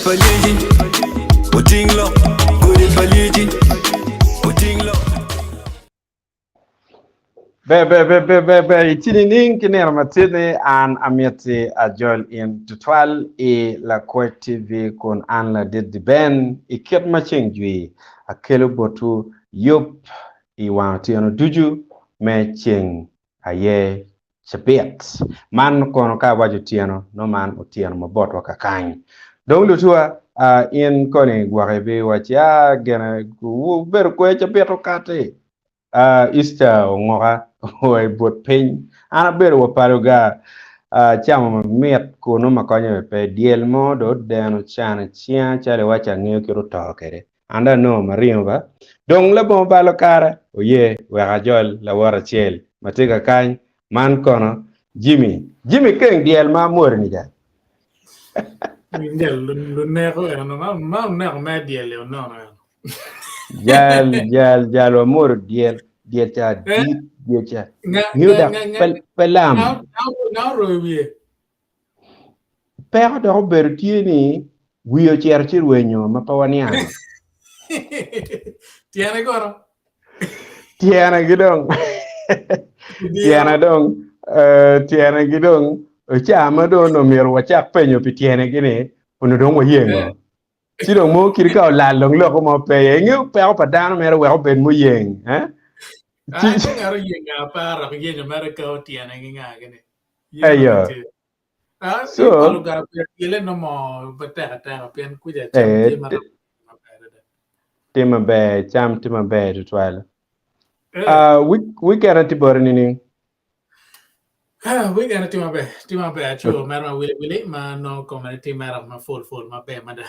pa lyeci oting lok Godi pa lyeci oting lok. Ber ber ber ber ber ber itye nining ki nino matit ni an amiti ajol in tutwal i Lakwec TV kun an ladit di Ben i kit ma ceng jwi akelo botwu yub i wang otyeno ducu me ceng aye cabit. Man kono ka awaco otyeno, nongo man otyeno ma botwa kakany. Dong lutuwa, in koni gwok ibiwacci, aa gene wubedo kwer cabit okati, Easter ongoka wa i but piny. An abedo wa palo ga camo mamit kunu ma konyo pe. Dyel mo dong odeno can i cinga calo iwacci angeyo kit oto kwede. An dong anongo ma ringo ba. Dong labongo balo kare, oye wek ajol lawot acel ma tye ka kany. Man kono Jimmy. Jimmy keng dyel ma amwori-ni ca. Jal luneko eno, ma oneko me dyel-li onono eno. Jal, jal, jal wamworo dyel, dyel ca dit, dyel ca. Ngiyo dok pe lam. Nga oroyo wiye? Peko dok obedo tye ni wiye ocito ci rwenyo ma pe waniang. Tyene kono? Tyene ki dong. Tyene dong, eh, tyene ki dong, ca ma dong onongo myero wacak penyo pi tyene ki ni, onongo dong wayengo. Ci dong mo kit ka olal dong loko mo pe iye. Ingeyo peko pa dano mere wek obed muyeng. Eh? Ci, An ka ngat oyeng nga aparo dok yenyo mere ka otyene ki nga gini. Eyo. Ah, So, ikolo gara pien tyele no mo pe tek ateka pien kuca cam eh, tye ma ti- maber adada. tye maber, cam tye maber tutwal. Eh, Ah, week, weekend tye boti nining? ah, weekend tye maber, tye maber aco mere ma wili wili ma nongo kome tye mere ma full full maber mada.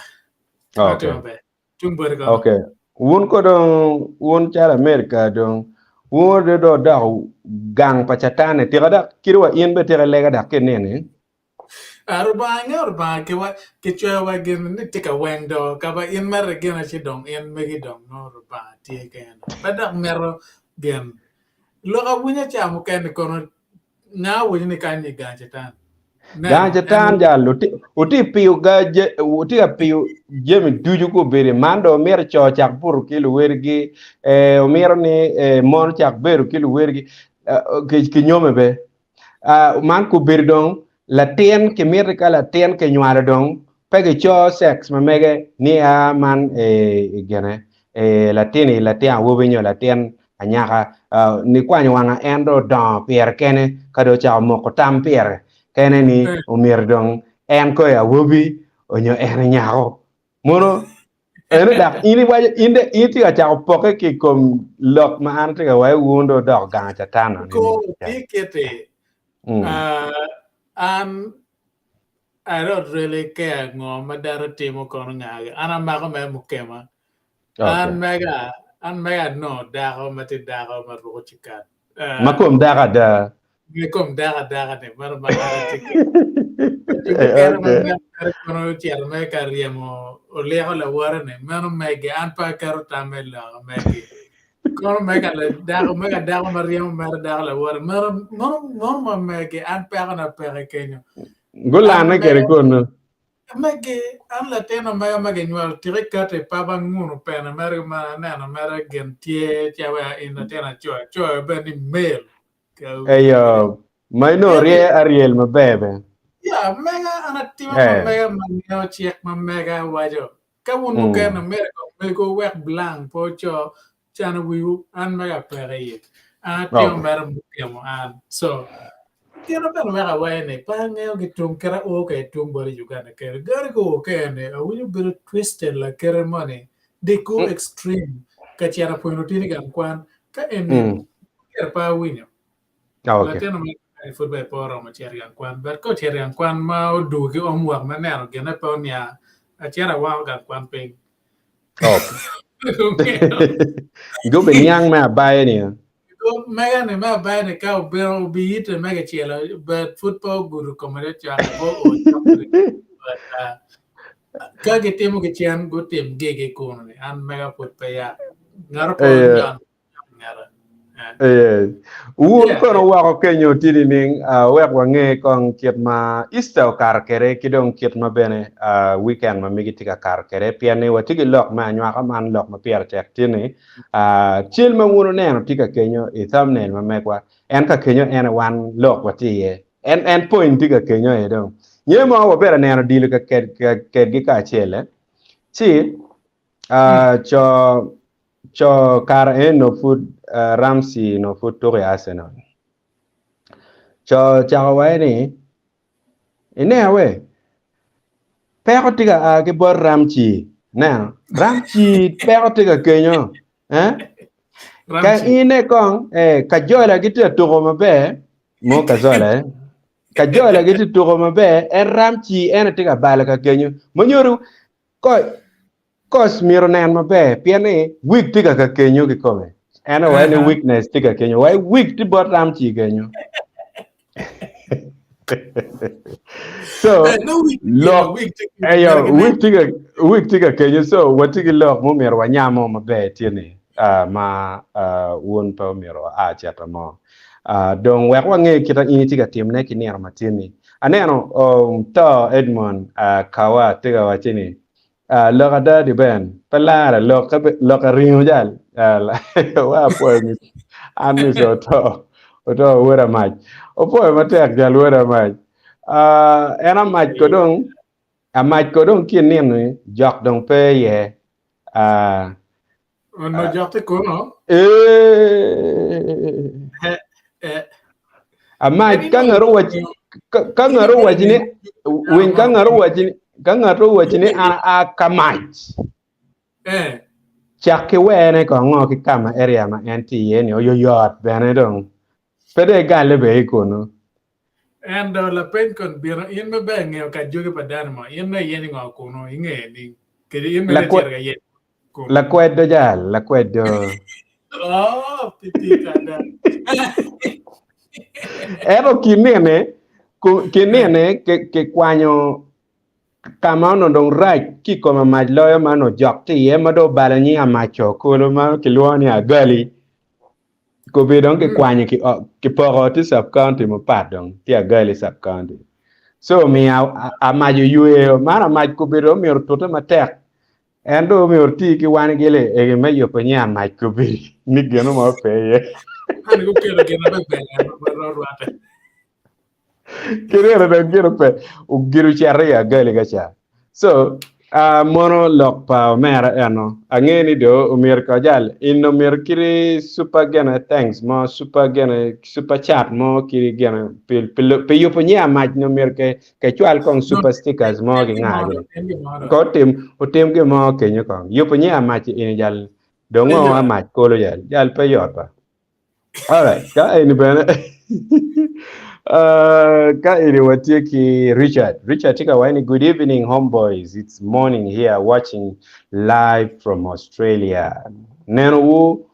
Ma tye Okay. maber. Tung boti kono. Okay. Wun ko dong, wun calo America dong, wun do do doko gang pa Catan-ni. Tika dok kadi wa in bene tika ilega dok ki ineni? Ah, Rubanga ingeyo Rubanga ki wa kicweyo wa gin ni tye ka weng do ka ba in mere gin ci dong in megi dong nongo Rubanga tye kene. Pe dok mito gin. Lok awinya ca mukene kono Nga winyo ni kany ni gang catan. Gang catan jal oti piyo ga oti ka piyo jami ducu ko bedo man do omito co cak buto ki luwedigi eh, omito ni eh, mon cak bedo ki luwedigi eh, ki nyome be ah, man ko bedo dong latin kimiti ka latin kinywalo dong Pe gico sex ma mege ni a man e gene e latin-ni latin awobi nyo latin anyaka nikwanyo wanga en dong odongo pire kene ka dong ocako moko tam pire kene ni omyero dong en koyo awobi onyo en nyako. Mono eno dok in iwaco in de in itye ka cako poke ki i kom lok ma an atye ka waco wun dong wudoko gang catan ni. Ko kiti an I don't really care ngo ma dano timo kono nga an amako mere mukema an mega an mega anongo dako ma tye dako ma ruko cikat ma kom dako ada ma kom dako adaka ni meno ma an atye kwede ma meno kono ocito mere ka ryemo oliko lawote ni meno mege an pe aketo tam me loko megi Kono mega dako mega dako ma ryemo mere dako lawote meno meno meno ma mege an pekona peke kenyo. Gulanne kede kunu. Megi an latin omega ma ginywalo tika ikati i pap anguno pene mere ma aneno mere gin tye calo in latin aco acoyo bene ni male. Eyo ma inongo rye aryel maber bene. Ya mega an atimo ma mega ma ngeyo cik ma mega waco Ka wun mukene myero kong mego wek blank pe oco cano wiwu an mega peke iye an atimo mere mukemo an so gin bene wek awaco ni pe angeyo gi tung kit ao kwede tung bot i Uganda kene gari ko kene awinyo bedo twisted lakite moni they go extreme ka cito pwonyo lutino i gang kwan ka eni myero pe awinyo Latin ma pud bene pe oromo cito i gang kwan but ka ocito i gang kwan ma odwogo ki homework me neno gine pe oniang acito awako gang kwan piny. Gubi niang me abaya ni. Mega ni me abaya ni ka obino obiyite me kicelo but pud pe ogudo kome cok pe oo cok but uh, ka gitimo ki cen gutim gigi kunu ni an mega pud pe ya ngato pe onyon ngeta. Yes. Wun kono woko kenyo tye nining wek wange kong kit ma Easter okato kwede ki dong kit ma bene weekend ma megi tye ka kato kwede pien ni watye ki lok me anywaka man lok ma pire tek tye ni cal ma wun wuneno tye ka kenyo i thumbnail ma megwa en ka kenyo en aye wan lok watye iye en en point tye ka kenyo aye dong nyo mo wabedo neno odilo ka kedgi kacel eh ci co Co kare eno pud Ramsey no pud tuko i Arsenal. Co ocako waco ni, Ineno we, peko tye ka a ki bot Ramsey. Ineno, Ramsey peko tye ka kenyo. Eh? Ka ine kong, eh, Kajola gitye ka tuko maber, mo Kazola, eh? Kajola gitye tuko maber, en Ramsey en tye ka balo ka kenyo. Manyuru, ko Coach myero onen maber pien ni weak tye ka kakenyo kikome. En owaco ni weakness tye ka kenyo. Wai weak tye bot Ramsey kenyo. So, lok eyo weak tye ka weak tye ka kenyo. So, watye ki lok mo myero wanyamo maber tye ni uh, ma uh, wun pe omyero a cito mo. Uh, dong wek wange kita in itye ka timne ki nino ma tye ni. Aneno um, to Edmond uh, Kawa tye ka waco ni Ah, lok ada di Ben, pe lare, lok lok ringo jal. Ah, wa apwoyo mis an mis oto, oto wod amac. Opwoyo matek jal wod amac. Ah, en amac ko dong, amac ko dong ki nino ni jok dong pe iye. Ah, Ono jok tye kuno. Eh. Eh. Amac ka ngat owaci ka ngat owaci ni winy ka ngat owaci ni ka ngat owaci ni an a ka mac. Eh. Cak ki wene kong ngo ki kama area ma en tye iye ni oyoyot bene dong. Pe dong igalle bene i kunu. En do lapeny kon bino in me ber ngeyo ka jogi pa dano mo in me iyenyo ngo kunu inge ni kede in me cito ka yenyo kunu. Lakwedo jal lakwedo. Oh piti kada. Ento kinene kinene kikwanyo ka ma onongo dong rac ki i kom amac loyo ma onongo jok tye iye ma dong obalo nying amac-co kulu ma kilwongo ni Agali. Kobedo dong kikwanyo kipoko tye sub county mapat dong tye Agali sub county. So omiyo amac oyweyo man amac kobedo omyero otute matek en dong omyero oti ki wan gile egi me yubo nying amac kobedo ni gino mo pe iye. An gukelo gin maber ma rwate. Kireno dong gino pe gino ocito i Agali ka ca. So uh, mono lok pa omera eno ange ni do omyero ko jal in omyero kiri super gene thanks mo super gene super chat mo kiri gene pi pi pi yubo nyi amac ni omyero ke ke cwal kong super stickers mo ki nga gini ko otim otim gi mo kenyo kong yubo nyi amac ini jal dong ngo amac kolo jal jal pe yot ba. Alright, ka eni bene uh, ka eni watye ki Richard. Richard tye ka waco ni good evening homeboys. It's morning here watching live from Australia. Neno wu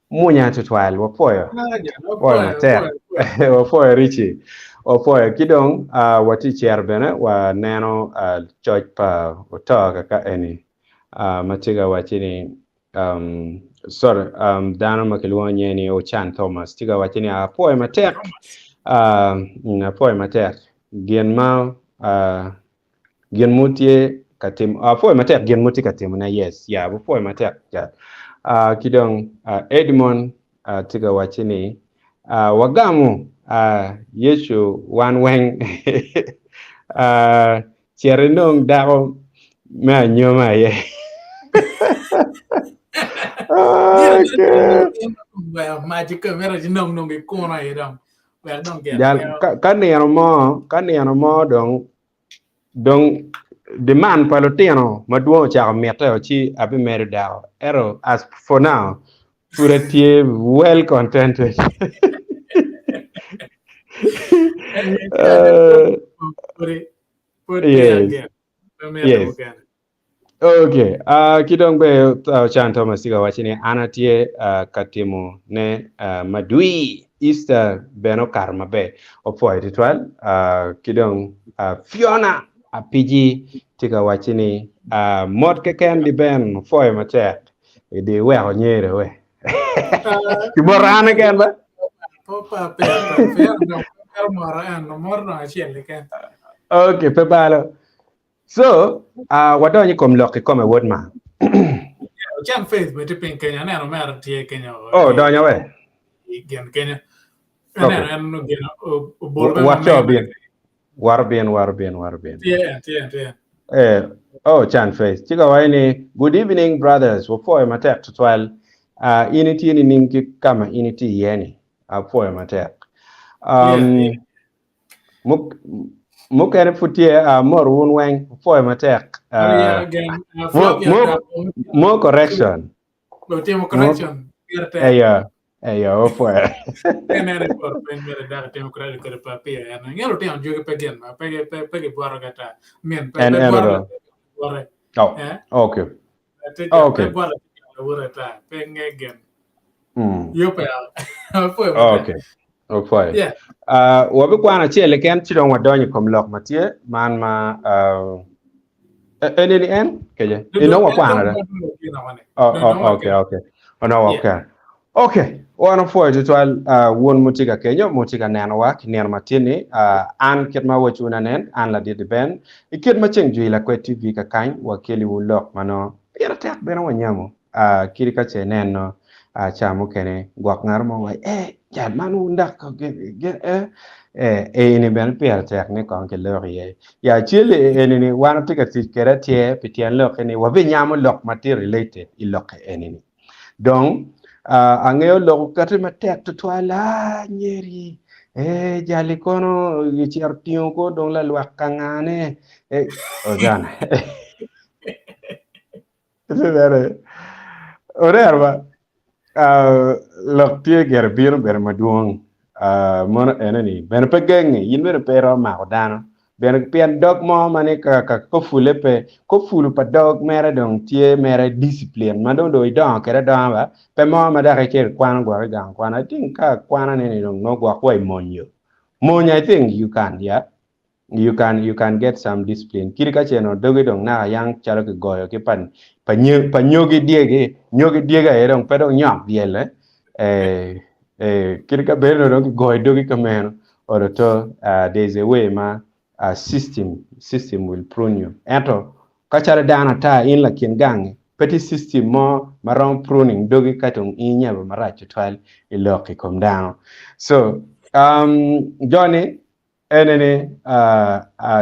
munya tutwal wapwoyo. Wapwoyo matek. Wapwoyo Richie. Wapwoyo ki dong uh, watye cero bene waneno uh, coc pa oto kaka eni uh, ma tye ka waco ni um, sorry, um, dano ma kilwongo nyinge ni Ocan Thomas tye ka wacce ni apwoyo matek uh, apwoyo matek gin ma uh, gin mutye ka timo apwoyo matek gin mutye ka timone yes ya apwoyo matek ja uh, ki dong uh, Edmond uh, tye ka wacce ni uh, wagamo uh, Yecu wan weng uh, Cit inong dako me anyoma aye. Ka nino mo, ka nino mo dong dong demand pa lutino madwong ocako mitte o ci abimedo dako. Ento as for now pud atye well contented. Uh, yes. Yes. Okay. Uh, ki dong be uh, Chan Thomas tye ka waco ni an atye uh, ka timo ne uh, madwi Easter bene okato maber. Opwoyo tutwal. Uh, ki dong uh, Fiona Apiji tye ka waco ni uh, mot keken di ben opwoyo matek. Idi weko nyere we. Ki moro an keken ba? Pa pe pe pe moro an moro dong acel keken. Okay, pe balo. So, uh, wadonyo i kom lok kikome wod ma. Can Faith bene tye piny kenya, aneno omera tye kenya. Oh, donyo we. Gin kenya. Aneno en gin obolo bene. Waco bin. War bin, war bin, war bin. Tye, tye, tye. Eh, oh, Chan Faith. Ci ka waco ni, good evening brothers, wapwoyo matek tutwal. Uh, in itye nining ki kama in itye iye ni? Apwoyo matek. Um, Yeah, yeah. muk- mukene pud tye, uh, mor wun weng, wapwoyo matek. Oh, yeah, Uh, again. Uh, mo, Flavia, mo, mo correction. Otimo Mo, correction. Pire tek. eyo, eyo, wapwoyo. En en iporo piny mere dok itimo correction kwede pa pire en. Nge lutino jogi pe gin ma pe pe pe gibwoto kata. Min pe En pe en bwoto oro. bwote. Oh, Eh? okay. Ate jo pe Okay. bwoto lawote ata. Pe nge gin. Mm. Yo pe apwoyo matek. Okay. Opwoyo. Yeah. Uh, wabikwano acel keken ci dong wadonyo i kom lok ma tye man ma uh, Eni ni en keje. Inongo wakwano da. Oh, oh, okay, okay. Onongo okay. Okay, wan opwoyo tutwal uh, wun mutye ka kenyo, mutye ka nenowa ki nino matin-ni. Uh, an kit ma awaco wun anen, an ladit Ben. I kit ma ceng jwi Lakwed TV kakany, wakeliwu lok ma nongo pire tek bene wanyamo. Uh, kadi ka ce ineno uh, ca mukene gwok ngat mo waci, eh, jal man wun dok eh, eh, eni bene pire tek ni kong kilok iye. Ya acel eni ni wan watye ka tic kwede atyer pi tyen lokke ni wabinyamo lok ma tye related i lokke eni ni. Dong uh, angeyo lok okati matek tutwal, ah, nyeri, eh, jali kono gicito tingo ko dong lalwak ka ngane, eh, ojana. Oneno ba, lok tye gire bino bene madwong mono ene ni bene pe genge in bene pe iromo mako dano bene pien dog mo ma ni ka ka kofule pe kofulu pa dog mere dong tye mere discipline ma dong dong idongo kede adonga ba pe mo ma dok icito ikwano gwok i gang kwan I think ka akwana ne ni dong nongo gwok wa i mony yo mony I think you can yeah You can you can get some discipline kadi ka ce onongo dogi dong naka yang calo kigoyo ki pa pa nyo pa nyogi dyegi nyogi dyegi aye dong pe dong nyok dyel eh eh eh kadi ka bed ni dong kigoyo dogi kameno olo to uh, there is a way ma uh, system system will prune you ento ka calo dano ata in lakin gangi pe tye system mo ma romo pruning dogi ka dong in inyebo marac tutwal i lok i kom dano so um, joni Ene ni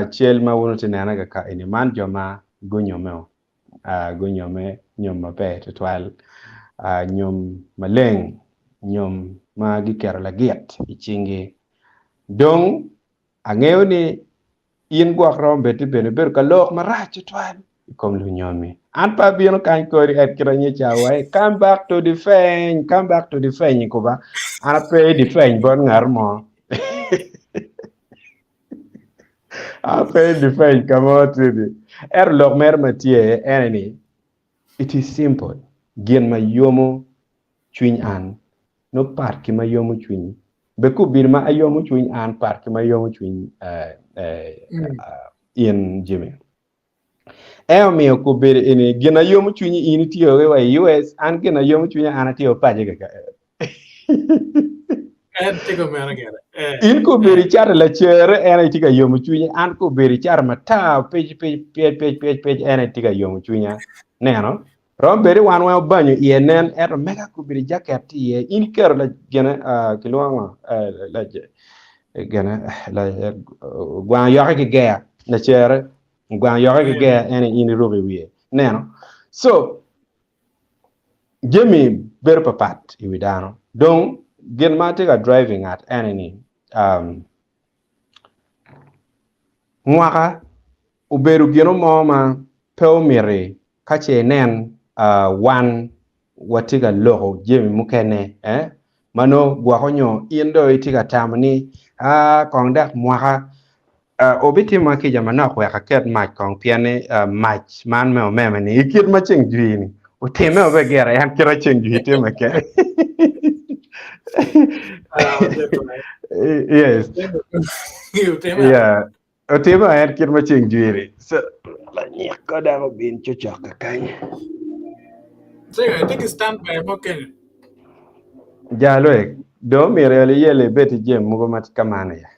cal ma wun wutye nene kaka eni man jo ma gunyome o gunyome nyom maber tutwal nyom maleng nyom ma giketo lagit i cingi dong angeyo ni in gwok romo bed ni bene ibedo ka lok marac tutwal i kom lunyomi an pe abino kany kodi en kit anyica wa come back to defend come back to defend kuba an ape i defend bot ngat mo Ape i defend ka mo tye-ni. Ento lok mere ma tye ene ni it is simple gin ma yomo cwiny an nongo pat ki ma yomo cwinyi be kubino ma ayomo cwiny an pat ki ma yomo cwiny in Jimmy. En omiyo kobedo eni gin ayomo cwinyi in itiyo wa i US an gin ayomo cwinya an atiyo paco keken. En tye kumeno gire. Eh. In kobedo icato lacere en aye tye ka yomo cwinyi an kobedo icato matar pic pic pyec pyec pyec pyec en aye tye ka yomo cwinya. Neno? Romo bedo ni wan weng obanyo iye nen ento mega kobedo jaket tye iye in iketo la gine ah, kilwongo ngo eh, la gine la gwang yoke ki geya lacere Ogwang yoke ki ger en in iruko i wiye. Neno? So, jami bedo papat i wi dano. Dong, gin ma atye ka driving at ene ni, um, mwaka obedo gino mo ma pe omiti ka ce inen uh, wan watye ka loko jami mukene eh, ma nongo gwoko nyo in dong itye ka tamo ni ah, kong dok mwaka uh, obitima kica manok wek aket mac kong pien ni uh, mac man me omeme ni i kit ma ceng jwi ni otime obe gire en kit ma ceng jwi time kede yes yeah Otimo en kit ma ceng jwiri. So, lanyik ko dok obin cocok kakany. Tye ki standby mo kenyo. Jalo do myero yali yele ibed i jami mogo ma tye ka man ya.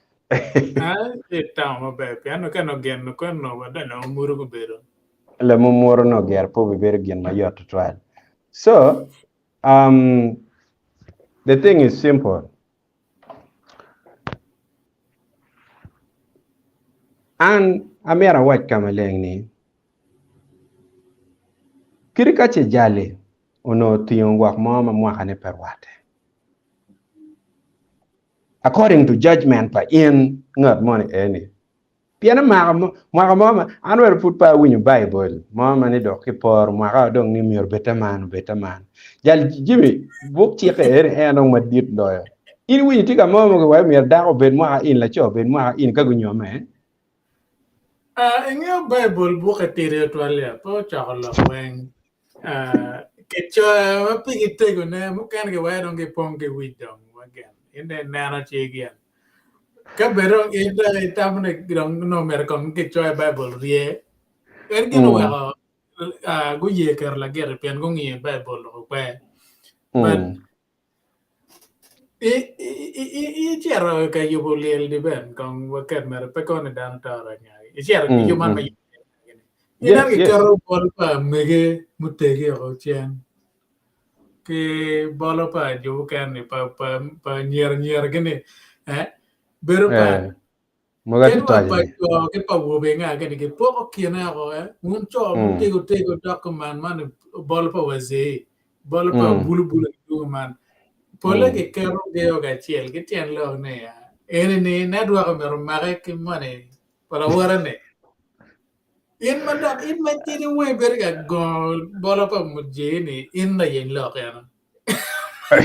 Ah, itamo maber pien ka no gin no kono wada no muru gubedo. Lamumuro no ger pe obibedo gin mayot tutwal. So, um, the thing is simple. An amyero awac ka maleng ni kadi ka ce jali onongo otingo gwok mo ma mwakane pe rwatte, according to judgment pa in ngat moni eni, pien emako mwaka mo ma an wero pud pe awinyo Baibul mo ma ni dok kiporo mwaka dong ni myero obed te man obed te man. Jal Jimmy buk cikke eni en dong madit loyo. In iwinyo tye ka mo ma kiwaco myero dako obed mwaka in laco obed mwaka in ka gunyomme? Ah, ingeyo Baibul bukke tidi tutwal ya, pe ocoko lok weng. Ah, kicoyo ma pigi tegone, mukene kiweko dong gipong ki wic dong wagen. In dong ineno ci gin. Ka bed dong in dong itamo ni dong onongo myero kong kicoyo Baibul rye, en gin oweko ah, guye keto lagiti pien gungiyo Baibul lok okwer. But icito ka yubo lyel di ben kong waket mere pe kono ni dano to ranyagi. Icito ki yub man me yubo lyel ni. Ineno giketo bol pa mege mutegi oko cen ki bolo pa jo mukene ni pa pa pa anyira anyira gi ni eh bedo pat. Mogo Kadi wa atye pa ni. co ki pa awobe nga gini gipoko kine oko eh wun co mutego tego dok kuman man bolo pa wazee bolo pa bulu bulu gidwogo man pole giketo geo kacel ki tyen lok ni eni ni network omyero omake ki moni pa lawote ni in ma dok in ma itidi weng ibedo ka gongo bolo pa mujee ni in layeny lok eno Ka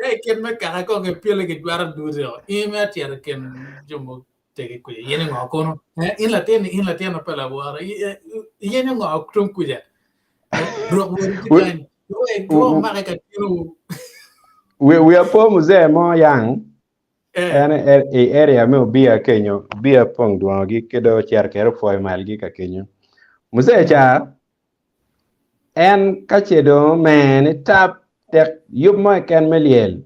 i kit me kaka kong kipyele kijwero duti o, in me acito i kin jo mutegi kuca, iyenyo ngo kunu? Eh, in latin in latin ma pe laworo, iyenyo ngo tung kuca? Eh, rok wodi tye kany, giwo omake ka tinowu. Wiya po muzee mo yang en i area me Obiya kenyo, Obiya pong dwongogi ki dong ocito kede opwoyo malgi ka kenyo. Muzee ca En ka ce dong omer ni tap tek yub mo keken me lyel,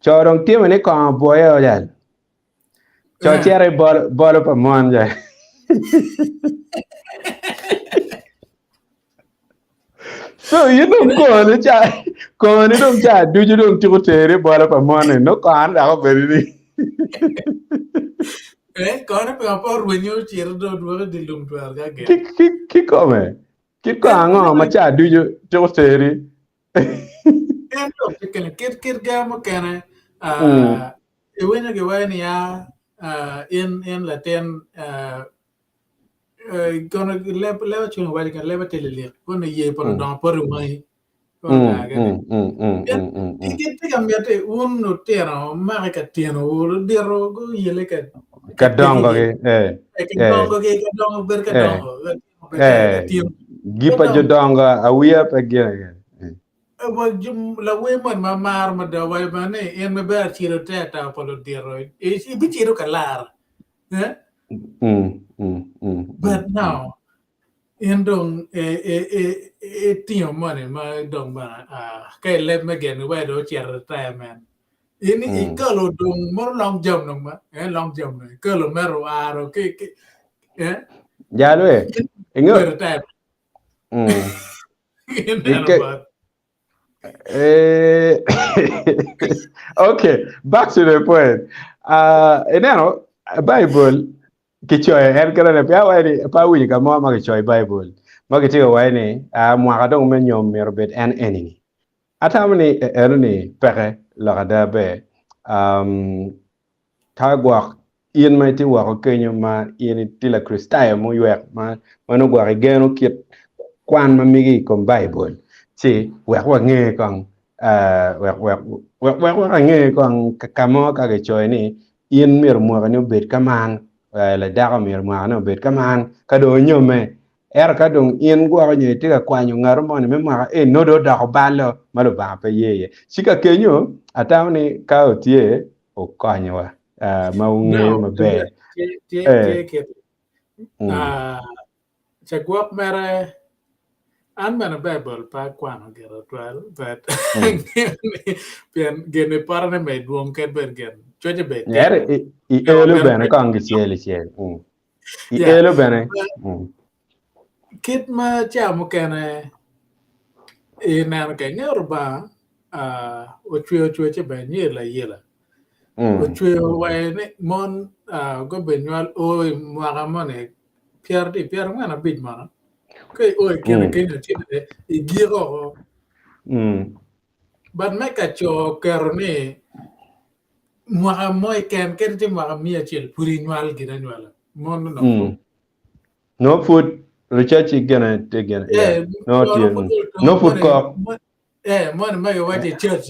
co dong timo ni kongo obwoye o jal. Co cito i bolo pa mon jal. So in dong koni ca koni dong ca ducu dong tuko teri i bolo pa mon-ni nongo kono dok obedo ni Eh, kono pe pe orwenyo ocito do odwoke i dye lum twero ka gin. Ki, ki, kikome. Kit kong ango ma ca ducu tuko teri? En dok tye kene, kit kit ga mukene, ah, iwinyo giwaco niya, ah, in, in latin, ah, eh, kono leb, leb acwiny waco kene, leb atye lilik, kono iye pa ludongo poto i wangi. Gitye ka miti wun lutino wumake ka tinowu, ludito guyelle ka Ka dongogi, eh, ka dongogi, ka dongo bedo ka dongo, ka tino. Gi pa jodongo awiya pe gine. Lawer moni ma amaro mada owaco bene ni in maber acilo te atabo pa ludito, ibicito ka lara. Eh? But now, In dong itingo moni ma dong bene ka i leb me gin wai dong ocito retirement. In ikalo dong mono long jump dong ma eh long jump dong ikalo mere oaro ki ki eh Jalo e. Ingo. Retirement. Ineno ba. Eh, okay, back to the point. Uh, ineno, Bible kicoyo en kene ni pe awaco ni pe awinyo ka mo ma kicoyo i Baibul ma kitye ka waco ni ah, mwaka dong me nyom myero obed en eni-ni. Atamo ni eno ni peke lok ada ber. Um, ka gwok in ma itye woko kenyo ma in itye Lakricitayo muywek ma ma nongo gwok igeno kit kwan ma migi i kom Baibul, ci wek wange kong uh, wek wek wek wek wek ange kong ka mo ka kicoyo ni In myero mwakani obed ka man, ladako myero mwakane obed ka man, ka dong onyomme. Ento ka dong in gwoko nyo itye ka kwanyo ngato moni me mwaka eni, nongo dong odoko balo ma Lubanga pe ye iye. Ci ka kenyo, atamo ni ka otye, okonyowa ma wungeyo maber. Tye kit. Cagwok mere. An bene Baibul pe akwano gire tutwal but angeyo ni pien gin i potone me dwong kadi bed gin coce bene tye. Ento i elo bene kong kicel icel. I elo bene. Kit ma ca mukene ineno kwede ingeyo Rubanga ocweyo cwecce bene nyo layela ocweyo wa ni mon gubed nywal o i mwaka moni pyeradi pyerangwen abic mono ka io i kine kenyo ci igiko oko but me ka co oketo ni mwaka mo keken kadi tye mwaka miya acel pud inywal gin anywala mon onongo pud Nongo pud research gine tye gine yeah. Nongo tye nongo pud kok. Eh moni ma giwaco i church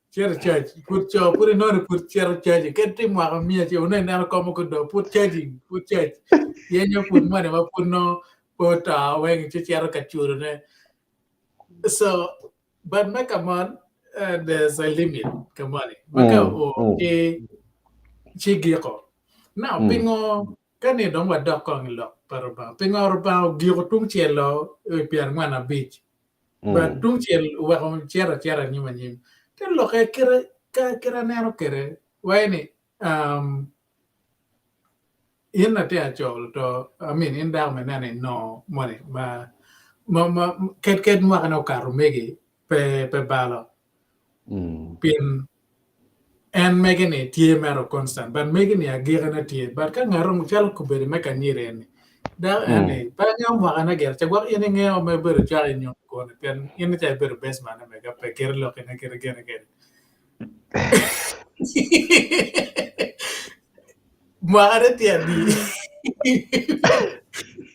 cito i church pud co pud inongo ni pud cito church kadi tye mwaka miya acel onongo ineno kom gudo pud churching pud church yenyo pud moni ma pud nongo pe oto weng ci cito ka cudone so but me ka mon uh, there's a limit ka moni ma ka o ci ci giko now pingo Ka ni dong wadok kong i lok pa Rubanga, pingo Rubanga ogiko tung cel-lo i pyerangwen abic, but tung cel oweko cito acita anyim anyim? Te lokke kite ka kite aneno kwede waci ni um, in latin aco to I mean in dako ma ineno inongo moni ma ma ma ked ked mwakane okato megi pe pe balo pien En mege ni tye mero constant but mege ni agiki ne tye but ka ngat romo calo kobedo me kanyiri eni dako en ni pe angeyo mwaka ne gire ca gwok in ingeyo ma ibedo cok i nyom koni pien in ca ibedo best man ne mega pe kite lok ine kite gene kede mwaka ne tye adi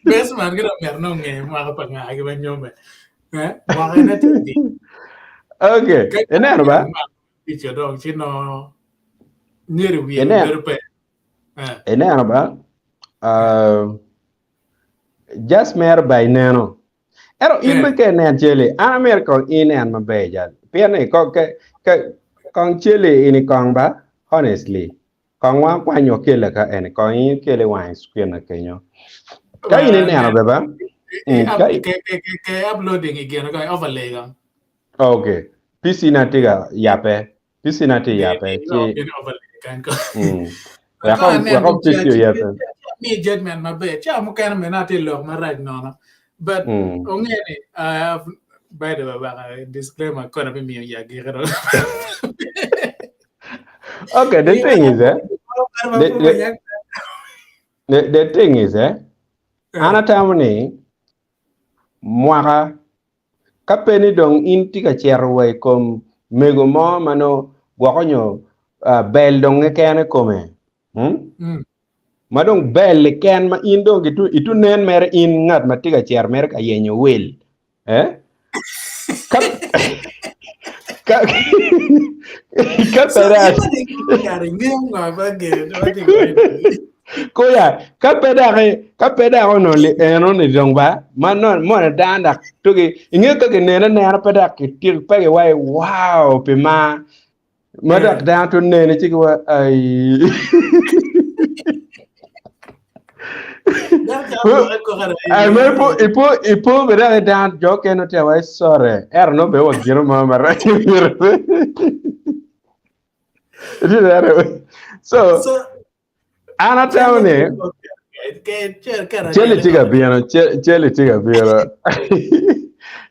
best man gire omyero nongo nge mwaka pa nga gi ma nyome eh mwaka ne tye adi Okay, ineno ba? Pica dong ci nongo myero wiye bedo pe. Ineno ba? Uh, just mere ba ineno. Ero in be ke nen celi, an amyero kong inen maber jal. Pien ni kong ke, ke kong celi ini kong ba, honestly. Kong wa kwanyo kele ka eni, kong in kele wang screen na kenyo. Ka in ineno be ba? Mm, ka ke ke ke uploading igeno ka overlay ka. Okay. PC na tye ka yabe. PC na tye yabe. Ci. Mm. Weko weko PC oyabe. Mi judgment maber. Ca mukene mena atye lok marac nono. But mm. onge ni I have by the way baka disclaimer kona bi miyo ya gikiro. Okay, the thing is eh the, the, the, the thing is eh an atamo ni mwaka Ka pe ni dong in tye ka cito wa i kom mego mo ma nongo gwoko nyo bel dong keken i kome, ma dong bel keken ma in dong itu nen mere in ngat ma tye ka cito mere ka yenyo wil, eh? Ka ka ka pe dok Koya, ka pe dok ka pe dok onongo li eno ni dong ba ma no mono dano dok tugi inge ka ginene anena pe dok kitiko pe giwaco wow pi mar ma dok dano to nene ci giwaco ai Ai ma ipo ipo ipo be dok dano jo okene tye awaci sorry ento nongo be wa gino mo marac So An atamo ni cel tye ka bino, cel tye ka bino.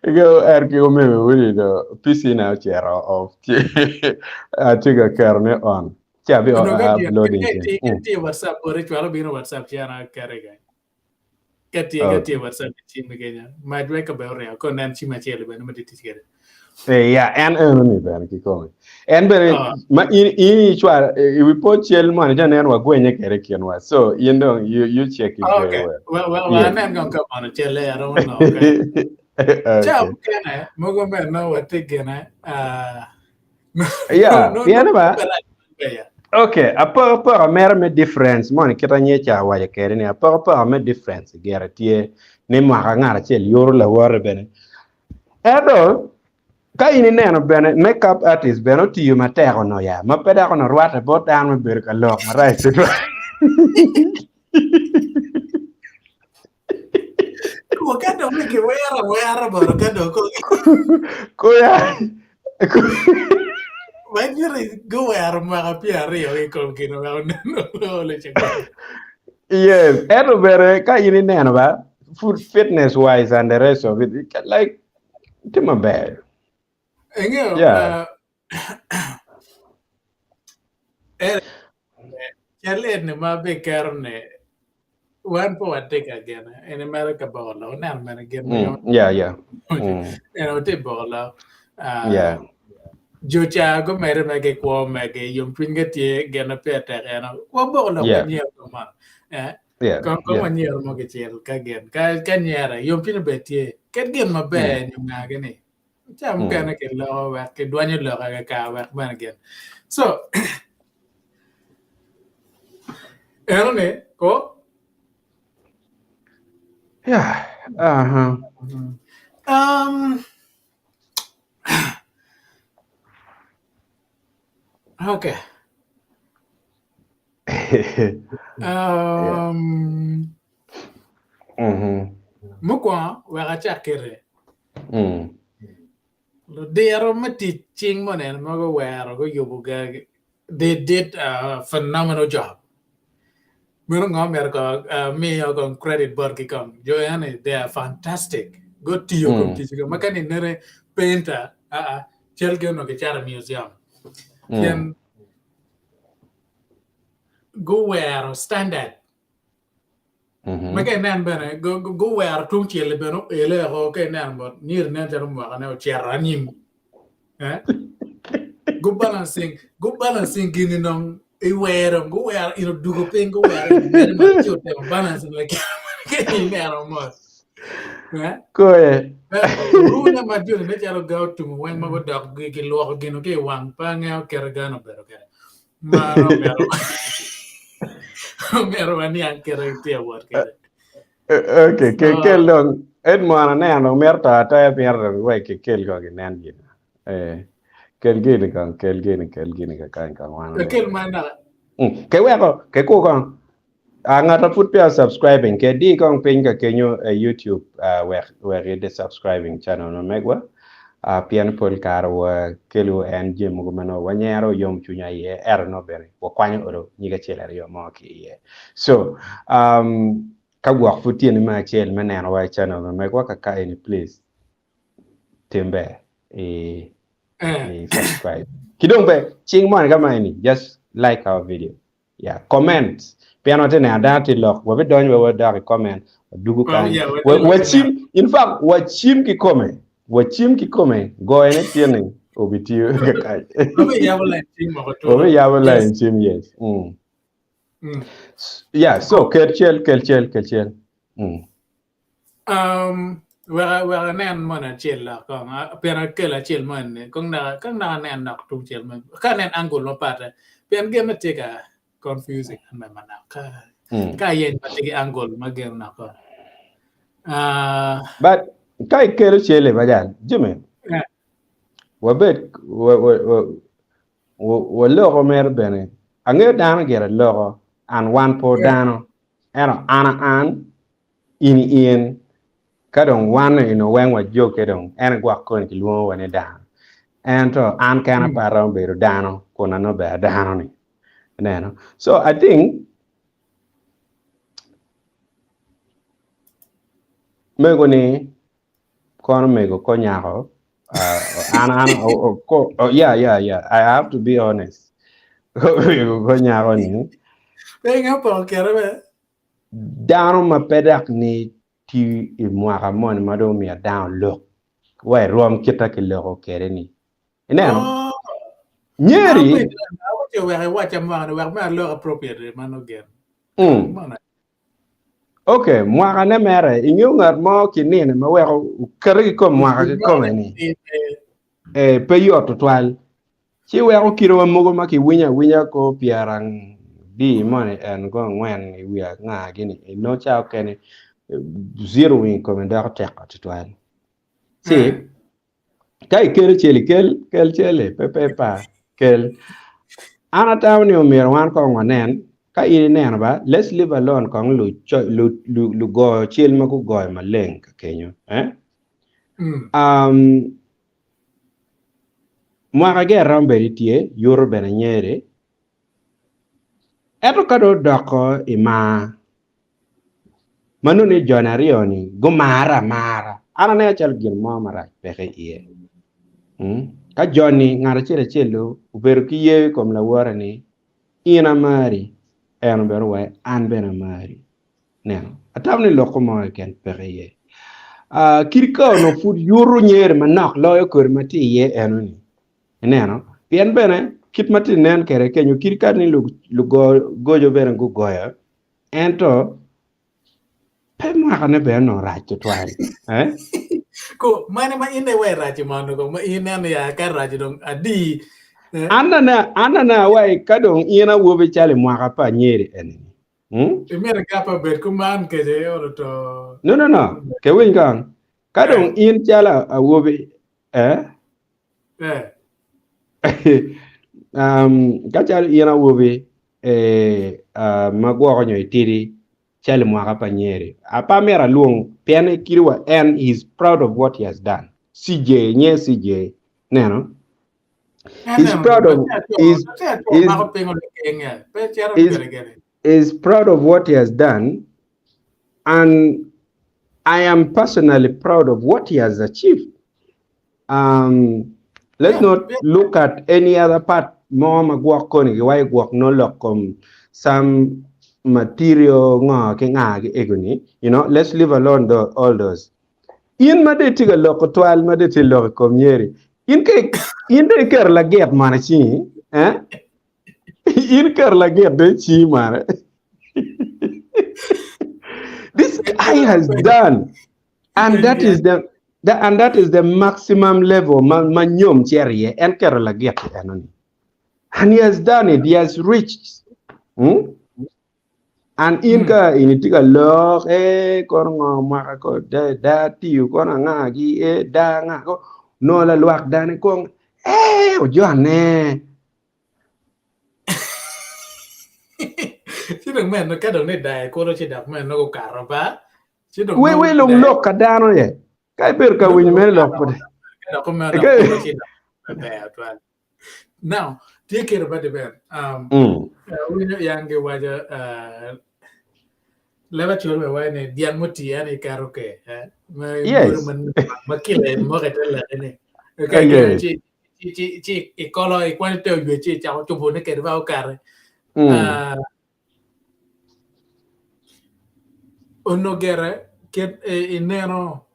Ego er ki omeme wuni do PC na ocito off ci atye ka keto ne on. Ci abi uploading. Tye WhatsApp bote cwalo bino WhatsApp ci an akete kany. Ka tye ka tye WhatsApp i cim kenya. Mac wek ka bene oringo ko nen cim acel bene ma tye tic kwede. Eh, ya, en eno ni bene kikome. En bene oh. ma in in icwalo i wi po cel mo ni janen wagwenye kede kinwa. So in dong you you check it oh, okay. well. Well, well, well, anen kong ka mono celle aromo no. Okay. okay. Ca mukene mogo me no watye gine uh, Yeah, pien ba Okay, apokapoka mere me difference moni kit anye ca awaco kede ni apokapoka me difference gire tye ni mwaka ngat acel yoro lawote bene. Ento ka in ineno bene make up artist bene otiyo matek ono ya ma pe dok ono rwate bot dano me bedo ka lok marac tutwal. Wa ka dong ni kiwero awera bono ka dong ko Kuya. Ma nyuto guwero mwaka 20 i kom gin wek onen olo cakwa. Yes, ento bene ka in ineno ba food fitness wise and the rest of it like tye maber. Ingeyo, Yeah. uh, eh, cal eni ma bikero ni wan pe watye ka gene eni mere ka boko lok ineno mene gin ma Mm, yom yeah, yeah. Mm, eno watye i boko lok Ah, yeah. jo ca gumede me gikwo mege yomcwinygi tye gin ma pire tek eno waboko lok Yeah. wanyero kuman eh Yeah. kong kong Yeah. wanyero mo kicel ka gin ka ka nyere yomcwiny bene tye ket gin maber Mm. nyo ngagi ni ca Mm. mukene kiloko wek kidwanyo lok kaka wek bene gin so eno ni ko Yeah. Uh-huh. um okay Yeah. um Mhm. mukwongo wek acak kite Mm. Ludiro me tic cing mo neno ma guwero guyubo ga they did a phenomenal job. Meno ngo myero ko miyo kong credit botgi kong jo eni they are fantastic gutiyo kom Mm. tic ma ka ni nene painter aa cal gi onongo gicato i museum pien Mm. guwero standard Ma ka inen bene guwero tung cel-li bene oele oko ka ineno mot myero inen calo mwakane ocito anyim. Eh? Gu balancing, gu balancing gini nong iwero, guwero in odugo piny guwero in mere malo ci otemo balancing like ka ineno mot. Eh? Koye. Rune ma joni ne calo ga otumo weng ma gudok gilwoko gino ki i wang pe angeyo kite gano obedo kwede. Mano omyero omyero waniang kite tye wot kwede. Okay, So, kekel dong Edmond aneno dong mito to atoya mito dong wek kekel kong inen gin. Eh, kel gini kong, kel gini, kel gini kakany kong wan onen. kel man dok Mm, Ke weko, ke ku kong. Ah, ngat ma pud peya subscribing, ke di kong piny ka kenyo e YouTube ah, wek wek ide subscribing channel ma megwa. Ah, pien pol kare wa kelo en jami mogo ma nongo wanyero yomcwinywa iye, ento nongo bene wakwanyo olo nyig acel aryo mo ki iye. So, um, ka gwok pud tye ni me acel me nenowa i channel ma megwa kaka eni please tim ber i eh i subscribe. Ki dong be cing moni ka ma eni just like our video. Yeah, comment. Pien watye neno dano tye lok, wabidonyo wa wadok i comment, wadugo Oh, kany. yeah, Wa- watye lok Wacim, in fact, wacim kikome. Wacim kikome. Goyone tye ni obitiyo kakany. Wabiyabo line cim woko turu. Wabiyabo Yes. line cim, yes. Mm. Mm. Yeah, so kel cel, kel cel, kel cel. Mm. Um, wek wek anen moni acel dok kong ah, pien akel acel moni kong dok kong dok anen dok tung cel moni ka anen angle mapat pien gin tye ka confusing an bene manok ka Mm. ka ayeny ma tye ki angle ma gin dok kong Ah, But ka ikelo cel-li bajal, Jimmy, eh, wabed wa, wa, wa, wa, waloko mere bene. Angeyo dano gire loko, an wan po eh, dano. Ento an a an, in i in, ka dong wan eno weng wajokke dong, en gwok koni kilwongo wa ni dano. Ento an kena mm, pe aromo bedo dano kun anongo bene adano ni. Ineno? So I think mego ni kono mego ko nyako uh, an an oh, oh, ko, oh, yeah yeah yeah I have to be honest. Mego ko nyako ni pe ingeyo poko kite be Dano ma pe dok ni tye i mwaka moni ma dong omiyo dano olok wa i rwom kit ma kiloko kwede ni. Ineno? Oh, Nyeri. Awaco wek iwacca mwaka ni wek me alok appropriately ma nongo gin. Mm. Ok, mwaka ne mere ingeyo ngat mo ki nine ma weko okete ki kom mwaka kikome ni. Eh, pe yot tutwal. Ci weko kite wa mogo ma kiwinyo awinya ko pyeradi moni en go angwen i wi anga gini inongo ca okene zero wing i kome doko teko tutwal. Ci ka ikelo cel ikel kel cel-li pe pe pa kel. An atamo ni omyero wan kong wanen. Ka in ineno ba, let's leave alone kong lu lu lu lugo cel ma gugoyo maleng ka kenyo. Eh? Mm. Um, mwaka ge romo bedo tye, yuto bene nyeri. Ento ka dong odoko i mar, ma nongo ni joni aryo-ni gumare amara, an aneno calo gin mo marac peke iye. Mm. Ka joni ngat acel acel-lu obedo ki yeyo i kom lawote ni, in amari, en bene owaci an bene amari. Neno, atamo ni loko mo keken peke iye. Ah, kadi ka onongo pud yuto nyeri manok loyo kodi ma tye iye eno-ni, Ineno? Pien bene, kit ma tye nen kwede kenyo, kadi ka ni lugo goco bene gugoyo, ento pe mwakane bene onongo rac tutwal. Eh? Ko, mane ma in iwe rac mono ko, ma in ineno ya ka rac dong adi. Eh? An ane, an ane awai ka dong in awobi calo i mwaka pa anyeri eni. Hmm? Imito gapa bed kuman kece oro to. No, no, no. Ke winy kong. Ka dong in calo awobi, eh? Eh. um, ka calo in awobi eh, uh, ma gwoko nyo itidi calo i mwaka pa nyeri apa myero alwong pien kidi wa en he is proud of what he has done CJ nye CJ neno he's proud of he's, he's, he's, is proud of what he has done and I am personally proud of what he has achieved Um, let's not look at any other part mo ma gwok koni giwaco gwok no lok kom some material ngo ki nga ki ego ni you know let's leave alone the, all those in ma dong itye ka loko twal ma dong itye lok i kom nyeri in ka in dong iketo lagit mono i cingi eh in iketo lagit dong i cingi mono this guy has done And that is the, the and that is the maximum level ma, ma nyom cito iye. En keto lagit enoni. And he has done it. He has reached. Hmm? And in ka in itye ka lok, eh, kono ngo mwaka ko da, da tiyo kono anga gi, eh, da anga ko. No la lwak dani kong, eh, ojone. Ci dong meno ka dong ni daye kuro ci dok meno gukato ba. Ci dong We we lung lok ka dano ye. Ka ibedo ka winyo meno lok pud. Dok meno dok kuro ci dok ber twal. Now, tye kiro ba diber. Um, Mm. winyo yang giwaco uh, leba col me waco ni dyang muti en iketo ke. Eh? Ma, Yes. ma, ma kile moke te leke ni. Okay, Yes. ci ci ci ci ikolo ikwanyo te oywe ci icako cubo ne kede ba okare. Mm. Uh, Onongo gire kit ineno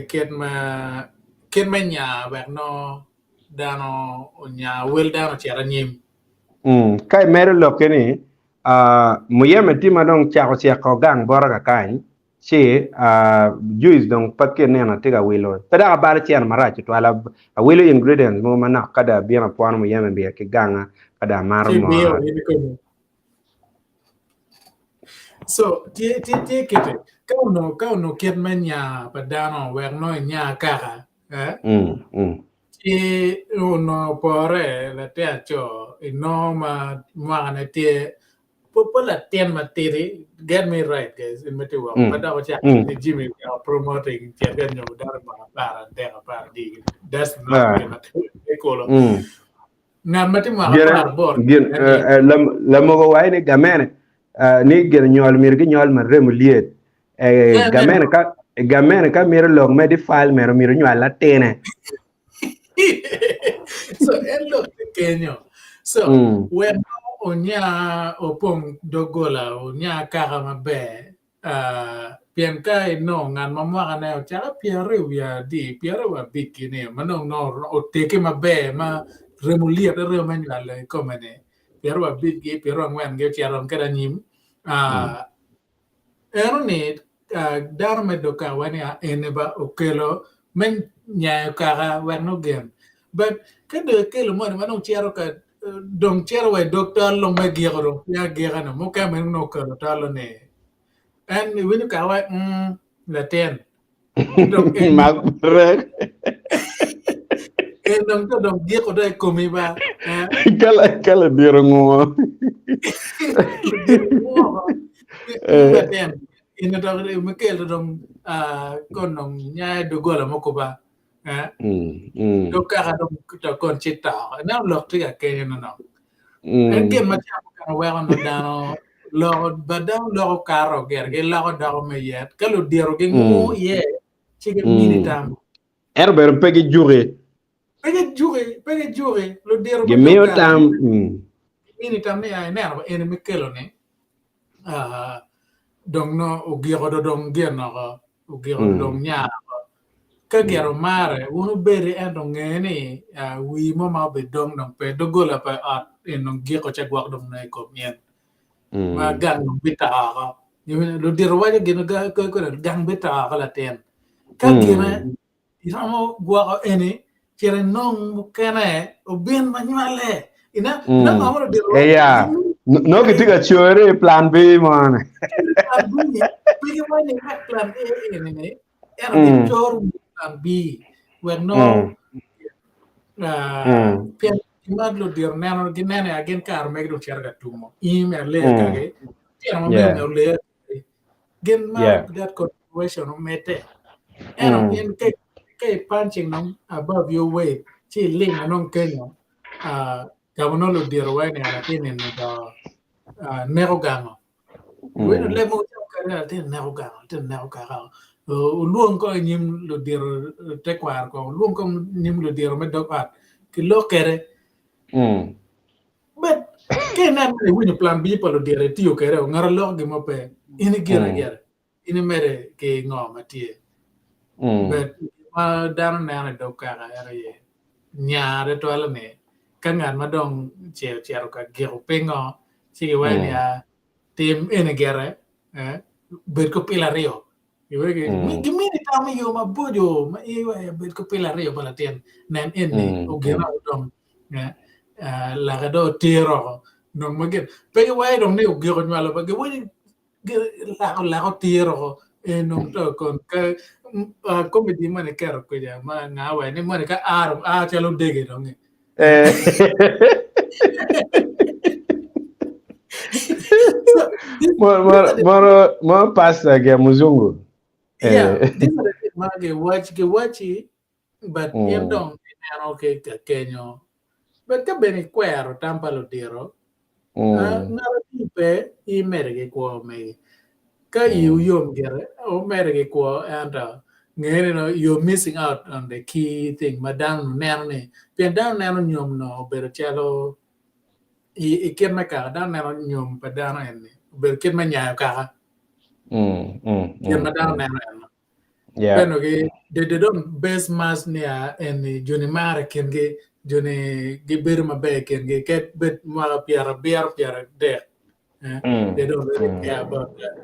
kit ma kit me nya wek nongo dano onya wel dano ocit anyim. Ka imedo lokke ni muyeme tye ma dong cako ceko gang bota kakany ci juice dong pe ki nino atye ka wilo pe dok abalo cene marac tutwal awilo ingredients mogo manok ka dong abino apwono muyeme bye ki ganga ka dong amato Ci miyo moo. in ikomi. So tye tye tye kite ka onongo ka onongo kit me nya pa dano wek nongo inya kaka eh Mm, mm. ci onongo opore latin aco inongo ma mwakane tye pe latin matidi get me right guys in ma tye woko Mm. pe dok ocako Mm. ni Jimmy ocako promoting cit ka nyomo dano mwaka 13 14 that's not Ah. gin ma tye kolo Mm. ngat ma tye mwaka Gin, 18 gin, eh, eh, lam- lamogo waco ni gamene eh, ni gin nywal myero ginyol ma remo lyet. Eh, Yeah, gamene ka gamene ka mito lok me defilement myero onywal latine. so en lok tye kenyo so Mm. wek onya opong doggola onya kaka maber ah, pien ka inongo ngat ma mwakane ocako pyeraryo wiye adi pyeraryo wiye abic gini ma dong nongo otegi maber ma remo lyet remo me nywalo i kome-ni pyeraryo wiye abic gi pyeraryo angwen gi ocito kwede anyim ah, Eno ni dano me dog kaka waco ni eni ba okelo me nyayo kaka wek nongo gen but ka dong ikelo moni ma dong cito ka dong cito wa i dog tol dong me giko dong peya agika ni mukene bene nongo okelo tol ni en iwinyo kaka waco mm latin dong en Mak rek. en dong to dong giko dong i komi ba eh? Kala kala diro ngo. Ludito woko. Latin, in dok Mikel dong kon dong nyayo doggola mukuba. Eh? Dog kaka dong to kon ci to. Ineno lok tye ka kenyo nonok. En gin ma ca mukene weko nongo dano loko ba dano loko kato gire giloko doko me yet ka ludito gingur iye ci gimini tam. Ento bene pe gijuki. Pe gijuki, pe gijuki. Ludito me Gimiyo dog tam. Gimini tam ni a ineno eni me kelo ni dong nongo ogiko do dong gin oko ogiko do dong nya oko. Ka gire omare wun wubedi ento nge ni wii mo ma obidong dong pe doggola pa ot en dong giko ce gwok dong nongo i kom in ma gang dong bito oko. Ludito waco gin gang bito oko latin. Ka gine Iromo gwoko eni cit inong mukene obin ma nywale. Ina mm. ngo ma ludito Eya. No gitye ka core i plan B mo ni. Plan B. Pe giwaco ni wek plan A eni ni ento mm. gicoro plan B wek no mm. uh, pien gima ludito neno gineno ya gin kare megi dong cito ka tumo in me aleyo kagi tino ma meno me oleyo Gin ma Yeah. that continuation omedde. Ento Mm. in ka ka i punching nong above your weight ci ilingo nong kenyo ah, gamo nongo ludito wai ni latin eni do ah, neko gango. Iwinyo Mm. leb mogo calo kadi latin neko gango, latin neko kaka. Uh, Wulwong ko i nyim ludito tekwaro ko, wulwong ko i nyim ludito me dog ot kilok kwede. Mm. But ka ineno ni iwinyo plan B pa ludito itiyo kwede o ngat lok gin mo pe in igire Mm. agire in imede ki ngo ma tye. Mm. But ma dano neno i dog kaka en aye nyare twalo ni ka ngat ma dong ce ocito ka giko pingo ci giwaco ni Mm. a tim eni gire eh, bed ki opilo aryo Mm. Gimini tam i yo maboco ma iye bed ki opilo aryo pa latin nen eni Mm. ogine dong eh, eh, lake dong otir oko dong ma gin pe giwaco dong ni ogiko nywalo pa giwaco ni lako lake otir oko en dong to kon ka ah, comedy moni keto kwija ma nga waco ni moni ka a dong a calo odege dong-ngi Eh. So, this, Mo these mo are the moro mo pastor ke muzungu. yeah, Eh. these are the things ma giwac giwaci but in Mm. dong ineno ki ka kenyo but ka bene ikwero tam pa ludito ah, Mm. ngat ati pe imedo ki kwo megi ka iwu Mm. yom gire wumedo ki kwo ento nge ni no you're missing out on the key thing ma dano neno ni pien dano neno nyom no obedo calo i, i kit me kaka dano neno nyom pa dano eni obedo kit me nyayo kaka Mm. Mm. kit Mm. ma dano Mm. neno eno Yeah. Beno gi they, they don't base mass niya eni joni mare kingi joni gibedo maber kingi ket bed mwaka pyerabiro pyeradek eh, Mm. they don't really Mm. care about that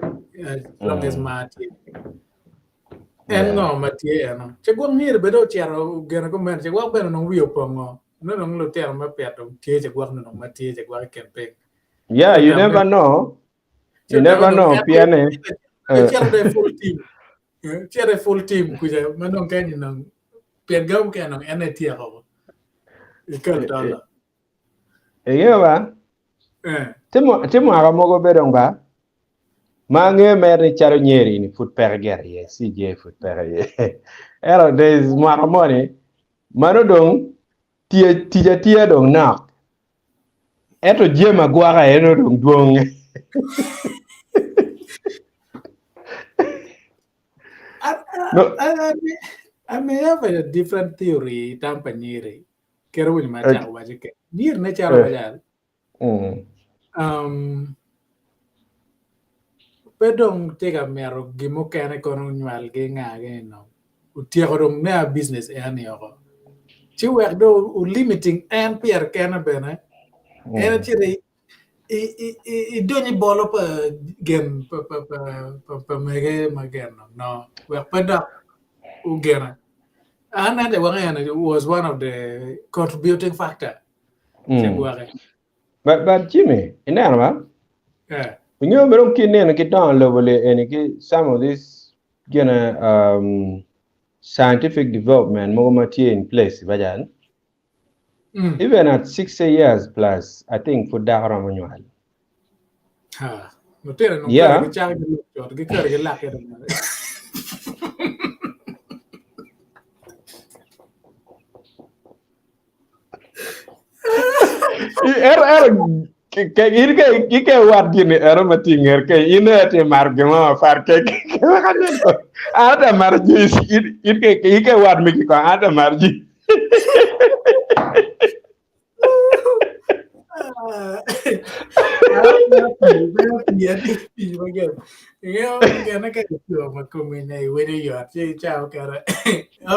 as long as Mm. mar tye en Yeah. ngo ma tye eno ci gwok myero bed ocito gene kumeno ci gwok bene nong wiye opongo nongo dong lutino me pit dong tye ci gwok nongo ma tye ci gwok i kin piny Yeah, you Tam never know. You never know, pien ni. eh, cito de full team Eh, cito i full team kuca ma dong kenyo nong pien gam kene dong en aye tyeko ikel dola Ingeyo ba? Eh, Timo mwaka mogo be dong ba? Ma angeyo mere ni calo nyeri ni pud peke gire iye, CJ pud peke iye. Ento there is mwaka moni, mano dong tic atiya dong nok. Ento jami agwoka aye nongo dong dwong. I, No. I, I, may, I may have a different theory tam pa nyiri. Kero winyo ma acako waco ke. Nyiri ne calo Eh. wacal. Mm. Um, pe dong tye ka mito gin mukene kono nywalgi ngagi no. Otyeko dong me a business en ni oko. Ci wek dong u limiting en pire kene bene. En Mm. acito i i i i idonyo i bolo pa gen pa pa pa pa, pa mege ma geno no wek pe dok ugena. An ento wang en was one of the contributing factor. Ci Mm. gwake. But, but Jimmy, ineno ba? Yeah. Ingeyo be dong kineno ki dongo lobo le eni ki some of this gina um, scientific development mogo ma tye in place bajan. Mm. Even at 60 years plus, I think pud dako romo nywal. Ha, lutino nong Yeah. kare gicako ki lok cut, gikare ki lak ito mere. Er er ke in ke ki ke wat gini ero ma tye nger ke in aye tye maro gin mo mapar ke ke ke wek anen ko an ata maro juice in in ke in ke wat megi ko an ata maro juice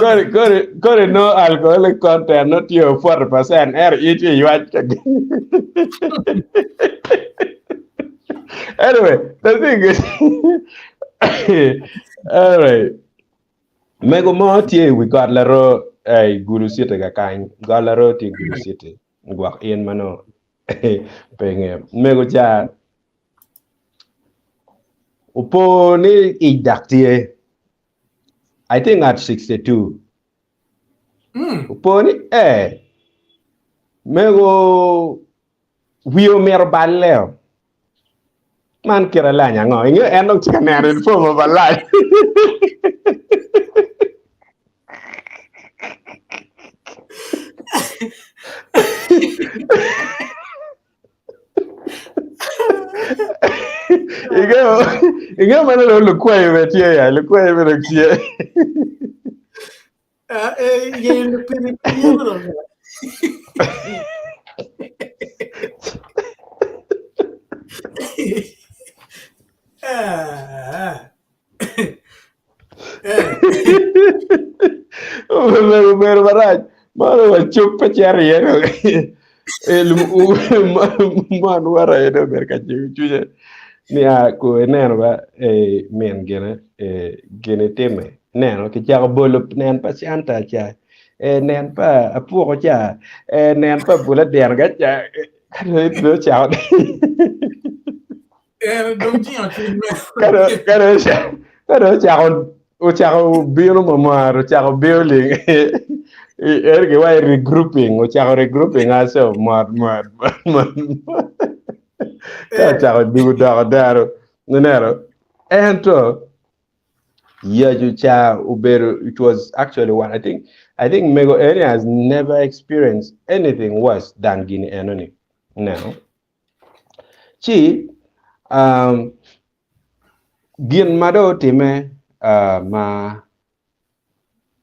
Kore kore kore no alcoholic content no tye 40% ero in tye iywac ka Anyway, the thing is anyway, mego mo tye i wi got Laroo i Gulu City kakany. Got Laroo tye i Gulu City. Gwok in ma nongo pe ingeyo. Mego ca opo ni ic dak tye. I think at 62. Mm. Opo ni eh mego wiye omito balle. Man kite lany ango? Ingeyo en dong tye ka neno in form of a life. Ingeyo ingeyo meno dong lukwayo bene tye ya, lukwayo bene tye. Ah, eh, yen piny piny dong. Ah. Eh. Obedo obedo marac. Mano wacup pe cito iye dong. Mon woto aye dong obedo ka jingo cwinye ni a ko ineno ba eh, min gine eh, gini timme. Ineno kicako bolo nen pa canta ca, eh, nen pa apuko ca, eh, nen pa bula dino ga ca. Eh, Ka dong dong ocako Eh, dong jingo cwiny me. ka dong ka dong ocako ka dong ocako ocako bino mamar ocako building en giwaco regrouping ocako regrouping herself mot mot mot mot ka Eh, ocako dugo doko dano ineno ento yacu ca obedo it was actually one I think I think mego eni has never experienced anything worse than gini enoni ineno ci um, gin ma dong otimme uh, ma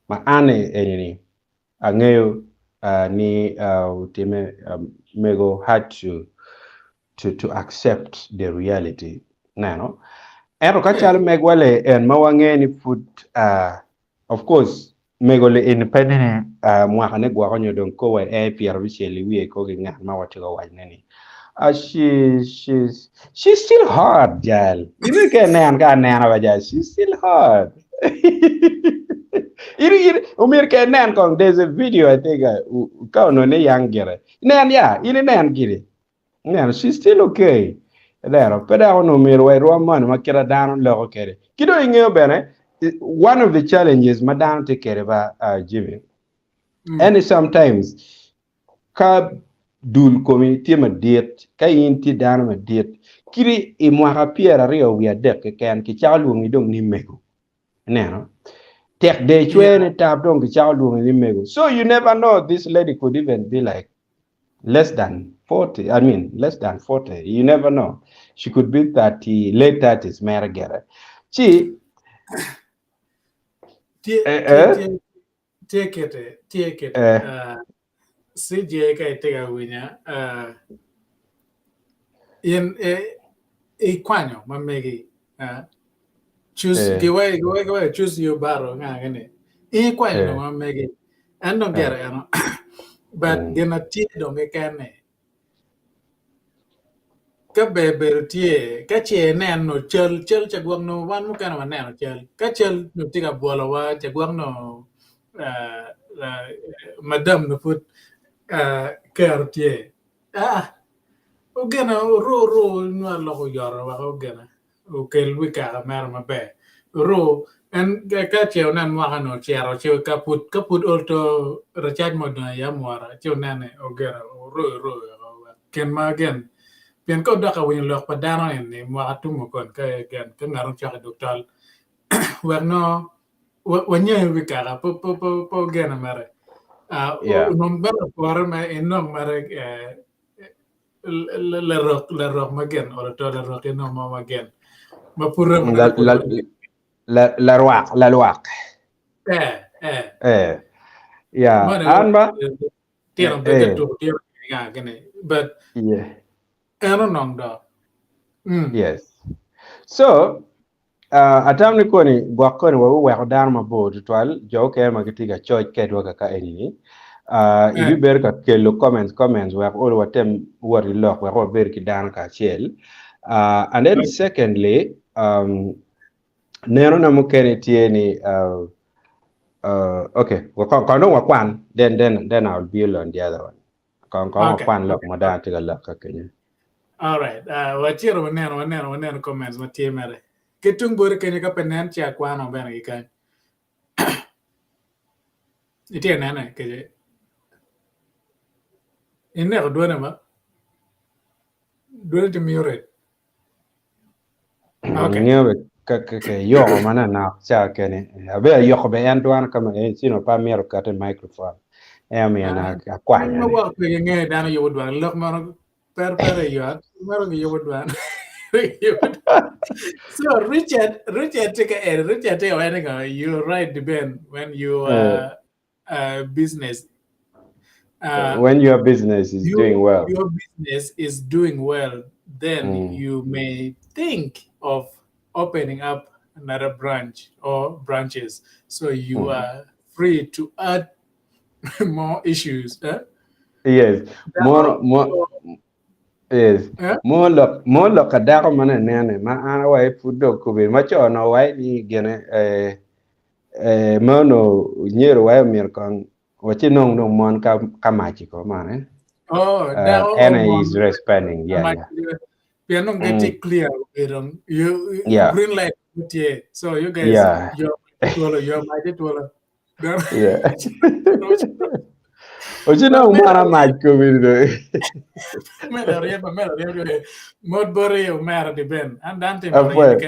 ma an eni-ni angeyo uh, ni uh, otimme um, mego had to to to accept the reality neno ento ka calo megwa le en ma wange ni pud uh, of course mego le eni pe ni uh, mwaka ne gwoko nyo dong ko wa e pyerabicel i wiye ko ki ngat ma watye ka wacone ni uh, she, she's, she's still hot jal in ke nen ka anena ba jal she's still hot in in omyero ke nen kong there's a video I think uh, ka onongo ni yang gire nen ya in inen gire Neno, she's still okay. Neno, pe dok onongo myero wa irwom moni ma kite dano loko kwede. Ki dong ingeyo bene, one of the challenges ma dano tye kwede ba uh, Jimmy, Mm. en ni sometimes ka dul komi tye madit, ka in tye dano madit, kiti i mwaka 23 keken kicako lwongi dong ni mego. Ineno? Tek de Yeah. cwer ni tap dong kicako lwongi ni mego. So you never know this lady could even be like less than 40 i mean less than 40 you never know she could be 30 late 30s mere gere ci Tye eh, tye eh, tye tye kite tye kite eh, uh, CJ ka itye ka winya uh, in eh, ikwanyo ma megi uh, choose eh, giwe giwe giwe choose your battle nga gini in ikwanyo eh, dong ma megi en dong eh, gire eno but mm, gin na tye dong keken ni ka ber bedo tye ka ce ineno cal cal ca gwok nongo wan mukene waneno cal ka cal nongo tye ka bwolowa ca gwok nongo uh, uh, madam nongo pud uh, kero tye ah ogene oru oru nywal lok oyoto wek ogene okel wi kaka mere maber. Ru, en ka ce wunen mwaka-ni ocito, ce ka pud ka pud olto racac mo odong iye amwora, ci wunen ni ogero oru oru wek gin ma gin. Pien ka odok ka winyo lok pa dano eni mwaka tumo kon ka gen ka ngat ocok i dog tol wek nongo wanyangi wi kaka pe pe pe pe ogene mere. Ah, Yeah. onongo bene opore me inong mere eh, larok larok ma gen olo to larok inong mo ma gen ma pud remo La, la, la, larwak, lalwak. eh eh Eh. Yeah, Mano an ba? tino bed ka Eh. tuko tino nga gini but Yeah. en onong do mm. Yes. So, uh, atam ni koni gwok koni wabiweko dano mabor tutwal jo okene ma gitye ka coc kedwa kaka eni-ni. Uh, Eh. ibibedo ka kelo comments comments wek olo watem wot i lok wek wabed ki dano kacel. Uh, and then secondly, um, neno na mukene tye ni uh, uh, okay, wa kong kong dong wakwan then then then I'll build on the other one. Kong kong Okay. wakwan lok ma dano tye ka lok ka kenyo. All right. Uh, wacito waneno waneno waneno comments ma tye mere. Ki tung boti kenyo ka pe nen ci akwano bene ki kany. Itye nene kece. Ineko dwone ba? Dwone tye muted. Okay. Ngeyo be ka ka ka yoko mananok ca kene. Abe ayoko be en dwan ka ma en cino pa myero kate microphone. En omiyo na Ah, akwanyo Ma ni. wok pe gingeyo dano yubo dwan lok mano per per yot mano giyubo dwan. So Richard Richard tye ka eri Richard tye ka waco ni ngo you're right Ben when you Eh, uh, uh, business uh, when your business is you, doing well. your business is doing well then Mm. you may think of opening up another branch or branches so you Mm. are free to add more issues eh? Yes. More more yes. Eh? Mo lok mo lok ka dako ma nene ma an awaye pud dok kubin ma co no waye ni gene eh eh mono nyero waye omyero kong waci nong dong mon ka ka maci ko man eh. Oh, Uh, dako and mon is responding. Yeah, yeah. Pien dong gitye Mm. clear obedo you Yeah. green light tye. So you guys Yeah. you're twolo you're maci twolo. Yeah. Oci nong mwana mac kubin do. Mera ryemba mera ryemba mot bori omera di ben. An dan timo Apwoyo.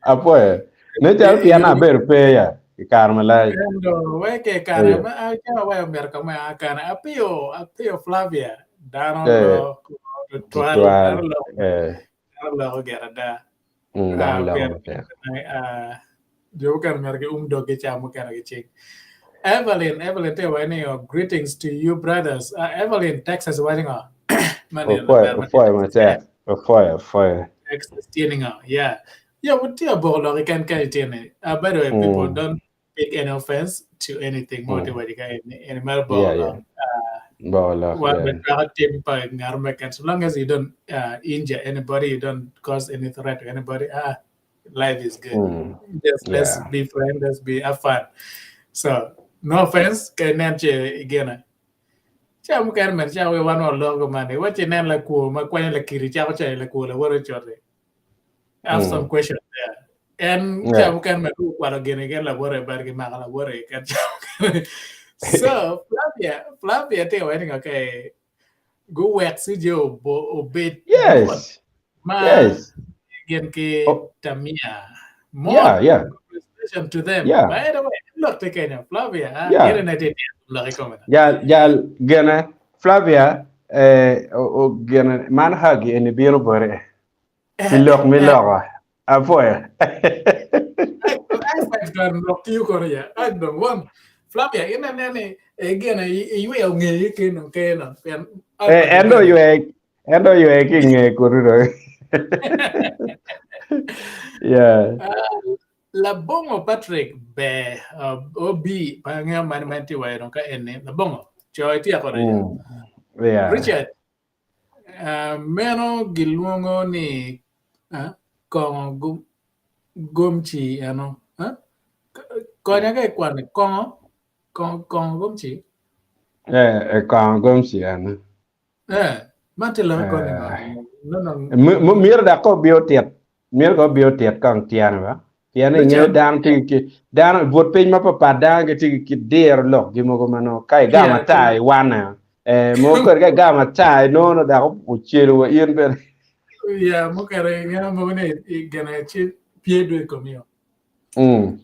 Apwoyo. Ne calo pien abedo pe ya i kare malac. Endo we ke kare Yeah. ma a we omera ka me a kare apiyo apiyo Flavia dano Eh. loko tutwal Tutwal. dano loko Eh. dano loko gire ada. Mm, Ah, dano loko pien matek. ah, jo mukene myero gium doggi ca mukene gicing. Evelyn, Evelyn tye waco ni oh, greetings to you brothers. Uh, Evelyn, Texas waco ngo? Man ni Opwoyo, ber ma opwoyo matek. Opwoyo, opwoyo. Texas tye ni ngo? Yeah. Yeah, wutye aboko lok keken ka itye ni. Uh, by the way, people Mm. don't take any offense to anything mo Mm. tye waco ka eni. Eni mere boko Yeah, yeah. lok. Uh, Boko lok, wan yeah. wacwako tim pa ngat mo keken. So long as you don't uh, injure anybody, you don't cause any threat to anybody, ah, life is good. Mm. Just let's Yeah. be friends, let's be have fun. So no offense, ka inen ce igena. Ca mukene bene ca we wan waloko mani, waci inen lakwo ma kwanyo lakiri cako cayo lakwo lawote ocote. I have some Mm. question there. En ca Yeah. mukene bene gukwalo gin ken lawote but gimako lawote ken ca mukene. So Flavia, Flavia tye ka waco ni okay, guwek CJ obo obed mot Yes. ma Yes. gin ki Oh, Tamia. Mot, yeah, yeah. congratulations to them. Yeah. By the way, lok te Kenya, Flavia, ah, Yeah. ine na tye lok i kome. Jal jal gene Flavia eh o, o gene man hagi eni bino bore. Pi lok mi loko. Apwoyo. High five to lok tiyo kore ya. Ai dong wan. Flavia, ine nene e gene iyweyo ng'eyi keno keno. Pien Eh en do ywe en do ywe ki ng'e kuru do. Yeah. Ah, Labongo Patrick be uh, obi pa ng'eyo man man ti wayo ka eni labongo co itye kore ya. Mm. Yeah. Richard uh, meno gilwongo ni uh, kongo gum, gomci eno uh? Konya ka ikwano kongo kongo kongo gomci Eh eh kongo gomci eno. eh man tye lok koni ngo Eh no no myero dok ko obi otit myero ko obi otit kong tyene ba pien ingeyo Richard dano tye ki dano i but piny mapapat dano gitye ki diro lok gi mogo ma nongo ka igamo yeah ata iwane eh mogo kodi ka igamo ata inongo dok ocelo wa in bene. Yeah, mukene ingeyo mogo ni i gene ci pye dwe i komio. Mm.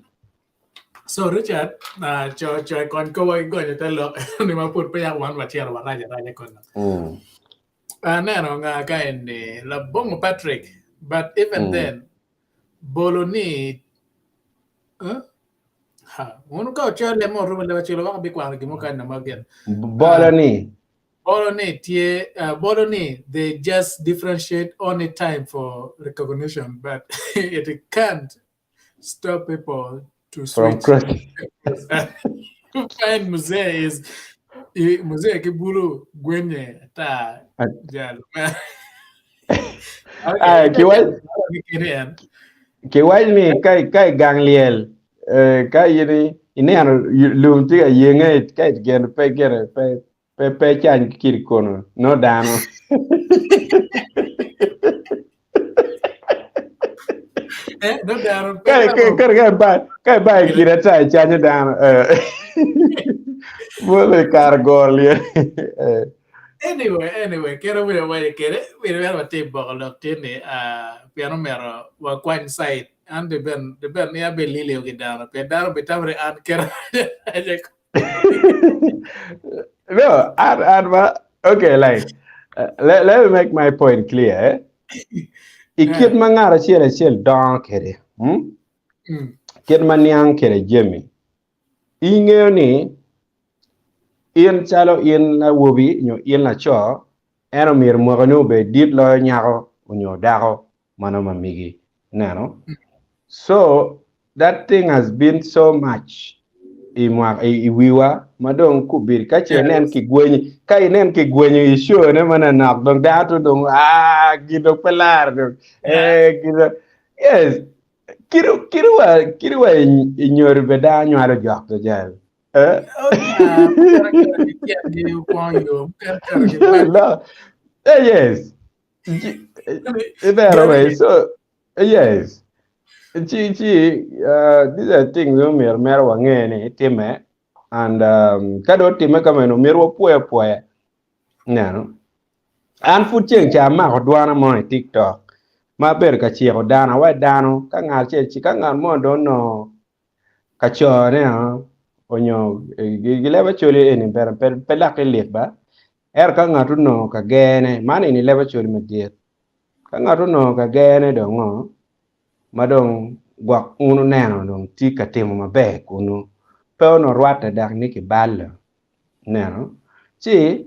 So Richard, uh, co co kony ko wa igonyo te lok ni ma pud pe yak wan wacito warac araca kono. Mm. Aneno nga ka eni labongo Patrick, but even Mm. then bolo ni huh? Ha, wun ka ocoyo leb mo orumo leb acel waka bikwano gin mukene na ma gin. Bolo ni. Bolo ni tye uh, bolo ni they just differentiate only time for recognition but it can't stop people to From switch. cross. Find muzee is i- muzee ki bulu gwenye ata jal. Ah, kiwac kiwac ni ka ka i gang lyel eh, ka in ineno lum tye ka yenge ka gin pe gire pe pe pe cany ki kidi kono no dano. Eh, no dano pe Ka ka ka ka ba ka ba i kidi ata icanyo dano. Eh. Bolo i kar gor lyel. Eh. Anyway, anyway, kero wiro waco kede, wiro wiro watye boko lok tye ni, ah, pien omyero wakwany side. An di ben, di ben ni abe lilio ki dano, pien dano bitamo ni an kero No, an, an, ma, okay, like, uh, let, let me make my point clear. Eh? I kit ma ngat acel acel dongo kwede, hmm? Mm. kit ma niang kwede jami, ingeyo ni in calo in awobi nyo in laco, en omyero mwakani obed dit loyo nyako nyo dako mano ma migi. Ineno? So, that thing has been so much i mwaka i, i wiwa ma dong kubiri ka ce inen Yes. kigwenyi ka inen kigwenyo i show ne mananok dong dano to dong ah gin dong pe lar dong Yeah. eh gin dong yes kiri kiri wa kiri wa i i nyori be dano nywalo jok to jal eh Oh, yeah. Mukene kare ki tyengi okwongo yo, mukene kare ki bal. no eh yes Ji- eh, Ibero we so eh, yes ci ci uh, these are things omyero mere wange ni time and um, ka dong otimme kameno myero wapwoye apwoya neno an pud ceng ca amako dwana mo i tiktok ma abedo ka ciko dano awaco dano ka ngat acel ci ka ngat mo dong onongo ka cone onyo gilebo acholi eni bene pe laki lit ba ento ka ngat onongo ka gene man eni lebo acholi madit ka ngat onongo ka gene dong ngo ma dong gwok un wuneno dong tye ka timo maber kunu pe onongo rwatte dok ni kibalo ineno ci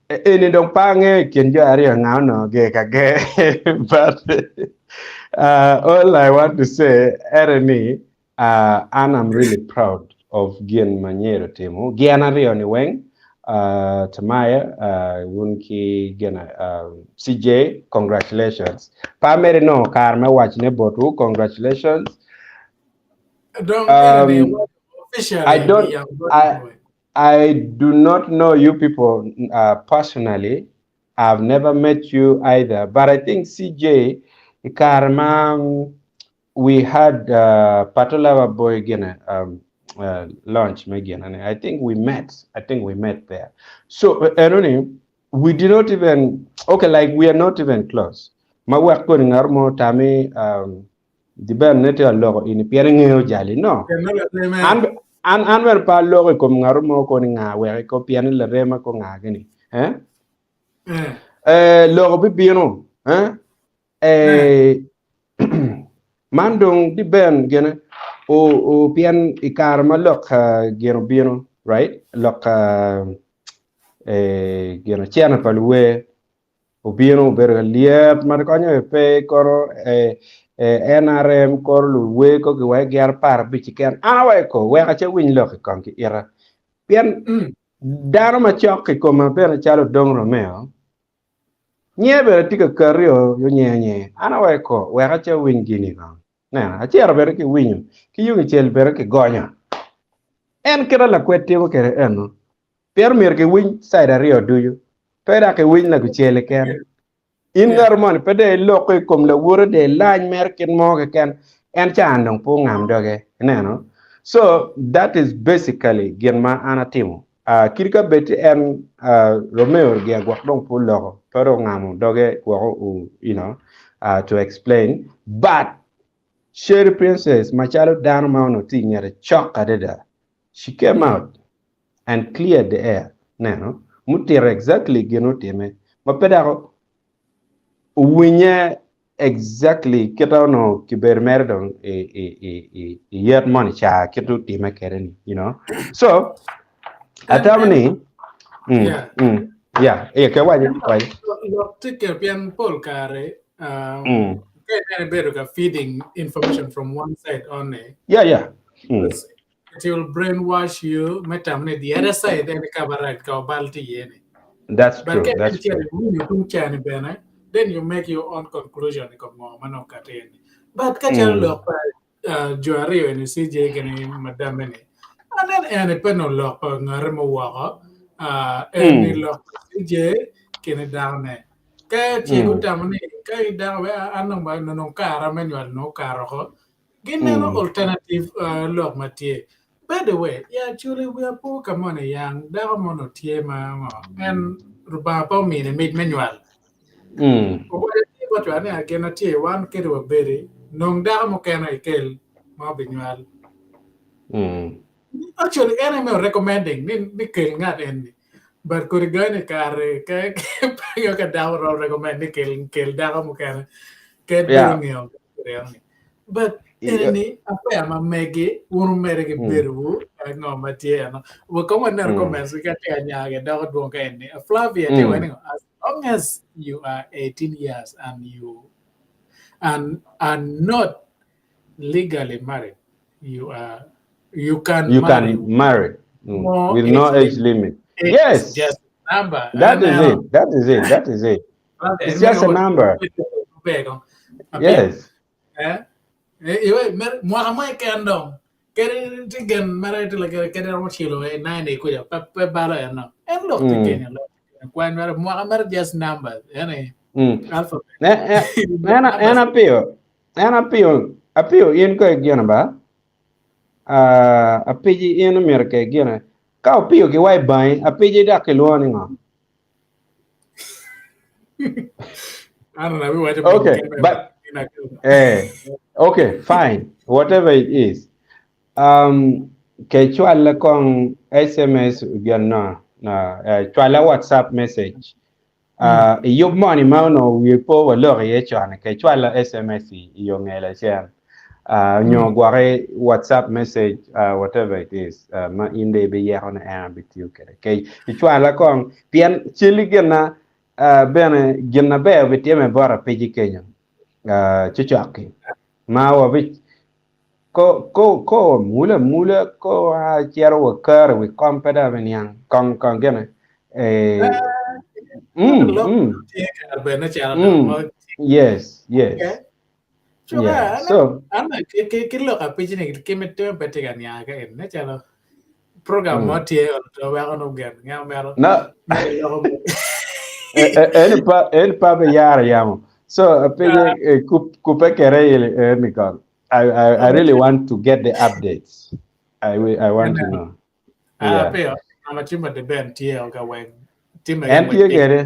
Eni dong pe angeyo i kin jo aryo nga onongo ger ka ger but all I want to say ene ni an I'm really proud of gin ma Nyeri otimo gin aryo ni weng Tamaya wun ki gin CJ congratulations pe amito nongo kare me wacone botwu congratulations Dong ene ni officially I don't we are going I away. I do not know you people uh, personally. I've never met you either. But I think CJ, i kare ma um, we had uh, Patolava Boy gina um, uh, launch me gina. I think we met. I think we met there. So, uh, Eroni, we did not even, okay, like we are not even close. Ma wek koni ngat mo tami um, Diben ne tye ka loko ini pien engeyo jali. No. An an an bene pe aloko i kom ngat mo ko ni nga wek ko pien ni larema ko nga gini. Eh? Eh loko bibino. Eh? Eh man dong diben gene o o pien i kare ma lok uh, gin obino right lok uh, eh gin cene pa luwer Obino obedo ka lyet ma konyo pe kono NRM kono luwer ko giwaco gin 15 keken. An awaco ko wek ace winy lok i kom ki ita. Pien dano macok i koma bene calo Odong Romeo nyer bene tye ka kati o yo nyer nyer. An awaco ko wek ace winy gini kong. Neno, acito bene ki winyo ki yung icel bene ki gonyo. En kite lakwed timo kwede eno. Pien omyero kiwiny side aryo ducu, pe dok kiwiny lakucel keken. In ngat moni pe dong iloko i kom lawote dong ilany mere kit mo keken, en can dong pe ongam doge. Ineno? So that is basically gin ma an atimo. Uh, kit ka bed ti en uh, Romeo gia gwok dong pe oloko, pe dong ongamo doge woko u, you know, uh, to explain. But Sherry Princess macalo dano ma onongo tye i ngete cok adada, she came out and cleared the air. Neno, mutito exactly gin mutimme ma pe dok owinye exactly kita onongo kibedo mere dong i i i i i yet moni ca kit otime kwede ni you know so atamo ni mm, Yeah. mm, yeah yeah ke waco waco Lok tye ke pien pol kare um, mm, ka ineno ibedo ka feeding information from one side only yeah yeah mm, it will brainwash you me tamo ni the other side en ka barac ka obal tye iye ni. that's But true ka that's in cito true iwinyo tung cani bene then you make your own conclusion i kom ngo ma nongo okati iye ni. But ka calo mm, lok pa uh, jo aryo ni CJ gini madame ni anen eni pe nongo lok pa ngati mo woko uh, eni mm, lok pa CJ kini dakone. Ka ce mm, gutamo ni ka i dako we an dong ba nongo kara me nywal nongo okato oko Gineno mm. alternative uh, lok ma tye. By the way, ya actually wiya po ka moni yang dako mono tye ma ngo en Rubanga pe omine mic me nywal. Mm. Owaco tye bot cware ni gin na tye wan kede wabedi nong dako mukene ikel ma obinywal. Mm. Actually en aye me recommending ni, ni kel ngat en ni. But kodi gani kare ka ka ka dako romo recommend ni kel kel dako mukene ke bedo Yeah. ngeyo ni. But Yeah. eni ni affair ma megi wun wumede ki Mm. bedowu ngo ma tye eno. Wa kong waneno Mm. comments ki ka tye ka nyage doko dwong ka eni. Flavia tye Mm. wene as long as you are 18 years and you and are not legally married, you are you can You marry can marry mm, no with age no age limit. limit. Age is Yes, just a number. that is Aneno it. That is it. That is it. Flavia It's just a number. Yes. Eh? Iwe mer mwaka mo keken dong. Kede tye gin mere tye lakere kede romo cilo e 90 kuca pe pe balo en no. En lok tye Mm. kenyo lok tye kenyo. Kwan mere mwaka mere just numbers. Ene Mm. alphabet. Ne, eh, en en Numbers. apiyo en apiyo apiyo in ko igino ba uh, apiji in omyero ke gine ka opiyo ki wai bangi apiji dok kilwongo ni ngo I don't know. We watch okay but eh okay fine whatever it is um ke cwal kong sms gin no no eh, cwala whatsapp message uh, i yub moni ma onongo wiye po walok iye con ke cwala sms i i yo nge lacen uh, nyo gwoki whatsapp message uh, whatever it is uh, ma in dong ibiyeko ni en abitiyo kwede ke icwala kong pien celi gina uh, bene gin maber obitime bot apiji kenyo uh, cocok-ki ma wabi ko ko ko wamule amula ko a cito wakero i wi kom pe dong abiniang kong kong gine eh, mm, Lok mm, tye kare bene calo dong mm, mo yes yes Okay. Cuka, yeah an so an ki ki ki lok apici ni ki me time pe tye ka niang ka en ne calo program mo mm. tye to weko no gen ngeo mero no mero loko mo. Eh, eh, en pa en pa be yara yamo so apije eh, kup kupe kere ili eh, ni kong I, I I really want to get the updates I will, I want to know Ah, yeah pe ama cimba de ben tye o ka weng time en weng tye tik. kede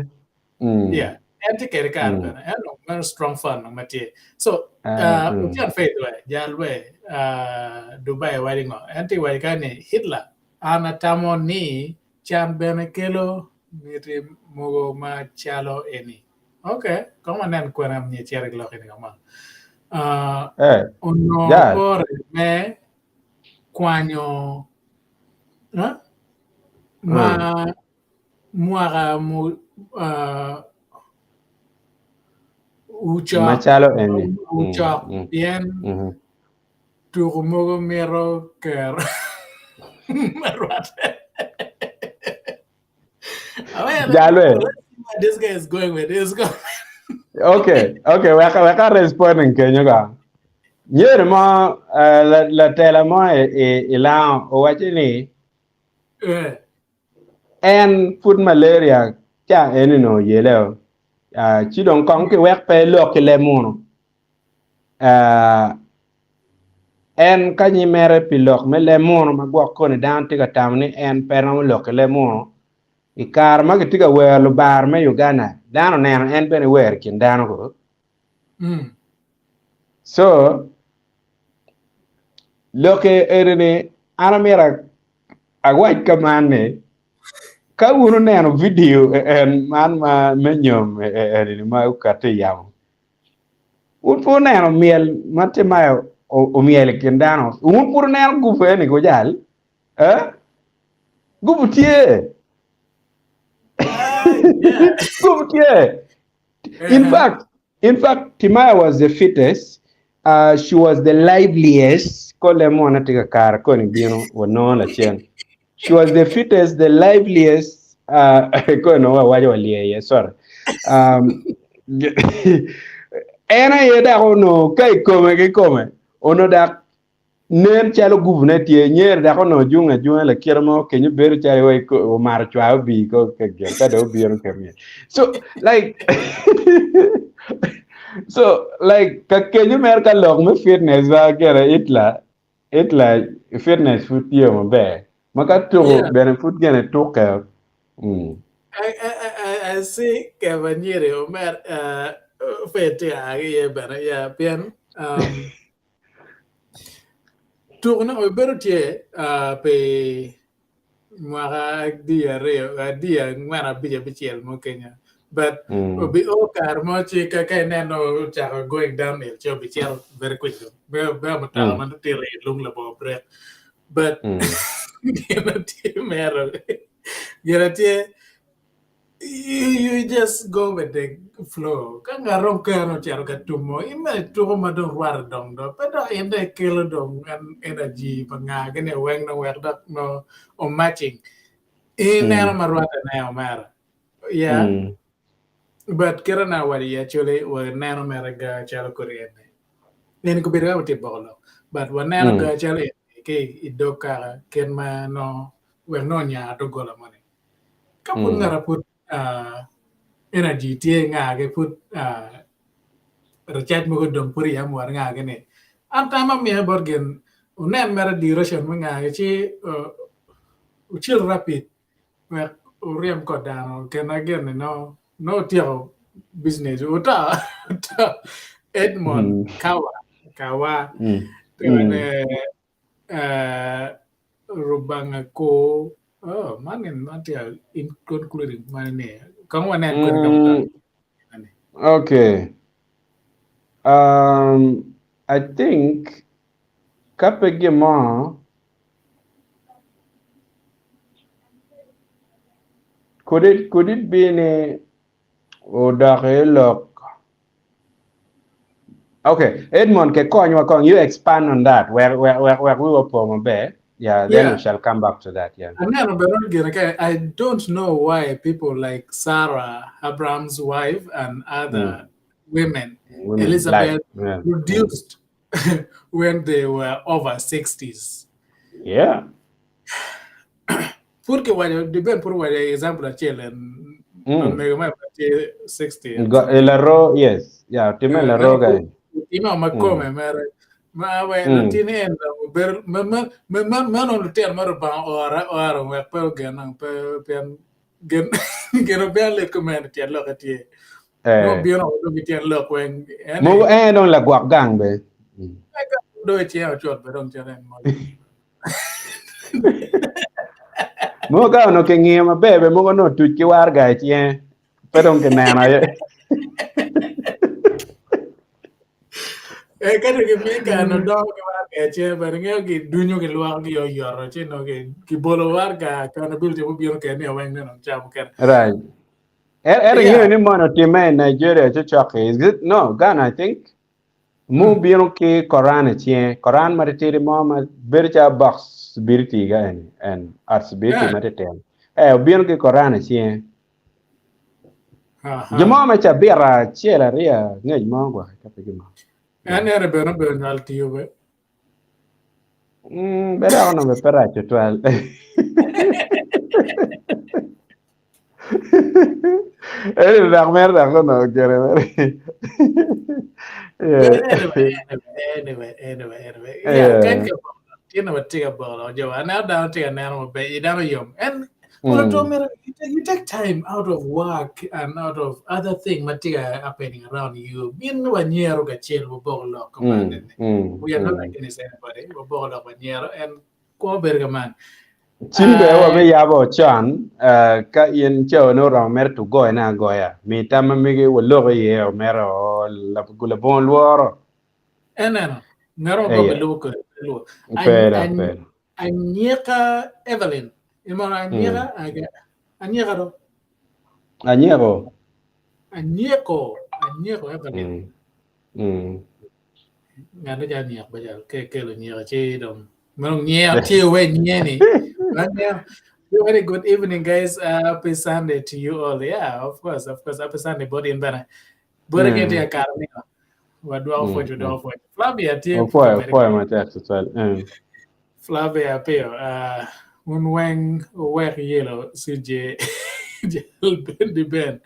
mm. Yeah. En tye kede kare Mm. bene. En dong meno strong fan ma tye. So, Ah, uh, mm. Otieno Faith we, jal we, uh, Dubai waco ngo. En tye waco ka ni Hitler, an atamo ni can bene kelo miti mogo macalo eni. Okay, kong wanen kwena myero icit i lok eni kong. Uh, Eh, onongo jal pore me kwanyo huh? ma mm. mwaka mu uh, ucok macalo eni mm. ucok Mm. pien Mm. tuko mogo mito kero me rwatte. I mean, Jal we let's see where this guy is going with this. okay okay weka weka responding kenyo ka nyeri mo eh, la- latela mo i, i, i lango owaco ni Eh, en pud malaria ca eni no oyele o uh, ci dong kong ki wek pe lok ki leb munu uh, En ka nyimere pi lok me leb munu ma gwok koni dano tye ka tamo ni en pe romo lok ki leb munu, i kare ma kitye ka wero lubar me Uganda, dano oneno en bene wer i kin dano ko. Mm. So, lokke eni ni an amyero awac ka man ni ka wun oneno video en man ma me nyom eni ma okati i yamo, Wun pe wuneno myel ma Timayo omyelo i kin dano? Wun pud wuneno gupu eni gujal? Eh? Gupu tye. Gupu tye. In fact, in fact, Timaya was the fittest. Uh, she was the liveliest. Kole mo na tye ka kare koni bino wanongo lacen. She was the fittest, the liveliest. Uh, ko no wa wacho walie iye, sorry. Um, en aye dok onongo ka i kome ki kome onongo dok nen calo gubune tye nyere dok onongo junge ajunga lakite mo kenyo bedo calo wai omato cwa obi ko ka gin ka dong obino ka myel so like so like ka kenyo mere ka lok me fitness ba kere itla Hitler fitness pud tye maber ma ka tuku Yeah. bene pud gene tuke. Mm. I, I, I, I see Kevin Nyiri omer uh, pe tye a ki iye bene yeah, pien um, tuku ne obedo tye uh, pi mwaka adi aryo adi angwen abic abicel mo kenya but Mm. obi o kare mo ci ka ka ineno ocako going downhill ci obi cito very quickly be be mutoka Mm. ma tye i lung labongo brake but Mm. gin tye mero gin tye you, you just go with the flow ka ngat dong keno ocito ka tumo imedo tuko ma dong rwate dong do pe dok in dong ikelo dong en energy pa nga gini weng dong wek dok no o matching ineno Mm. ma rwate ne omera yeah Mm. but kite na awaco iye actually waneno mere ga calo kodi eni eni kobedo ka watye boko lok but waneno Mm. ga calo eni ki i dog kaka kit ma no wek no onya dogola moni Ka pud Mm. ngata pud uh, energy tye ngage pud uh, recharge mogo dong pud iye mwar ngage ni an tam amiyo bot gin unen mere duration me ngage ci uh, ucil rapid wek uryem kod dano kena gin ni no no otyeko business uto uto Edmond Mm. Kawa Kawa Mm. mm. Mm. uh, Rubanga ko oh man en man tye including man ni kong wanen kwede ka Mm. Okay. Um, I think ka pe gin mo could it could it be ni odok i lok Okay, Edmond ke konywa kong you expand on that wek wek wek wek wiwa opo maber. Yeah, then Yeah. we shall come back to that. Yeah. Aneno bene gire ka I don't know why people like Sarah, Abraham's wife, and other women, Women Elizabeth, like yeah. produced when they were over 60s. Yeah. Pud kiwaco, di ben pud owaco example acel en Mm. mego ma tye 60. Go, Elaro, yes. Yeah, time Elaro guy. Tima ma kome mere. Ma we Mm. lutini en dong obedo ma ma ma ma meno lutino ma Rubanga ora ora wek pe ogen ang pe pien gen gen oben lit kumene tyen lokke tye. Eh. No bino dong ki tyen lok weng en Mogo en dong lagwok gang be. Mm. do ice ocot be dong calo en mo. Mogo ka onongo kingiyo maber be mogo onongo tuc ki warga i cinge pe dong kineno aye. Eh, ka dong gimiyo kare no dongo ki warga i cinge bene ingeyo gidunyo gilwoko gi oyoto ci nongo gi- gibolo warga accountability mubino kede ni weng neno camo kene. Right. Er er Yeah. ingeyo ni mono otimme i Nigeria cocok-ki. Is it? No, Ghana I think. Mubino ki Koran i cinge. Koran matitidi mo ma bedo calo box sibiriti ga eni en ot sibiriti Yeah. matitino. Eh, obino ki Koran i cinge. Aha. Jo mo me cabit acel aryo ngec mo gwok ka pe gimo. En ene bene obedo nywal tiyo be. Mm, be dok onongo pe rac tutwal. Eni dok mere dok onongo gire mere. Anyway, anyway, anyway, anyway. Yeah, kan ka tye na watye ka bolo jo aneno dano tye ka neno maber i dano yom and mm. you take time out of work and out of other thing ma tye ka happening around you bin wanyero kacel waboko lok kuman mm, we are not against anybody waboko lok wanyero and kwo bedo kaman Cim be wa be yabo con eh, ka in cawa ne oromo mere to goyone agoya. Mi tam ma megi waloko iye o mere o labongo lworo. Eneno, ngero go be lubo kode, be lubo. Pe dok, pe dok. Anyika Evelyn, imono anyika, anyika do. Anyeko. Anyeko, anyeko Evelyn. Ngat ma calo nyek ba calo ke kelo nyeko ci dong dong nyer tye we nye ni. Very good evening guys. Uh, happy Sunday to you all. Yeah, of course, of course. Happy Sunday body in bene. Bore ke tye kare ni. Wadwoko pwoc, wadwoko pwoc. Flavia tye. Opwoyo, opwoyo matek tutwal. Mm. Flavia Apio, uh, un weng wuwek yelo CJ Jal Bendy Ben.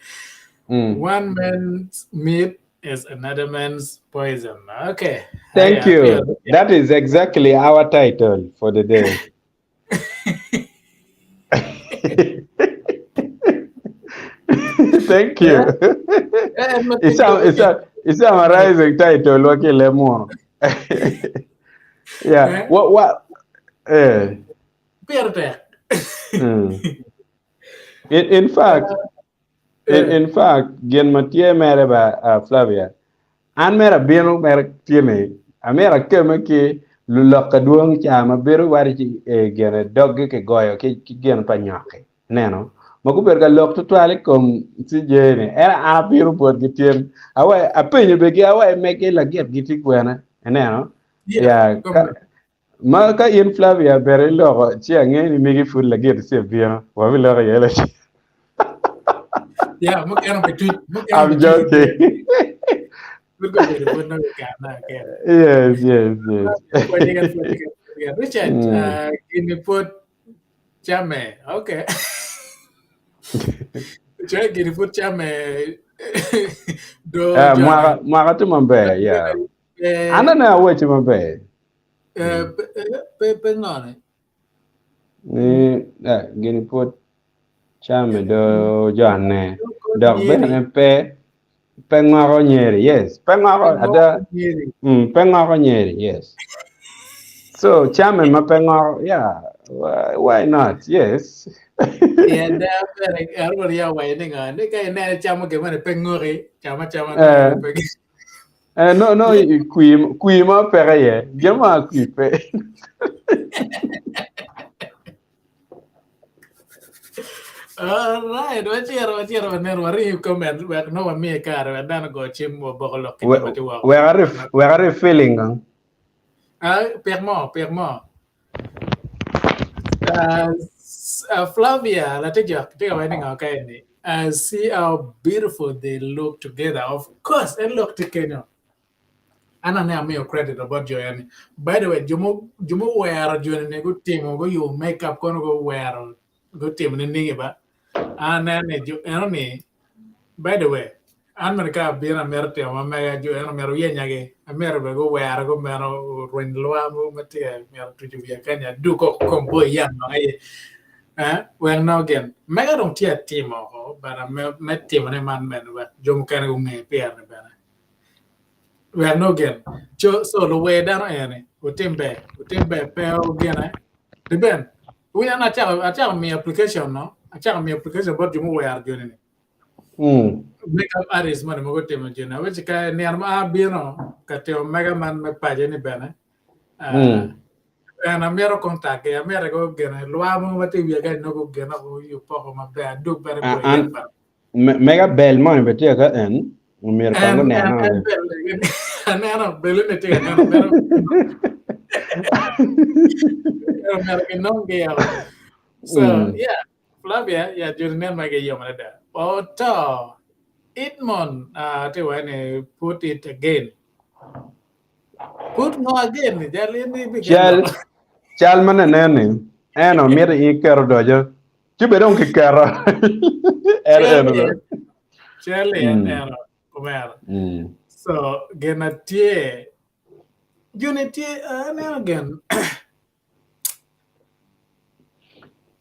Mm. One man's meat is another man's poison. Okay. Thank Aya, you. Apio. That is exactly our title for the day. Thank you. Eh, ma It's a, it's a, it's a summarizing title wakile mo. Yeah. Eh? What what eh Pire tek. mm. In, in fact, in, in fact, gin ma tye mere ba uh, Flavia, an mere abino mere tye ni, amyero akemme ki lulok adwong ca ma bedo wadi ci eh, gine doggi kigoyo ki, ki gin pa nyoki. Ineno? Ma gubedo ka lok tutwal i kom CJ ni, en an abino botgi tyen, awe apenyo begi awe megi lagit gitye kwene. Ineno? Yeah, Ya, ka, ma ka in Flavia bene iloko ci angeyo ni megi pud lagit ci ebino, wabiloko iye lacen. Yeah, mukene obituc, mukene I'm obituc. joking. Pud gubedo pud nongo gikane akena. Yes, yes, yes. Pwonye ka pwonye ka pwonye ka. Richard, Mm. uh, gini pud Chame, okay. Cwe gini pud chame do Eh, jone. mwaka mwaka tye maber, yeah. Eh, An aneno aweche maber. eh, pe pe pe ngone. Ni eh, gini pud chame do jone. Dok bene pe Pe ngoko nyeri, yes. Pe ngoko, ada. Mm, pe ngoko nyeri, yes. So, chame ma pe ngoko, yeah. Why, why not? Yes. Yeah, da bene arwor ya wai ni ngo ni ka ineno camo gin moni pe ngoki cam acama Eh. pe Eh, no, no, kwi, kwi ma peke iye. Gin ma kwi pe. All right, wacito wacito wanen waringo comment wek nongo wamiye kare wek dano ogo cim waboko lok ki jo ma tye woko. Wek arif, wek arif feeling kong. Ah, pik mo, pik mo. Uh, uh, Flavia, latijok, tye ka waco ni ngo ka eni? Uh, see how beautiful they look together. Of course, en lok tye kenyo. An ane amiyo credit about jo eni. By the way, jo mo jo muwero joni ni gutimo guyubo makeup kono guwero gutimo nining ba? An aneno ni jo eno ni by the way an bene ka abino amito timo ma mega jo eno myero wuyenyagi amito bene guwero gumeno orweny lwa mogo ma tye ka myero tuco wiya kany adug koko kom bor yam dong aye eh wek nongo gin mega dong tye atimo oko but me timone man bene wek jo mukene gunge pire ni bene. Wek nongo gin. Co, so luwer dano eni, wutim ber, wutim ber, pe wugine. Ruben, winyo an acako, acako miyo application no, acako miyo application bot jo muwero joni ni. Mm. Makeup artist moni ma gutimo joni. Awaci ka nino ma abino ka timo mega man me paco ni bene, ah, Mm. en amito contact gi, amito gugine, lwar mogo ma tye i wiya kany nongo gugine guyub poko maber, adug bene Ah, bor an, yen bene. Mega bel moni bene tye ka en omyero kong En, gunen en, en ane. bel aneno belone tye ka neno meno myero ginong gi yako. So Mm. yeah, Flavia, yeah, joni nen ma giyom adada. Oto, Edmond, uh, tye waco ni put it again. Put ngo again ni jal in ibi Cal, cal ma nenen ni eno mito iketo doco Ci bene dong kiketo. En eno. Cal en eno, omera. Mm. So. So gin na tye joni tye aneno gin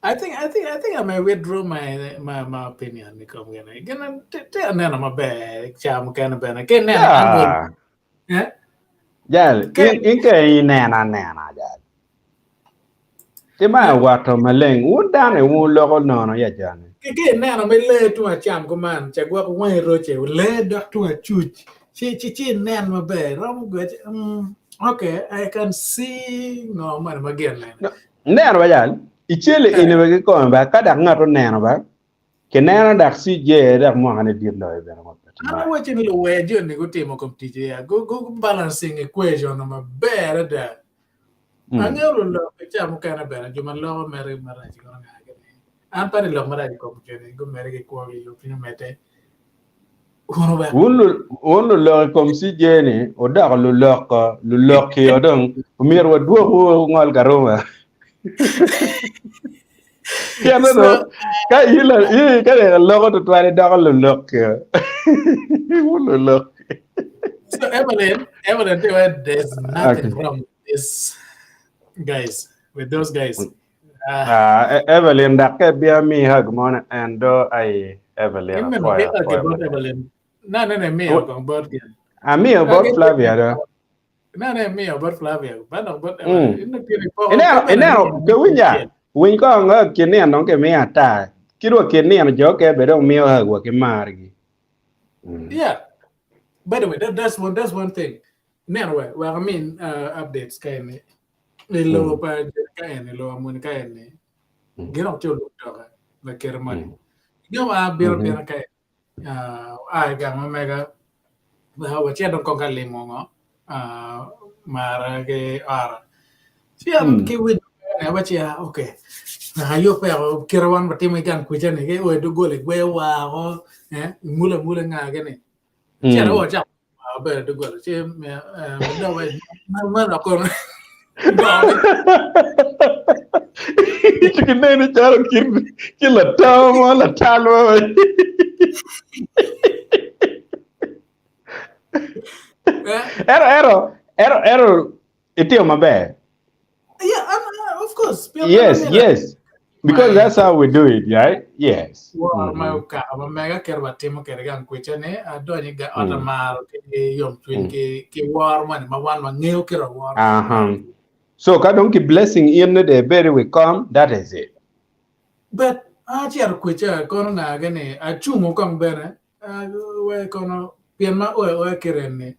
I think I think I think I may withdraw my my my opinion i kom gin gin tye aneno maber ca mukene bene ki ineno Yeah. eh? Jal, Ke- in in ke ineno anena jal. Ki ma wato maleng, wun dano wun loko nono ya jani. Ki ki ineno me lee tung acam kuman ca gwoko wangi roce lee dok tung acuc ci ci ci inen maber romo gwec mm, okay I can see ngo moni ma gin neno. No, Neno ba jal, icele ini ba kikome ba, ka dok ngat oneno ba, kineno dok CJ dok mwaka ne dit loyo bene wa pe An awaco ni luwer joni gutimo kom tic ya gu gu balancing equation maber adada. Mm. Angeyo lulok ki ca mukene bene jo ma loko mere marac kono nga gini. An pe ni lok marac i kom joni gumere ki kwogi yo piny omedde. Kun oweko Wun lu- wun lulok i kom CJ ni wudoko lulok lulok-ki o dong omyero wadwokwu ngol karuma. Pien So, dong ka in la- in ka dong iloko tutwal idoko lulok-ki. Wun lulok. so Evelyn, Evelyn, tell you, there's nothing Okay. wrong with this guys, with those guys. Ah, Ah, E- Evelyn dok ke bia mi hug mo ni en do ai Evelyn imeno apoyo ki apoyo bot matek. Evelyn. Na ne ne miyo kong bot gin. Amiyo bot Agi- Flavia do. Na ne miyo bot Flavia. Ba dok bot Mm. Evelyn. Ino kiri poko. Ineno ineno ke winja winy kong hug ki nino dong kimiyo ata ki dong ki nino jo ke be dong miyo hug wa ki margi. Mm. Yeah. By the way, that, that's one that's one thing. Neno we, well, I mean uh, updates ka eni. I lobo pa ka eni, lobo amuni ka eni. Mm. Gin ok tye olub doke la kere moni. Mm. Nyo a biro Mhm. bino ka eni. Uh, a i gang ma mega uh, wacito dong kong ka limo ngo uh, mara ki ora. Ci an Mm. ki winyo ne waci ah, okay. Naka yo peko kite wan watimo i gang kuca ni ki oe doggola igweyo wako eh imula amula nga gini. Ci an Mm. awo cako maber doggola ci eh, dok ma ma dok kono Ci kineni calo kit ki lato mo latal mo. Eh, Ero ero ero ero itimo maber. yeah, I'm, uh, of course. Pien Yes, meno yes. Because My- that's how we do it, right? Yes. Wor ma Mhm. okato ma mega kit watimo kwede gang kwica ni adonyo i ga ot Mm. amaro ki yomcwiny Mm. ki ki woro moni ma wan wangeyo kit waworo. Uh-huh. So ka dong ki blessing in ni de bedo wi kom, that is it. But acito kwica kono nga gini acungo kong bene ah, we kono pien ma oe oe kiren ni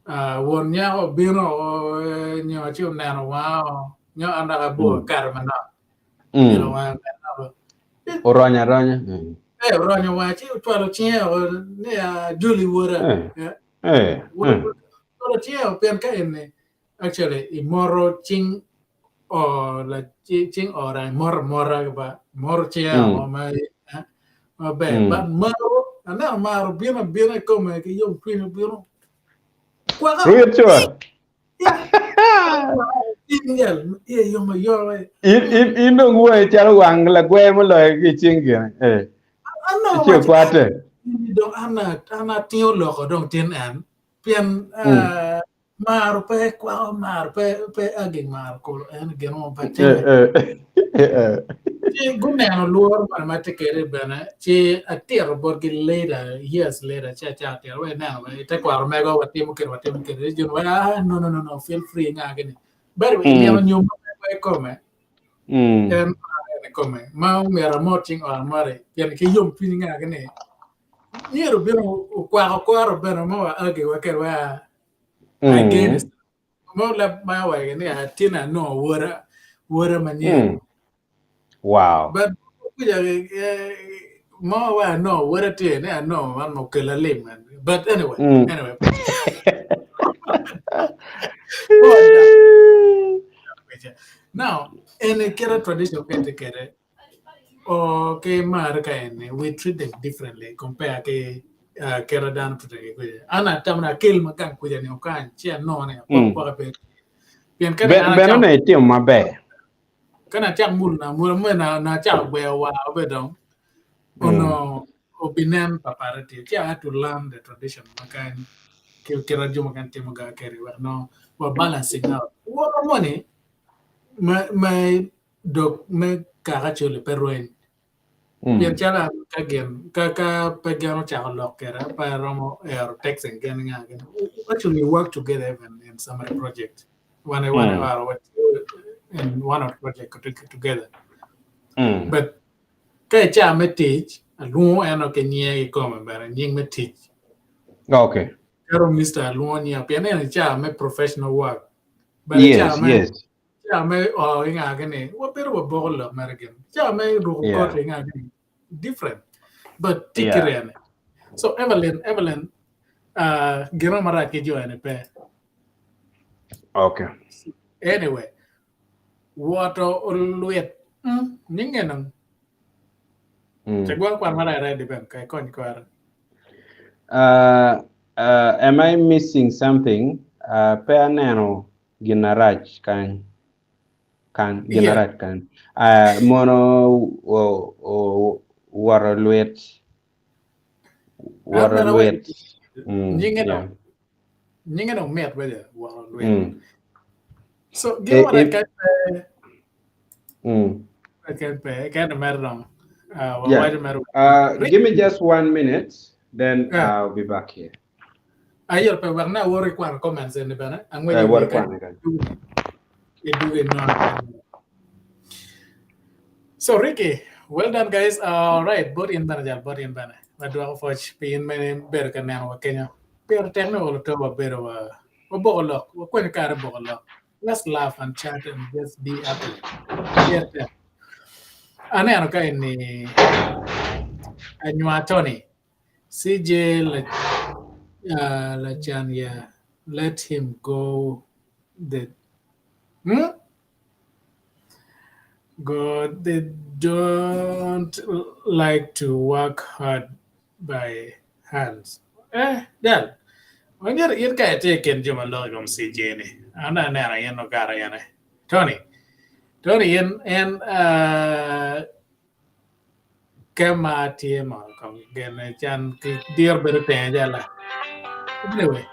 ah, won nyako obino eh, nyo ci oneno wanga nyo an dok abor Mm. kare manok Mm. Eno wanga manok. Oronyo aronya. Mm. Eh, oronyo wanga ci ocwalo cinge o ni ah, Julie woda. Eh. Eh, Eh. woda Mm. ocwalo cinge o pien ka eni actually imoro cing o la ci- cing ora imoro amora ba moro cinge Mm. o ma eh, maber Mm. but maro aneno maro bino abina i kome ki yomcwiny obino kwaka Rwit cur. Ingel iye yom ayoma In in in dong wuoyo calo wang lagwe moloyo ki cing gine. Eh. aneno Ci okwate. dong an an atingo loko dong tin en pien Mm. eh, maro pe kwako maro pe pe aging maro kulu en gin mo pe Eh, time eh. Eh, eh. ci guneno lworo mane ma tye kwede bene ci atito botgi later years later ci acako tito wa ineno wa i tekwaro mego watimo kede watimo kede ci wa ah no no no no feel free nga gini by the way Mm. nino nyom ma mego i kome Mm. en en i kome ma omyero amot cing ot mori pien ki yomcwiny nga gini myero bino okwako kore bene ma wa argue wa kede wa Mm. against mo leb ma aweko ni atin anongo woda woda manyen Mm. Wow. but kuja eh, mo wa anongo woda tye ni anongo man mo kela lim man. but anyway Mm. anyway now in a kera tradition kete kere o ke mar ka eni we treat them differently compare ke uh, kera dano treat them kuja ana tamna kel magang kuja ni okan chi anongo ni Mm. pok pok pe pien kane Ben an bene acako ne itimo maber. kana acak mulo na mulo me na na acako gweyo war obedo dong Mm. ono obinen papara tye ci I had to learn the tradition ma kany. Kit jo mukene timo ga kede wek nongo wa balancing out. Woro moni ma ma dok me kaka Acholi pe rweny. Pien calo an ka gin ka ka pe gin ocako lok keda pe aromo ero texting gin nga gin. Actually we work together even in some of the project. When I want mm. in one of the project together. But ka i caa me tic alwongo eno ki nyinge kikome bene nying me tic. Okay. Calo Mister alwongo nyinga pien eno i caa me professional work. But i caa Yes, me yes. caa me o ki nga gini wabedo waboko lok mere gin. Caa me ruko Yeah. koti nga gini different. But tic Yeah. ki ryene. So Evelyn, Evelyn, uh, gin mo marac ki jo eni pe. Okay. Anyway, Woto olwit nyinge nong. Cegwa kwan marac rac depend ka ikony kore. Uh, uh, am I missing something? Uh, pe aneno gin marac kany. Kan, gin Yeah. marac kany. Uh, mono o, o, woto lwit. Woto An bene lwit. Mm, Nyinge yeah. dong nyinge dong mit wede woto lwit. Mm. So gin Eh, marac eh, kany pe mm. kany pe kany mere dong. Uh, Yeah. wawaco mere Uh, give me just one minute, then Yeah. I'll be back here. Ayer pe wek na wor ikwano comments eni bene. Angweco Eh, wiye wor kany. kwan kany. Iduge non. So Ricky, well done guys. All right, bot in bene jal bot in bene. Wadwoko pwoc pi in mene bedo ka neno wa kenyo. Pire tek ni olo to wabedo wa waboko lok, wakwanyo kare boko lok. Let's laugh and chat and just be happy. Pire tek. Aneno ka eni anywa Tony CJ la, uh, Lachan yeah, let him go the hmm? God, they don't like to work hard by hands. Eh, jal. Wanyar in ka ite ken jo ma lok i kom CJ ni. An aneno in okara ene. Tony. Tony in en uh, Kema tye mono kong gene can ki diro bedo tenge jala. Anyway,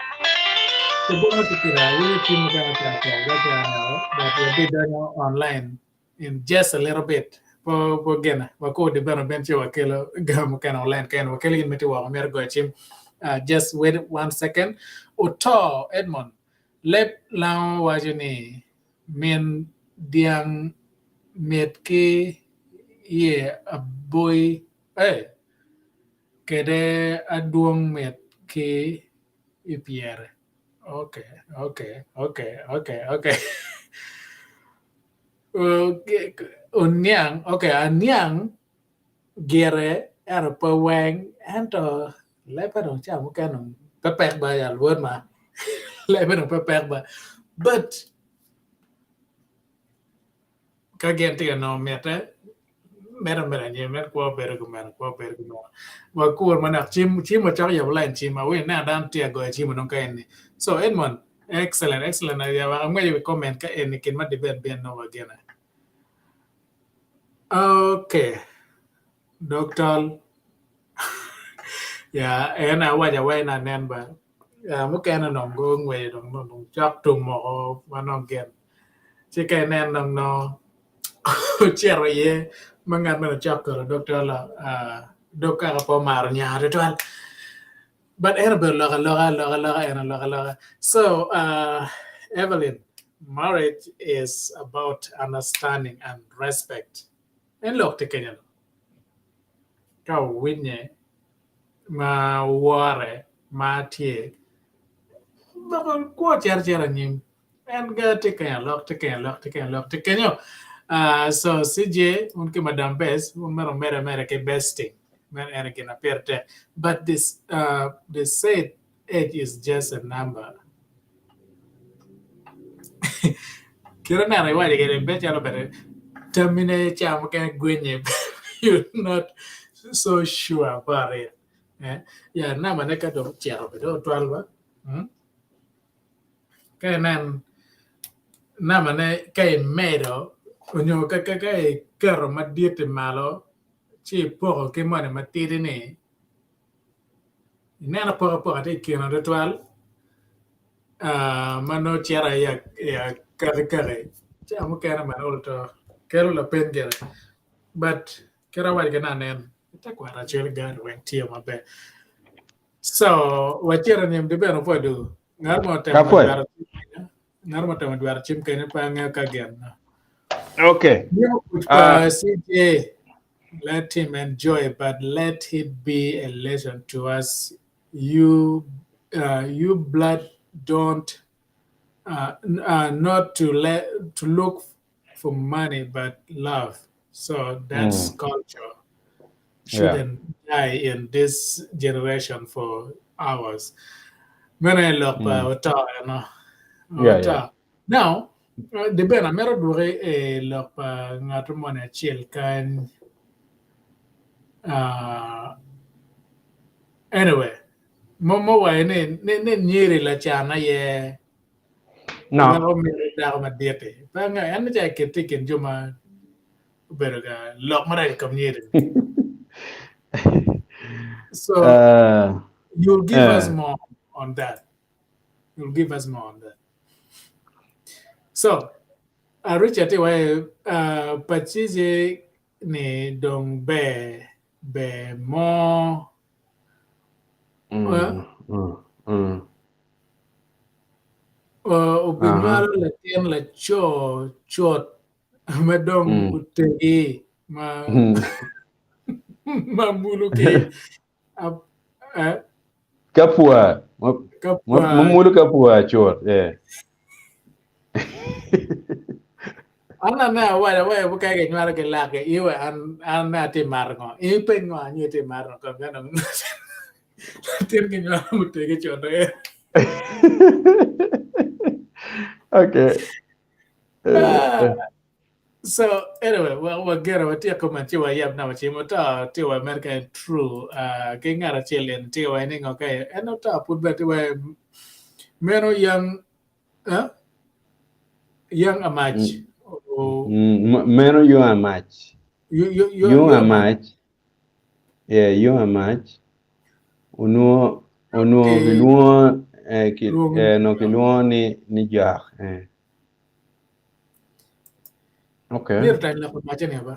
kibongo tye kira winyo cim mukene tye atwo gaca but wabidonyo online in just a little bit. Po po gene wakodi bene ben ci wakelo ga mukene online kene wakelo in miti woko myero goyo cim. Uh, just wait one second. Oto Edmond leb lango waco ni Min dyang mit ki iye aboi eh kede adwong mit ki i pyere. Okay, okay, okay, okay, okay. Oniang, okay, aniang gire ento pe weng ento lebbe dong ca mukene dong pe pek ba ya luot ma lebbe dong pe pek ba but ka gin tye ka nongo mitte medo ameda anyim en kwo bedo kumeno kwo bedo kumeno wakur manok cim cim wacako yabo lain cim awinyo ineno dano tye ka goyo cim dong ka eni so Edmond excellent excellent angweco i comment ka eni kin ma debate bin nongo wagene. Okay, dog tol. Ya, en awaco awaca ni anen ba. Ya, mukene dong gungweco dong dong cok tum woko ma nongo gin. Ci ka inen dong nongo ocito iye ma ngat meno cok kelo dog tol ah, dog kaka pe omaro nyanga tutwal. But en obedo lok aloka, lok aloka, en lok aloka. So, uh, Evelyn, marriage is about understanding and respect. En lok tye kenyo no. Ka owinye ma wore ma tye, dok kwo cito acita anyim. En ga tye kenyo lok, tye kenyo lok, tye kenyo lok, tye kenyo. Uh, so CJ, un ki Madam Bess, un meno mere mere ki besting. Meno en gin ma pire tek. But this, uh, they said age is just a number. Kit aneno iwaco kwede be calo bene tamine ca mukene gwenye you're not so sure about it. Eh? Yeah, number ne ka dong ocito bene otwal ba. Hmm? Ka inen nambane ka imedo onyo ka iketo madit-ti malo ci ipoko ki moni matidi-ni, ineno apokapoka tye i kine tutwal. Ah, ma nongo cito i akaki kaki ca mukene bene olo to kelo lapeny gire but kit awaco ki nanen tekwaro acel gari weng tye maber so wacito anyim di bene opwoyo dugu ngat mo otemo Kapwoyo. dwaro cim kenyo ngat mo otemo dwaro cim kenyo pe angeyo ka gin Okay. Nyiko kuc Ah. pa CJ let him enjoy but let it be a lesson to us you uh, you blood don't uh, uh, not to let to look for money but love so that's Mm. culture Yeah. shouldn't die in this generation for ours meno aye lok pa Mm. oto eno Yeah, oto yeah. now uh, di bene amito dwoki i lok pa ngat moni acel kany uh, anyway mo mo waco ni ni ni nyiri lacan aye No. weko mito dako madit-ti pe angeyo en ca eketi i kin jo ma obedo ka lok marac i kom nyiri so Uh, you'll give us eh. more on that you'll give us more on that so uh, Richard ti waco uh, pacici ni dong ber ber mo Mm, uh, mm, mm. uh, Aha. obinywalo latin laco cut ma dong Mm. otegi ma Mm. ma mulo ki ap- eh, Kapua. Ma- ka ma- pwa Mamulo kapua cut. Yeah. An ane awaco awaco bu ka kinywalo ki lake iwe an an ne atye mato ngo in pe ngo anyo itye mato ngo kom dong latin kinywalo mutegi con dong en Okay. Eh, Ah, eh. so anyway wa wageno watye comment ci wayab namba cim oto tye wa America en true uh, ki ngat acel en tye wa ni ngo ka en oto pud bene tye wa meno yang eh? Yang amac. Mm, O, mm, m- meno yo amac. yo, yo, yo, Yo yo amac. amac. Yeah, yo amac. Onwo onwo Ki kilwongo eh, ki, lwongo eh, ni no jok. kilwongo ni ni jok. Eh. Okay. Myero tany loko mace ni ba.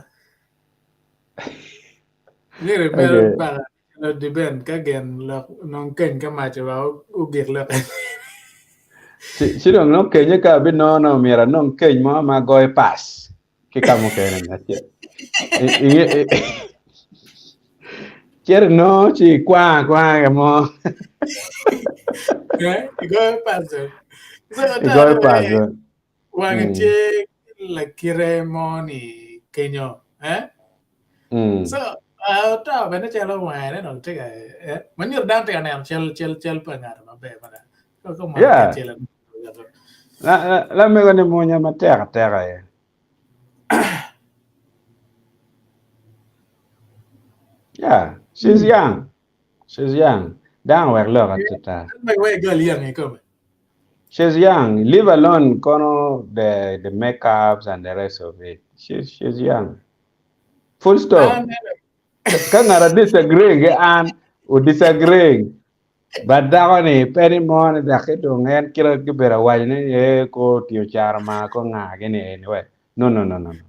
Myero imito Okay. baka calo diben ka gin lok nong keny ka mac wa ogik lok. Ci ci dong nong kenye ka abinono myero anong keny mo ma goyo pas ki ka mukene ni acel. I- i- i- Cito inongo ci ikwang akwanga ka mo Eh, igoyo pas. So igoyo ata pas. Wange Mm. tye lakite mo ni kenyo eh? Mm. So ota bene calo wange ne dong tye ka eh? Ma nyuto dano tye ka neno cal cal cal pa ngat maber mada. Ko ko mono Yeah. ka cel La la lamego ni munya matek ateka ye. Yeah, she's young. She's young. Dang wek lok atata. An me we gal yang i kome. She's young. Leave alone kono the the makeups and the rest of it. She's she's young. Full stop. An Ka ngata disagree ki an u disagree. But dako ni pe ni mo ni dok ki dong en kite kibedo awaco ni eh ko otiyo caro ma ko nga gini anyway. No no no no. no.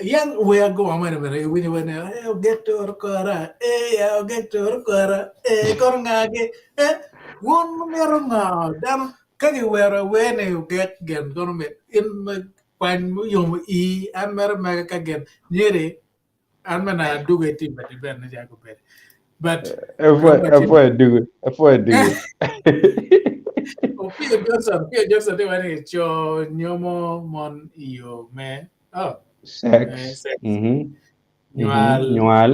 Yang we ago amene bene iwinyo wene eh ogek toro kora eh ya ogek toro kora eh kor ngage eh wun mito ngo dano ka giwero awene ogek gen kono mit in ma kwany yomo ii an mere mega ka gen nyeri an mene adugo i tim ati bene ja kubede but Efo an efo edugo efo edugo. Opio Johnson Opio Johnson ti wani co nyomo mon i yo me oh Sex. eh, sex Mhm. Mhm. nywal Nywal.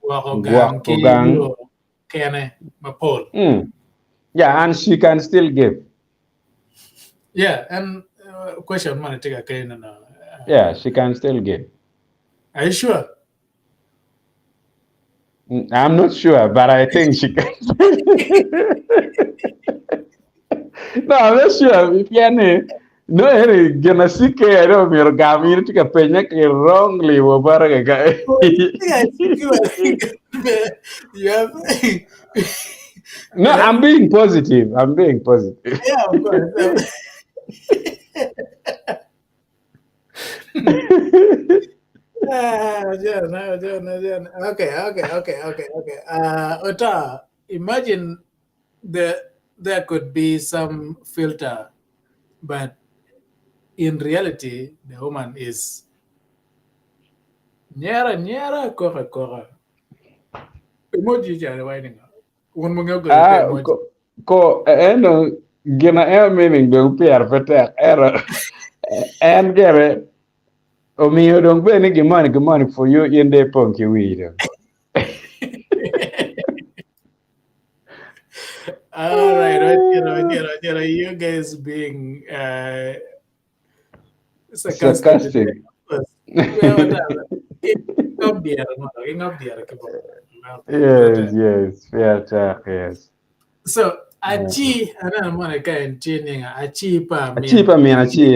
gwoko gang Gwoko ki gang. yo kene mapol. Mm. Yeah, and she can still give. Yeah, and uh, question man tye ka kene no. Uh, Yeah, she can still give. are you sure? Mm, I'm not sure, but I think she can. No, I'm not sure. If you no eri gina sike ero miro gam in tye ka penye ki wrongly wo bara ka ka. Yeah, you have. No, I'm being positive. I'm being positive. Yeah, of course. Ah, yeah, no, yeah, no, yeah. Okay, okay, okay, okay, okay. Ota, imagine there could be some filter, but in reality, the woman is nyera nyera koka koka. Emoji jare wai ninga. Wun mo ngeo Ah, emoji. ko ko eno gina en meaning dong pier pe tek ero en gere omiyo dong bed ni gimoni gimoni for you in de pong ki wii dong. All right, okay, okay, okay. You guys being sarcastic. Sarcastic. Yes, yes, fair tek, yes. So aci aneno moni ka en tye ninga aci pa min. Aci pa min aci.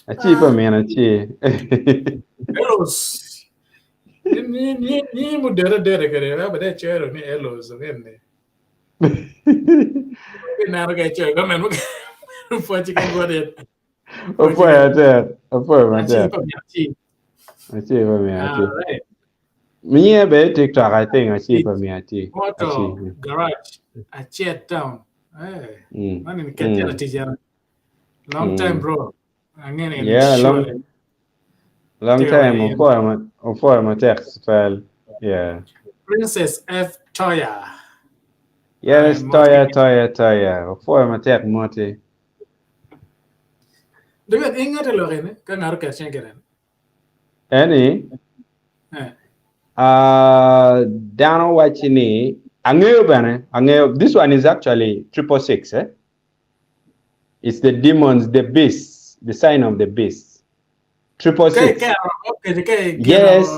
Aci pa min aci. Elos. Ni ni ni mu dere dere kere ra bade chero ni elos ngene. Ni naro ka chero ka men mu fochi ka gode. Opwoyo matek, opwoyo Aci matek. pa min aci. Aci pa min aci. All right. Miye be TikTok I think aci pa min aci. Moto Aci. garage Achet town. Hey, Mm. man in kachela Mm. tijana. Long time Mm. bro. Angene in Yeah, long surely. long Teo time in opwoyo ma opwoyo matek spell. Yeah. Princess F Toya. Yes, I'm Toya Toya Toya. Opwoyo matek moti. David ingate lorene ka ngaro ka chengeren. Any Eh. Dano wachi ni ang'eyo bene ang'eyo this one is actually 666 eh? It's the demons, the beast, the sign of the beast. Triple Ke six. ke okay ke Yes.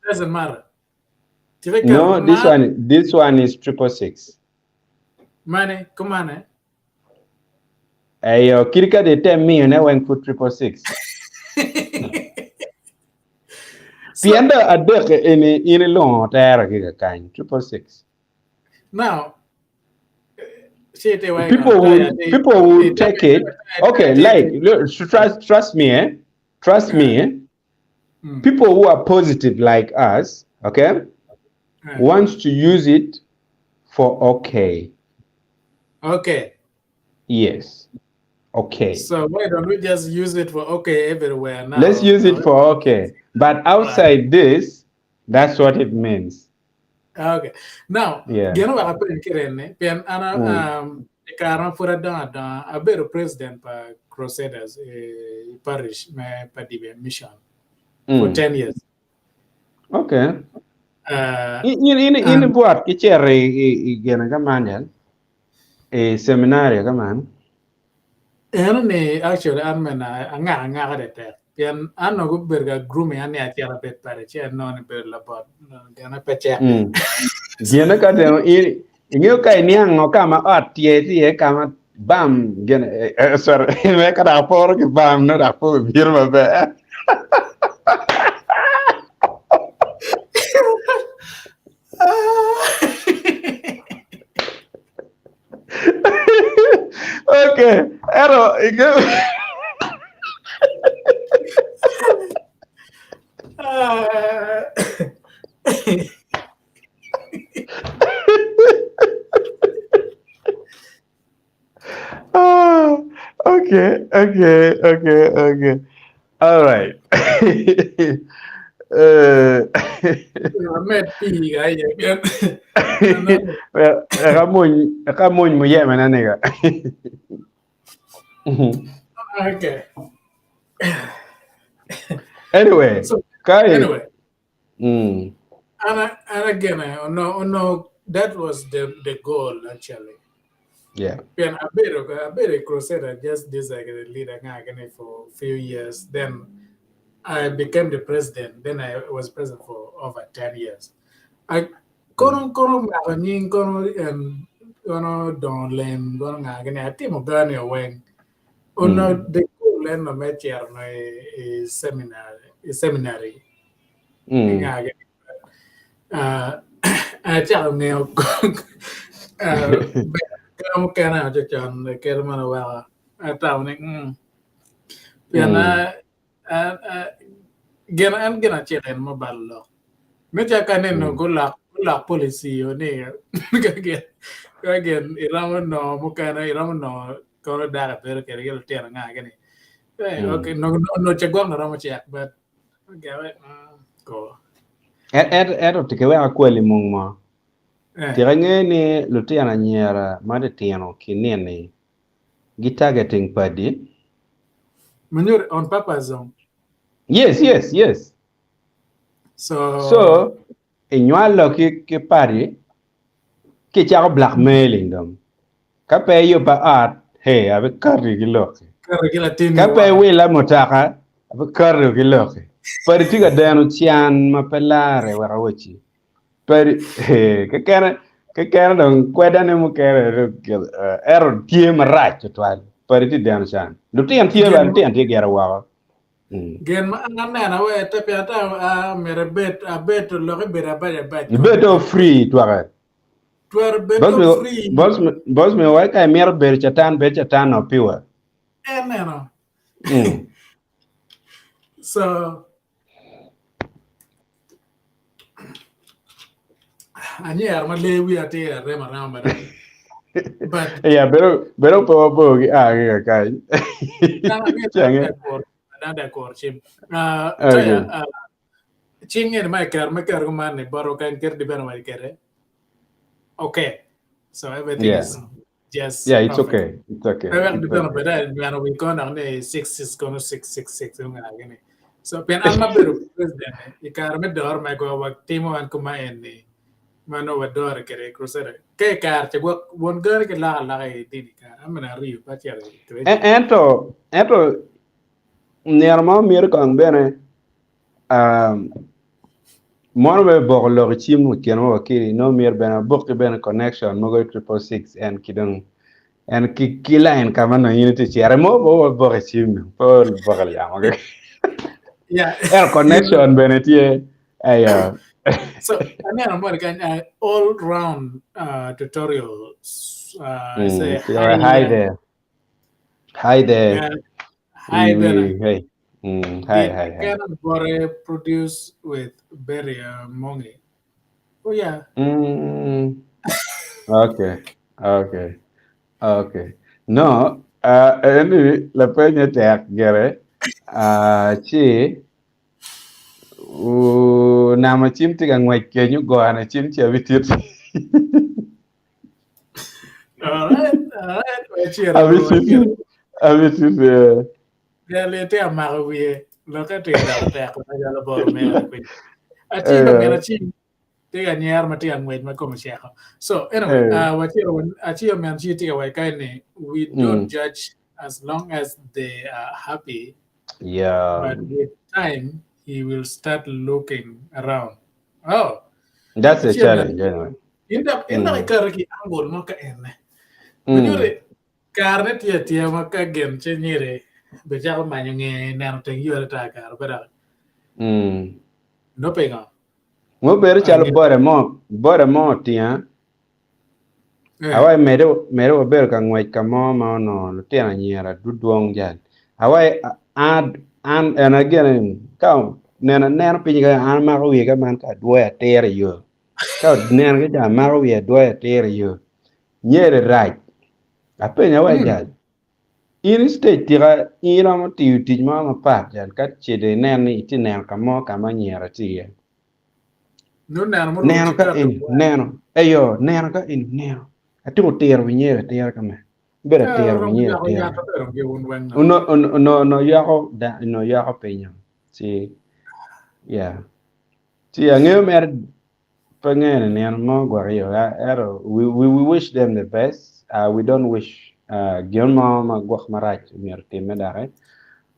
doesn't matter. Tive No, this one this one is 666. Mane kumane. Ayo kirika de tem miyo ne weng put 666. So Pienda adek ini ini longo tera ki kakany 666. now shit wa People will people will take it. Okay, like look, trust trust me, eh? Trust me, eh? People who are positive like us, okay, wants to use it for okay. Okay. Yes. Okay. So why don't we just use it for okay everywhere now? Let's use it for okay. But outside this, that's what it means. Okay. Now, Yeah. gino wek apenj kirene, pien an Mm. i kare ma pud adongo adonga, abedo president pa Crusaders i parish me Padibe Mission for Mm. 10 years. Okay. In in in And buat ki cito i i i gine ka man yan i seminary ka man. eno ni actually an mene angak angaka tetek pien an onongo gubedo ka grooming an ni acito abed pade ci anongo ni bedo labot gine pe cek. Mm. Gine ka dong in ingeyo ka iniango ka ma ot tye tye iye ka ma bam gine eh, eh, sorry me ka dok aporo ki bam no dok pe obino maber. Okay, ero ingeyo Ah, okay, okay, okay, okay. All right. Uh, Amed pii ka iye pien well, eka muny eka muny muyeme na niga. Okay. Anyway, So kai. anyway, Mm. and again, I no no that was the goal actually. Yeah. Pien abedo abedo crusader just this like a leader ngakene for a few years. Then I became the president. Then I was president for over 10 years. I kono kono mako nying kono en kono don lem kono ngakene atimo gani weng. Ono Mm. the goal en no me cito no i, i seminary i seminary Mm. ngakene. Uh, acako ngeyo Ka mukene ococon kelo mana weko atamo ni mm. Pien gin en gin acel en ma obalo lok. Me ca ka neno gulok gulok policy o ni ka gin ka gin iromo nongo mukene iromo nongo kono dako ibedo kwede ki lutino anga gini. Okay, nongo nongo ca gwok romo cek but ko. Ento tika iweko akwali mung mo? Tika ingeyo ni lutino anyira ma titino ki nini gi targeting padi? Manyuri on purpose zong. Yes, yes, yes. So, So, inywalo ki ki padi ki cako blackmailing dong. Ka pe iyubba ot, hey, abikati ki lokki. Kati ki latinni Ka pe woko. iwilla mutoka, abikati ki lokki. Padi tye ka deno can ma pe larre wek awacci. Padi, hey, kekene, kekene dong kwedane mukene dong, eh, ento tye marac tutwal. Padi tye deno can. Lutino tye ba, Gin, lutino tye gire woko. Mm. gin ma an aneno we te pien ata ah, myero abed abed lok ibedo abac abac Ibed kono. do free twake. Twero Boss bedo mi, free. boss mi, boss mi wai ka imito bedo catan, bed catan no piwa. En neno. Mm. So anyero ma lee wiya tye arem arema mada. But Yeah, bedo bedo pe wabor ki a ki kakany. Cange. Dada kor cim. Uh, Okay. Taya, uh, cing ngene ma ikero me kero kuman ni boro kan ker di bene wai kere. Okay. So everything Yeah. is just Yeah, it's perfect. okay. It's okay. Pe wek It's di bene okay. beda nyweno wi kono ni 66 kono 666 yung nga gini. So pien an mabedo president i kare me dor me go wa timo an kuma en ni mano wa dor kere crusader. Ke kare che gwok won gari ke laka laka i dini ka amena riyo pa cero i En- Ento ento nino mo myero kong bene um, mono bene boko lok i cim i kine wa kiri nongo myero bene abok ki bene connection mogo i triple six en ki dong en ki ki line ka ma nongo in itye cere mo bo wabok i cim pe wabok i yamo keken. Yeah. Ento connection bene tye eyo. So aneno mo kany uh, all round uh, tutorials. Uh, I Mm, say so, hi hi. there. Hi there. Yeah, hi We, there. we, hey. Mm, hi, Did hi, hi. Canon Bore produce with Berry Mongi? Oh yeah. Mm, okay, okay, okay. No, uh, eni lapenye tek gere. Uh, ci uh, nama cim tye ka ngwec kenyo gone cim ci abitit. All right, all right. Waciro, Abitit, waciro. abitit. eh. Jali tye amako wiye. Lokke tye ka doko tek macalo boro mere kwede. Aci ba Eh, mito ci tye ka nyero ma tye ka ngwec ma kome ceko. So anyway, eh, uh, waciro aci omen ci tye ka waco kai ni we don't mm, judge as long as they are happy, yeah. but with time he will start looking around. Oh, That's the aci omen challenge anyway. inda inda Mm, ikato ki angle mo ka ene. mm, Manyuri Karene tye atiya ma ka gin ci nyiri bicako manyo nge neno teng yore ta kare pe dok. mm. No pingo? Mo bedo calo Ange. bode mo, bode mo otinga. Eh. Awai mede mede wabedo ka ngwec ka mo ma onongo lutino anyira dudwong jal. Awai an an en agene ka neno aneno piny ka an amako wiye ka man ka adwoyo atir i yo. Ka neno ki ca amako wiye adwoyo atir i yo. Nyere rac. Apenyo awaci Mm. jal, in i stage tika in iromo tiyo tic mo mapat jal ka ce dong inen ni itye neno ka mo ka ma anyira tye iye. Nongo neno murumo Neno ka cikato eni, wa. neno, eyo, neno ka eni, neno. Atyeko tiro wi nyere atira ka me. Bedo Eh, atiro wi rom nyere yako atira. yako bedo gi wun weng no. Ono ono ono ono yako da ono yako pinyo. Ci yeah. Ci angeyo mere Pe ngeyo ni nino mo gwok iyo ento we, we, we wish them the best. Uh, we don't wish uh, gin mo ma gwok marac myero otimme doki.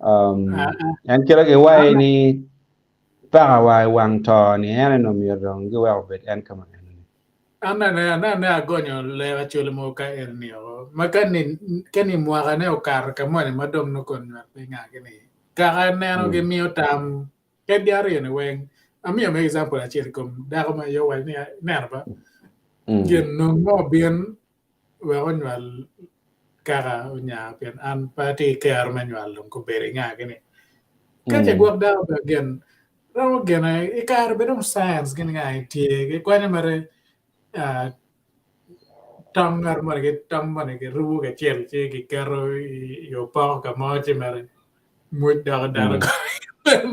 Um, Ah, ah. en kite giwaco An ni paka wa i wang to ni en eno myero dong giwek obed en ka ma enoni. An ane ane agonyo ler acwali mo ka en ni o ma ka ni ka ni mwaka ne okato ka moni ma dong nongo kon nywal pe ngaki ni kaka neno Mm. gimiyo tam Kedgi aryoni weng. Amiyo me example acel i kom dako ma aye owaco ni, Ineno ba? Gin nong mo obin wek onywal kaka onya pien an pe atye ki kero me nywal dong kobedo inga gini. Ka ce gwok dako bene gin romo gine i kare bene dong science gini nga tye gikwanyo mere tong ngat moni ki tong moni girubo kacel ci giketo i opoko ka mo ci mere mwoc doko dano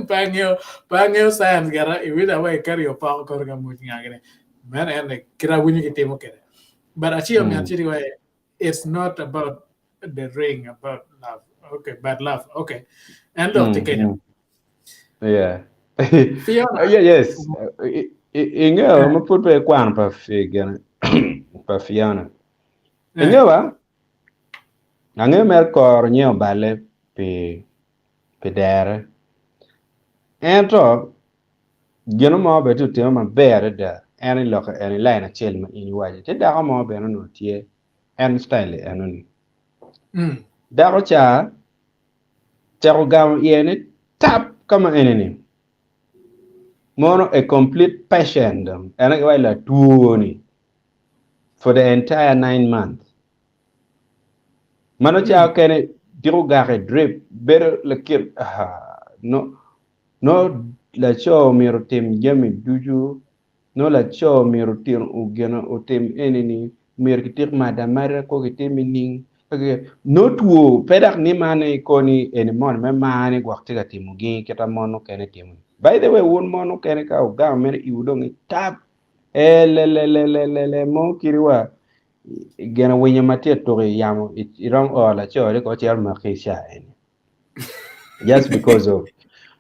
pe angeyo pe angeyo science gire iwinyo awa iketo i opoko kore ka mwoc nga gini meno en aye kit awinyo gitimo kwede but acel myero acit iwaci it's not about the ring about love okay but love okay en lok tye kenyo Yeah. Fiona. Yeah, yes. Ingeyo ma pud pe ikwano pa gine pa Fiona. Ingeyo ba? Angeyo mere koro nyen oballe pi pi dere. Ento gino mo bene tye otime maber adada en i lokke en i lain acel ma in iwaco. Tye dako mo bene onongo tye en style enoni. Dako ca Cako gamo iye ni tap ka ma eni-ni mono a complete patient dong en aye giwaco latwo-ni for the entire nine months ma nongo cawa okene tiko gak i drip bedo lakit nongo laco myero otim jami ducu Nongo laco myero otin gin otim eni-ni, myero kitik mado amada kong kitim nining? Nongo two pe dok ni man ni koni eni moni me mar ni gwok tye ka timo gin kit ma mon mukene timo ni. By the way wun mon mukene ka wugamo mere iwu dong itap elelelelele mo kadi wa gin winyo ma tye ka tuko i yamo iromo o laco ni kong ocito omaki i caa eni. Just because of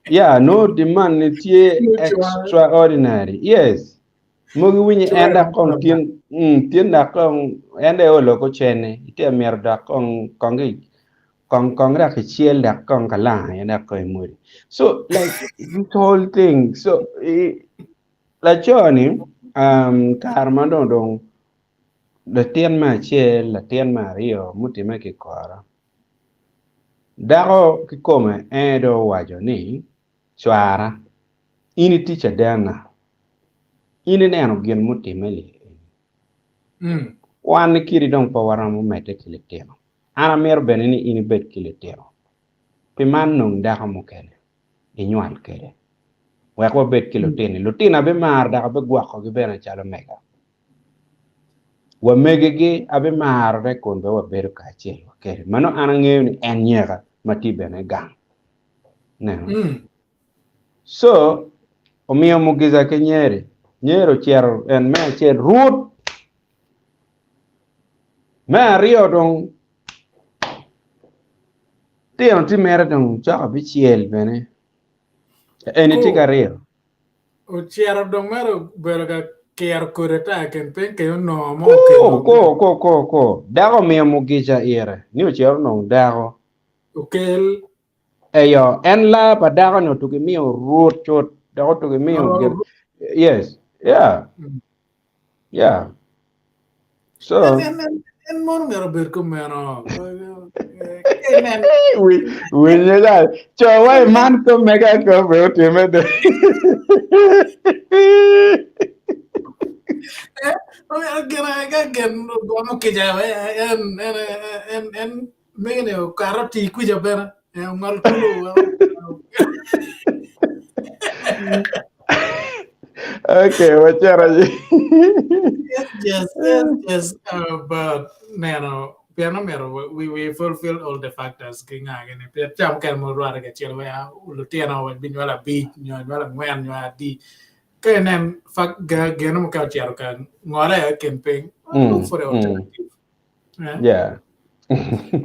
yeah no demand ni tye extraordinary yes mogo iwinyo en dok kong tin mm, tin dok kong en dong oloko cene itye mito dok kong kong ki kong kong dok icel dok kong kalanga en dok kong imwodi so like this whole thing so i, laco ni um, kare ma dong dong latin me acel latin me aryo mutime ki kora Dako kikome en dong owaco ni, Cwara, in itye cadenna, in ineno gin mutimme li eni. Wan kidi dong pe waromo medde ki litino. An amito bene ni in ibed ki litino, pi man nong dako mukene inywal kwede, wek wabed ki lutini. Lutina bimaro dok abigwokogi bene calo mega. Wamegigi abimarone kun bene wabedo kacel wa kede. Ma nongo an angeyo ni en nyeka ma tye bene gang. Ineno? So, omiyo mugica ki nyeri. Nyeri ocito en me acel rut. Me aryo dong tino tye mere dong cok abicel bene. Eni tye ki aryo. Ocito dong mere obedo ka kiro kodi ata i kin piny kenyo onongo mo Ko, okelo ko, ko, ko, ko. Dako omiyo mugica ire ni ocit onong dako. Okel. Eyo, en laa pa dako-ni otugi miyo rut cut, dok otugi miyo Oh, gin. Yes, yeah, yeah. So, En, en, en, en mono myero obed kumeno. En, wi winyo da co wa i man ko mega ko be otime de. Gin ka gin gomo kica en en en en mege-ni okato tii kwica bene ongol kulu. Okay, wacito aye. It's just it's just about neno pien omyero we, we fulfill all the factors ki nga gini pien ca mukene mo rwate kacel we lutino wek binywalo abic nyo nywalo angwen nyo adi ka inen fak geno mukene ocito ka ngole i kin piny look for the alternative Yeah. Yeah.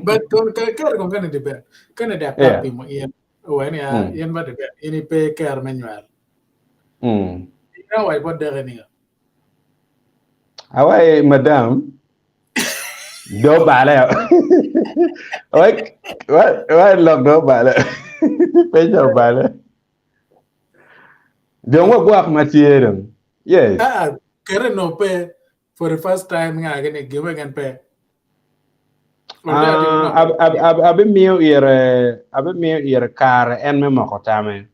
But ka ka kong kene di ber kene dek Yeah. pimo in owe ni Mm. in ba di ber in ipe kero me nywal Mm. ina wai bot deke ni Awai madam do bale. Wai wai wai lok do bale. Pe jo bale. Dong wagwok ma tye dong. Yes. ah kere no pe for the first time nga gini gime gen pe Ah, ab, ab, ab, abimiyo ire abimiyo ire kare en me moko tame.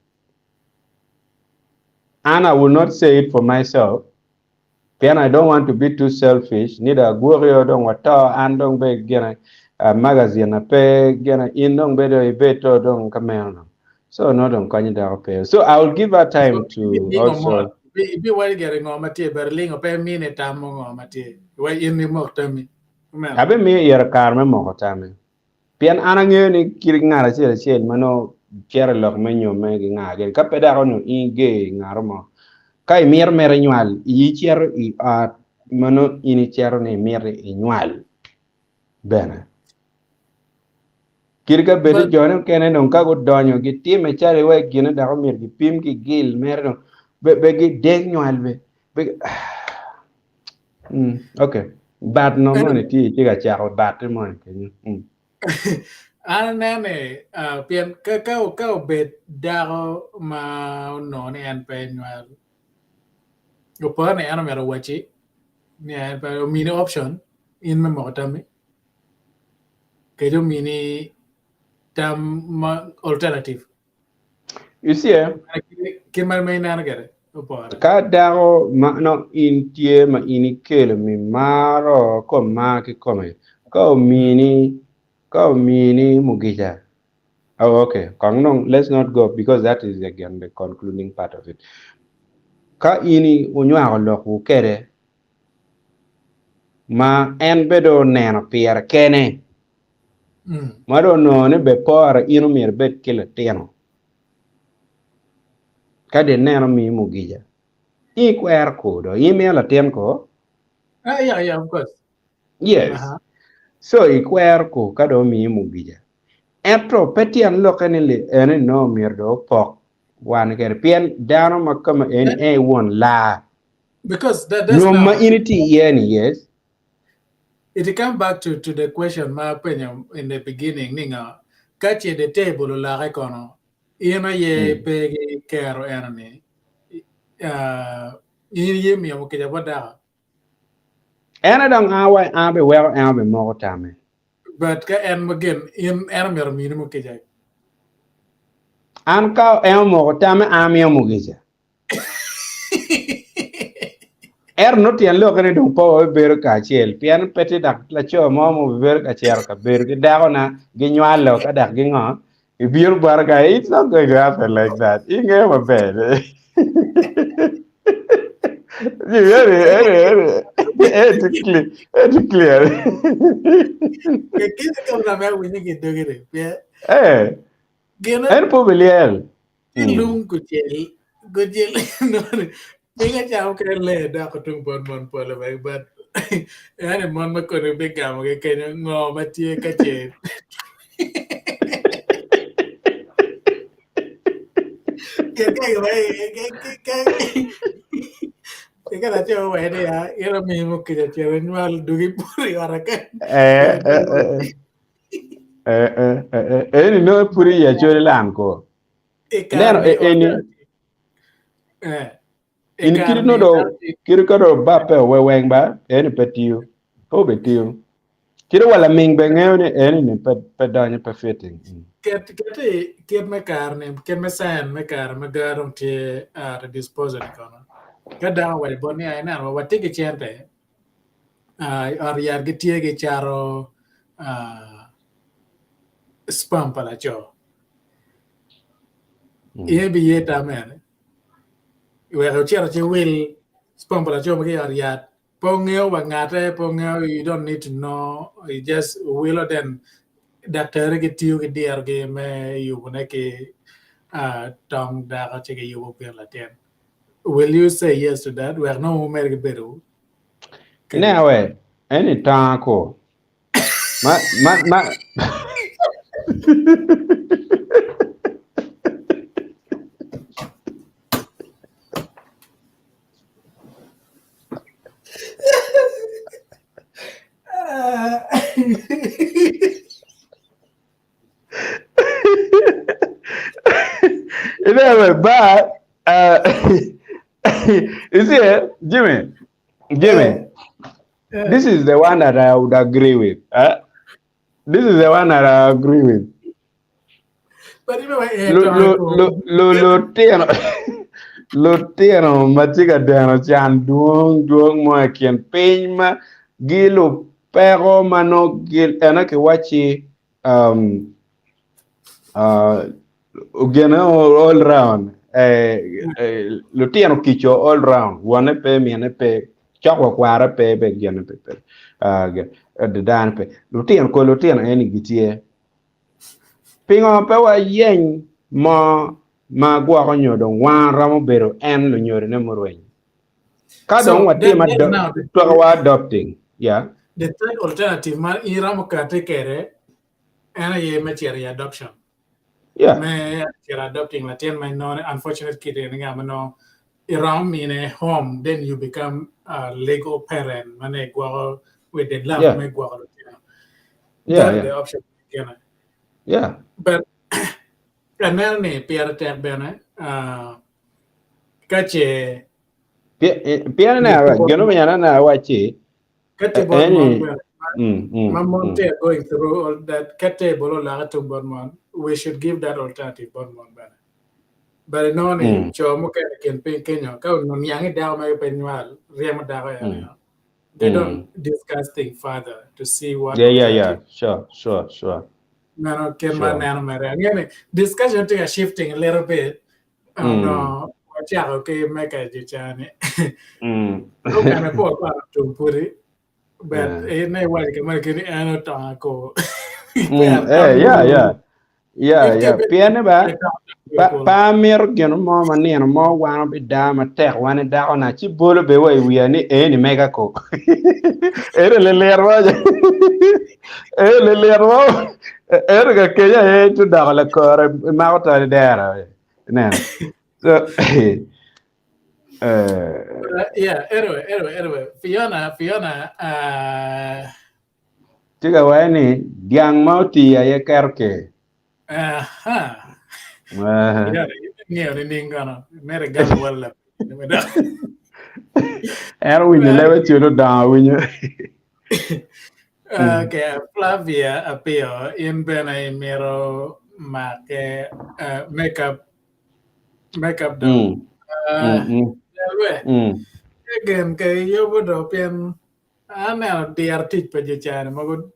And I will not say it for myself. Pien I don't want to be too selfish ni dong agwoki o dong wato an dong be gine magazine na pe gine in dong be dong ibed to dong ka meno no. So no dong konye doko pe. So I will give her time to also. Ibi waco gire ngo ma tye ber lingo pe mine tam mo ngo ma tye. Wa in imok tami. Abi miyo ire kare me moko tame. Pien an angeyo ni kit ngat acel acel ma nongo cito i lok me nyomme ki nga gini, ka pe dok onongo in iger ngat mo, ka imito mere inywal, iyi icito i ot ma nongo in icito ni imito inywal bene. Kit ka bed ni jone mukene dong ka gudonyo gitime calo iwec gine dok omyero gipim ki gil mere dong be, be gidek nywal be. be Mm, okay. Bat no moni tye itye ka cako batte moni kenyo. Mm. An aneno ni ah, pien ka, ka, ka obed dako ma onongo ni en pe nywal, opore ni en omyero owacci ni en pe omini option in me moko tammi, kadi omini tam ma alternative. You see, eh? Kit ma ineno kwede opore. Ka dako ma no in tye ma in ikelo mi maro kom mar kikome, ka omini, ka omini mugica. Oh, okay. Kong nong, let's not go because that is again the concluding part of it. Ka in unywako lok wu kede, ma en be dong oneno pire kene, Ma dong onongo ni be pore in omyero ibed ki litino. Ka di ineno miyi mugica, in ikwero ko do, in imiyo latin ko? Ah, yeah, yeah, of course. Yes. Uh-huh. So ikwero ko ka dong omiyi mugica. Ento pe tyen lokke ni li eni nongo myero dong opok wan kede pien dano ma kama eni en won laa. Because that, that's Nyom now. ma in itye iye ni yes. It come back to, to the question ma apenyo in the beginning ni ngo, ka ce the table oloke kono, in aye mm. pe ki kero eno ni, uh, in iye miyo mukica bot dako? En dong a wa a be weko en obe moko tame. But ka en magin, in en omyero mini mukica. An ka en omoko tame, an amiyo mukica. Ento nongo tyen lokke ni dong pe wabibedo kacel pien pe tye dok laco mo ma obibedo ka cito ka bedo ki dakona ginywalo ka dok gingo ibino bota ka it's not going to happen like that ingeyo maber Eri, eri, eri, eri clear, eri clear. Eh, en pe obilyel. Lung kucel kucel pinga ca mukene lee doko tung bot mon pole wek but ene mon ma koni bigamo ki kenyo ngo ma tye ka ce Ka laco owaco ni ya in omiyi mukica cito inywal dugi pur i ot kany. Eh, eh, eh. Eh, eh, eh, eh, eni nongo pud i acholi lan ko. Ineno e eni. Eh. In kiri no do kiri ka do ba pe weweng ba eni pe tiyo. Pe obe tiyo. Kiri wala ming be ngeyo ni eni ni pe pe donyo pe fitting. Mm. Ket ket i kit me kare ni kit me science me kare ma gar dong tye at the disposal ni kono. Ka dano owaco bot ni ineno wa watye ki cente i ot yat gitye gicato sperm pa laco. In ibiye tam ene wek ocito ci wil sperm pa laco ma ki i ot yat pe ongeyo wa ngate pe ongeyo you don't need to know you just wilo then daktari gitiyo ki dirogi me yubone ki tong dako ci giyubo gin latin. Will you say yes to that wek nongo wumed ki bedo Ne we, eni tanga ko. Ma, ma, ma. Never, but uh, you see, eh, Jimmy, Jimmy, this is the one that I would agree with. Eh? This is the one that I agree with. But even when Lu- lu- lu- lu- Lutino. Lutino ma tye ka deno can dwong dwong mo i kin piny ma gilupeko ma nongo gin ene kiwacci um, uh, gine all round eh, eh, lutino kico all round wonne pe mine pe cok wa kware pe be gine pe pe uh, dane pe lutino ko lutino eni gitye Pingo pe wayeny mo ma gwoko nyo dong wan romo bedo en lunyodone murweny? Ka So dong then, watim then now the, twako wa adopting, yeah. the third alternative ma iromo kate kede en aye me cito i adoption. Yeah. Me cito adopting latin ma inongo ni unfortunate kid eni nga ma nongo iromo mine home then you become a legal parent ma ne gwoko with the love Yeah. me gwoko lutino. Yeah, That yeah. the option gine. Yeah. But aneno ni pire tek bene uh, ka ce Pien ne gin omiyo aneno awacci ka tye bot eni mon bene mm, mm, ma mon mm. tye going through all that ka table olaka tung bot mon we should give that alternative bot mon bene but inongo ni Mm. co mukene i kin piny kenyo ka onongo niang ni dako mege pe nywal ryemo dako Mm. ene they Mm. don't discuss thing further to see what Yeah, yeah, yeah. alternative Sure, sure, sure. meno kit ma Sure. aneno mere angeyo ni discussion tye ka shifting a little bit Mm. onongo wacako ki meka jocani Mm. mukene pe wakwano tum pudi but Yeah. in iwaco kamano keni en otonga ko Mm. Eh, yeah, yeah. Yeah, yeah. Pien ni ba pa, pa amito gin mo ma nino mo wan obida matek wan i dako na ci bolo be wa i wiya ni eni mega ko. Eni lilir mo. Eni lilir mo. Eni ka kenya aye ci odoko lakore imako tol dero. Ineno. So, eh, yeah anyway anyway anyway Fiona Fiona uh, Tye ka waco ni dyang ma otii aye keto ker. Aha. Eh. Fiona ingeyo nining kono mere gamo wal la En owinyo lebe cul odongo awinyo. Okay, Flavia Apio, in bene imito make uh, makeup makeup do. Mm. Uh, Mm, mm, Jalwe, mm. gen ke yubo do pien Aneno diro tic pa jo cani mogo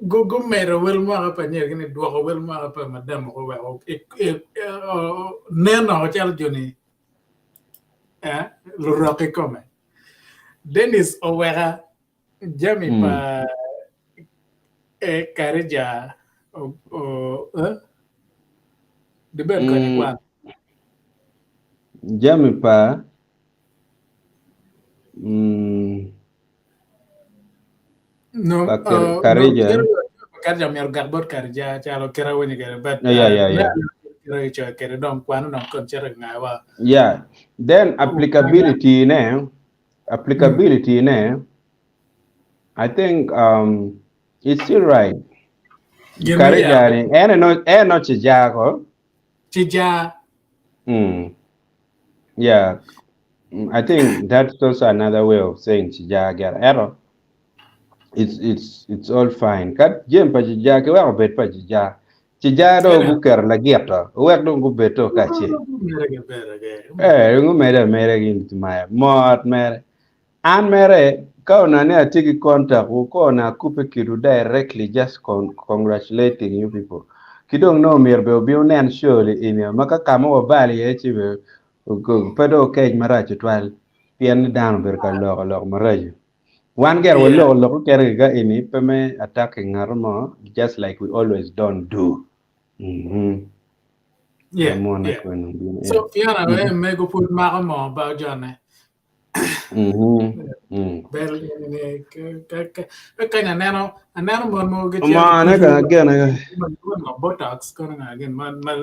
gumedo wel mwaka pa anyira ni dwoko wel mwaka pa madam woko wek nen oko calo joni lurok kikome. Dennis oweka jami pa Karija dibed kony ikwan. Jami pa Mm. No, Pa uh, no, Karija. Karija myero gak bot Karija calo kite awinyo kwede but Yeah, yeah, yeah, yeah. kite icoyo kwede dong kwano dong kon cito ingawa. Yeah. Then applicability ne, applicability ne, I think um, it's still right. Gin ma Karija yabo ni, ene no, eno cijako. cija Mm. Yeah. I think that's also another way of saying cija gera. Ero, it's it's it's all fine. Ka jem pa cija ki weko bed pa cija. Cija do guketo lagito, wek dong gubed to kacel. Mere ge bere ge. Eh, ngumede mere gin maya. Mot mere. An mere, ka onongo ni atye ki contact wu, ka onongo akubbe kwedwu directly just con congratulating you people. Ki dong nongo myero bene wubin wunen show li eni ma ka ka ma wabalo iye ci bene pe dong wukec marac tutwal pien ni dano obedo ka loko lok maraco. Wan gire Yeah. waloko lok mukene ki ka eni pe me attacking ngat mo just like we always don't do. Mhm. Yeah, Mona yeah. kweno bino, yeah. So Fiona, Mhm. eh, mego pud mako mo ba ojone. Mhm. Mm. Bel ni ka ka ka kanya aneno aneno mon mogo gitye Omane ka gene ka. ma botox kono nga gin ma ma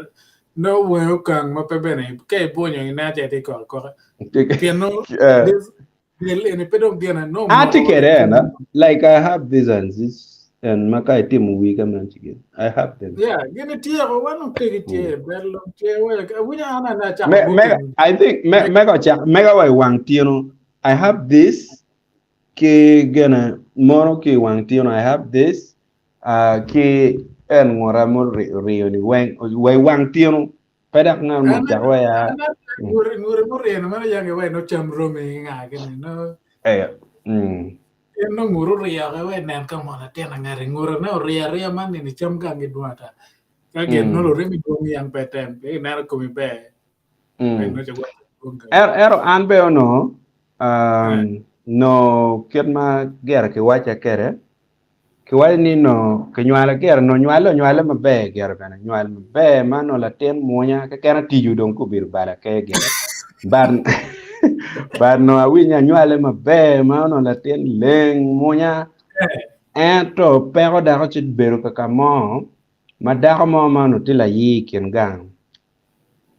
no weng okang ma pe bene ka ibwonyo ineno calo itye koko akoka pien no Eh. this del eni pe dong gine no Ati moko kede ena, like I have these and this and ma ka itimo wii ka man ci gin. I have them. yeah gin ityeko wan dong tegi tye bel dong tye wek awinyo an ane acako Me, mega, booking I think me, mega ochak mega wa i wang tino. I have this ki gene mono ki i wang tino. I have this uh, ki en ngora mo riyo ni weng wa i wang tino. Pe dok ngat mo An cak waya. an ngure ngure muryeno meno yang iwe no cam romi nga gini no Eh, mm. en no nguru oryo ke we nen ka mono atin angati ngure ne oryo arya man nini cam gangi dwong ata. Ka gin no Mm. lurimi dwong yang pe tem pe ineno komi ber. Mm. En no cagwa dwong ka. Ero, ero an be ono Eh. um, no kit ma gire kiwaca kede kiwaco ni no kinywalo gire no nywale onywale maber gire bene nywal maber ma no latin munya keken atijo dong kobedo bala ke gire but but no awinyo anywale maber ma ono latin leng munya Eh. ento peko dako ci bedo kaka mo ma dako mo ma ono tye layi i kin gang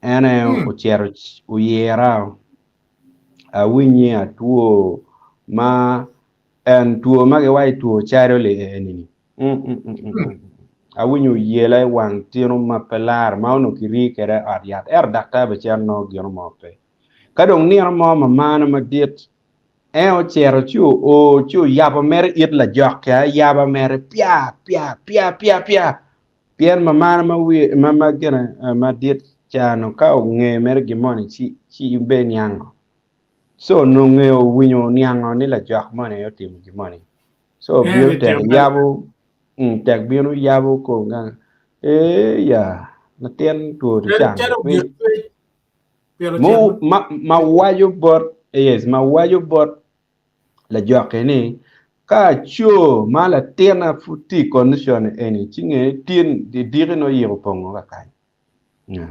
en aye Mm. ocito oyira awinye atwo ma en two ma giwaco two cado li eni-ni Mm, mm, mm, mm, mm. Awinyo oyela i wang tino ma pe lar ma onongo kiri kwede i ot yat ento daktar bene cen nongo gino mo pe. Ka dong nino mo mamana madit en ocito ci oo ci oyabo mere it lajok-ki ayaba mere pya pya pya pya pya pien mamana ma wiye ma ma gine eh, madit ca no ka onge mere gin moni ci ci in be niango. So onongo ngeyo owinyo niango ni lajok moni aye otimo gin moni. So En bino itimo tek mere. yabo mm, tek bino yabo ko nga ee ya latin two Calo can calo piny ogik twec pyelo Mu cen ma ma waco bot yes ma waco bot lajok-ki ni ka aco ma latinna pud tye i condition eni ci nge ni tin diki nongo yiko opongo kakany. Yeah.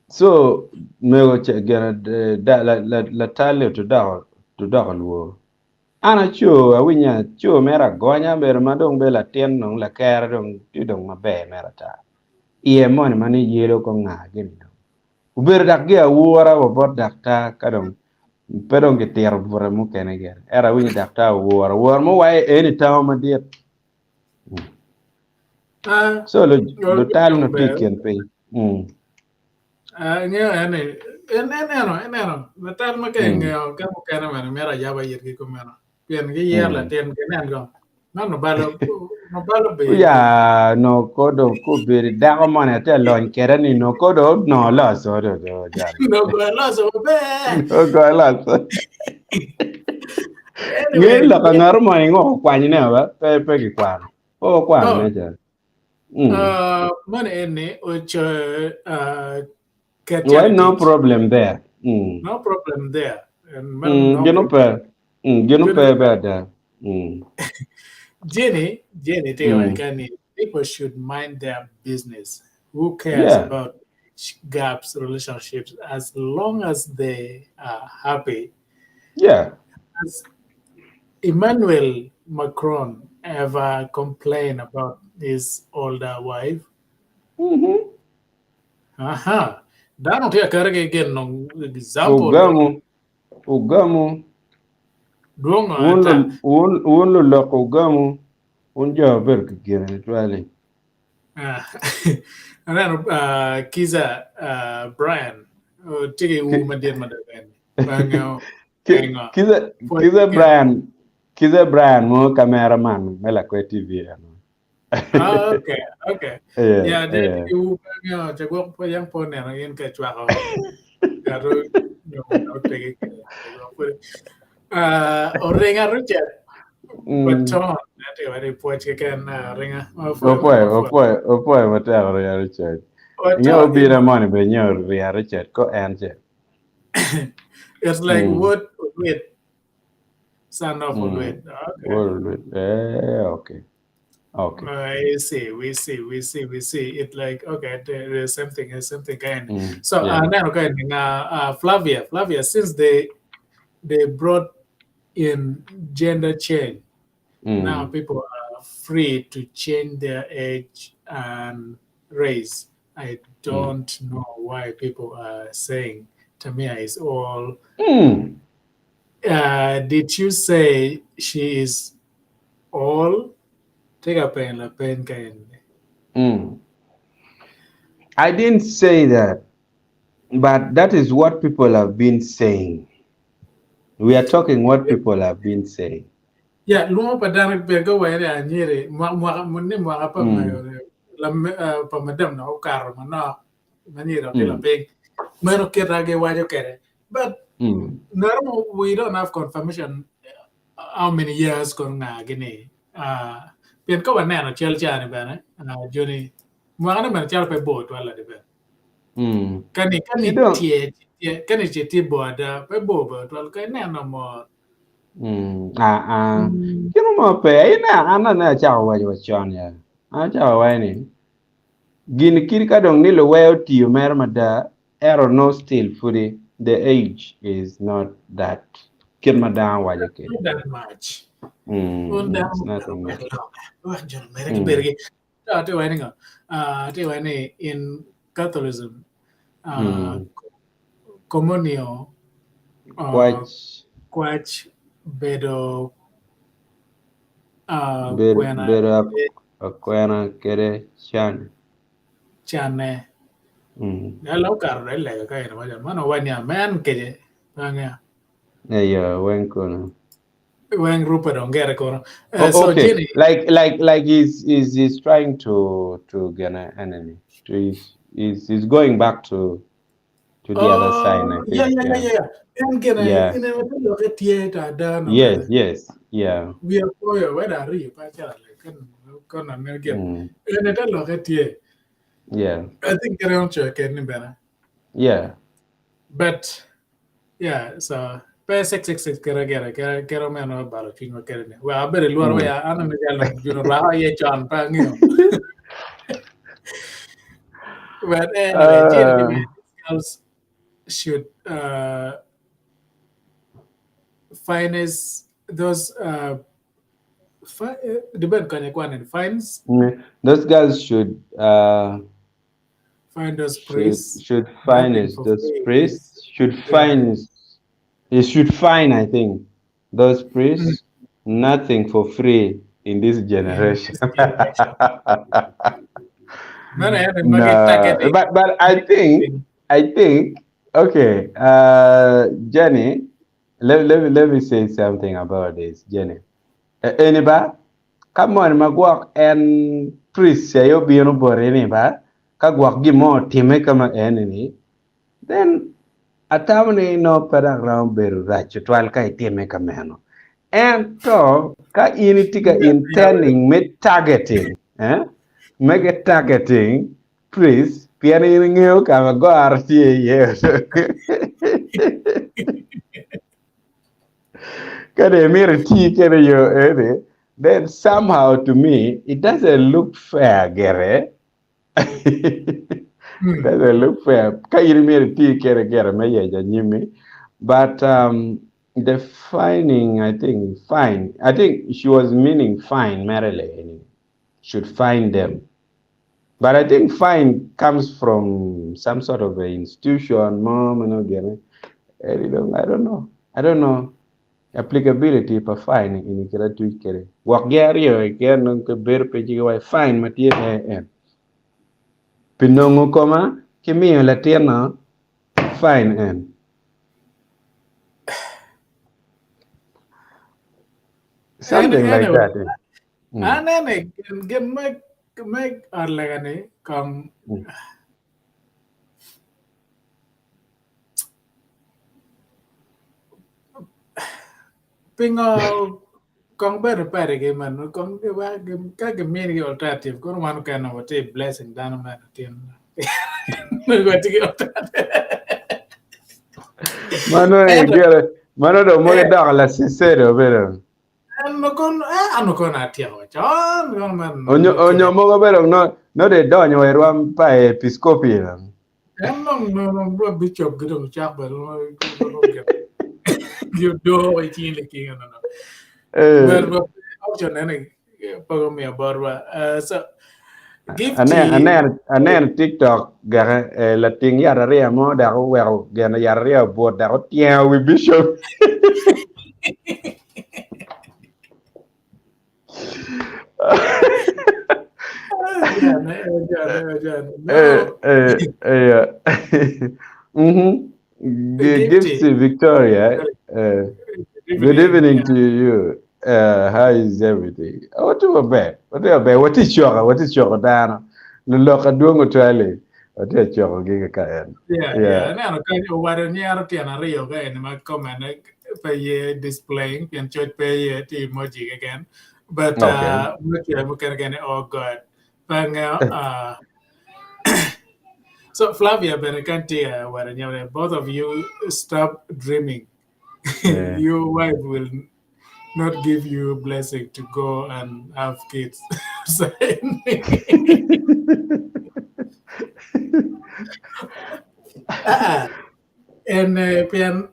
So mego ce gene da la la latal-li tudoko tudoko lwor. An aco awinyo aco mere agonya bedo ma dong bedo latin dong lakere dong tye dong maber mere ata. Iye moni ma ni yelo ko nga gini dong. Obedo dok gi awura wa bot daktar ka dong pe dong kitito bute mukene gire. Ento awinyo daktar owura wora mo waye eni tango madit. Ah, So no, lutal no tye i ber. kin piny. Mm. Ah, ingeyo en ni en en eno en eno latal ma ka Mm. ingeyo ka mukene bene myero ayaba yitgi kumeno pien giyer Mm. latin gi nen go man obalo obalo be Uya no kodo kobedo dako moni ate lony kede ni no kodo no loso do do jal. no go loso maber No go loso. Nge anyway loko ngaro mo ingo kwanyo ne ba pe pe gikwano. Pe okwano no ne jal. Mm. uh, man eni ocho uh, ket Well, calo no tic problem there. Mm. no problem there and man Mm, no gino problem pe. Mm, gino Gino pe be ada. Mm. Jenny, Jenny, take Mm. mm. people should mind their business. Who cares Yeah. about age gaps, relationships, as long as they are happy? Yeah. Has Emmanuel Macron ever complained about his older wife? Mm-hmm. Aha. Dano tye akara ki gin no example Ugamu, ugamu. dwong Wun ata. lu- wun wun lulok ugamu. Wun jo bedo ki gine twali. Ah, Aneno ah, Kiza ah, Brian oh, tye ki ur madit mada bene. Bango Ki- engo. Kiza Pwony Kiza keken. Brian Kiza Brian mo cameraman me Lakwe TV eno. Ah, okay, okay. Yeah, Yeah, tye yeah. ki ur bango ca gwok pe yang pe oneno in ka cwako gato nyo otegi kede. Ah, Oringa Richard Mm. Baton ati wari pwoc keken ah, Oringa. Wapwoyo, Opwoyo, wapwoyo. opwoyo, opwoyo matek Ria Richard. Nyo Wato obira moni be nyo Ria Richard ko en ce. It's like Mm. word Olwit, son of Mm. Olwit. Okay. Word Olwit. Eh, okay. Okay. I see, we see, we see, we see. It like okay, the, the same thing, the same thing kind. Mm. So Yeah. uh, now okay, uh, uh, Flavia, Flavia, since they they brought in gender change, now Mm. people are free to change their age and race. I Mm. don't know why people are saying Tamia is all. Mm. Uh, did you say she is all? Take a pen, a pen, kind. Mm. I didn't say that, but that is what people have been saying. We are talking what people have been saying. Yeah, lumo pa dano be go were anyere mwa mwa munni mwa pa Mm. la pa madam na okaro manok. Ma nyiri dok tye lapiny. Meno kita giwaco kwede. But ngat we don't have confirmation how many years kono nga gini. Pien ka waneno cal ca ni bene, joni mwaka ne bene calo pe bor twal ladi bene. Kani kani tye kani tye tye bor ada pe bor bor twal ka ineno mot. Ah ah. Kino mo pe ine an ane acako waco wa con ya. An acako waco ni gin kit ka dong ni luwe otiyo mere mada ento no still pudi the age is not that kit ma dano waco kwede. Not that much. Mm, Wun dano it's nothing wek much. loka. Wek jo mere Mm. gibedo gi Atye waco ni ngo? Atye waco ni in Catholicism Mm. communio Kwac. kwac bedo Bedo kwena bedo akwena kede can. Canne. Mm. Alo okato dong ilega ka eni waco man owaco ni amen kece pe angeyo. Eyo weng kono. Weng Rupert ongere kono. Oh, So okay. Jenny, Like like like he's he's he's trying to to get an enemy. To he's he's, he's going back to to the other side, I oh, yeah, think. yeah, yeah, Yeah. yeah, yeah. En gene, Yeah. in en loke tye ta ada no Yes, bene. yes. Yeah. Wiya poyo weda ariyo pa calo kan kan ne gin. Mm. En te loke tye. Yeah. I think gene on choke ni bene. Yeah. But yeah, so pe 666 kere kere kere kere meno balo cwinywa kere ni. Well, abedo lworo Mm. ya an ame jalo juno rwako iye con pe angeyo. But anyway, Jenny, girls should finance those depend kanya kwan fines Those girls should find those should priests should nothing finance for those free. priests should Yeah. finance you should find I think those priests nothing for free in this In generation. this generation. Mano ene magi No, targeting. but but I think I think okay, Jenny, let, let me let me say something about this, Jenny. Eni ba ka moni ma gwok en priest aye obino boti ni ba ka gwok gin mo otime ka ma eni ni then atamo ni no pe dok romo bedo rac tutwal ka itime ka meno. Ento ka in itye ka intending me targeting eh, me ki targeting priest pien in ingeyo ka ma goro tye iye. Ka dong imito iti kede yo eni, then somehow to me it doesn't look fair gire. It doesn't look fair. Ka in imito iti kede gire me yeco anyimmi. But um, the finding, I think, fine. I think she was meaning fine, merely. Should find them. But I think fine comes from some sort of a institution, mom, and again, I don't know. I don't know. Applicability pa fine in kira tuc kede. Gwok gi aryo keken nongo ke bedo pe ci giwaco fine ma tye en. Pi nongo koma ki miyo latin no fine en. Something like Anyway, that. Eh. Mm. anene gin gin me me ot lega ni kong Mm. Pingo kong bedo padi meno kong ka giminigi alternative kono wan okene watye i blessing dano meno tin watye ki alternative. Mano Ento igere mano dong mogo idoko lacicedo bedo. en kono eh an kono atyeko con kono man Onyo onyo mogo bedo no no de donyo i rwam pa episcopi no. En dong dong bro bishop gi dong cak bene gi odo i cing liking no no. Eh. But but option ene pe omiyo botwa. So give Aneno to aneno aneno TikTok geke eh, lating yat ariya mo dok oweko geno yat ariya obut dok otyengo wi bishop. Eh, eh, eh, mhm. Gives to Victoria. Uh, good evening to you. How is everything? Watye maber. Watye maber. Watye coka, watye coko dano. Lulok adwong otwali. Watye ka cokogi kaka en. Yeah, Yeah. yeah. Aneno kany owaco nyero tyen aryo ka eni ma comment pe ye displaying pien coc pe ye tye emoji keken. But Okay. uh, mukene mukene kene oh god. Pe angeyo uh, so Flavia bene kan tye owaco nyero both of you stop dreaming. Yeah. Your wife will not give you blessing to go and have kids. Ah, en eh, pien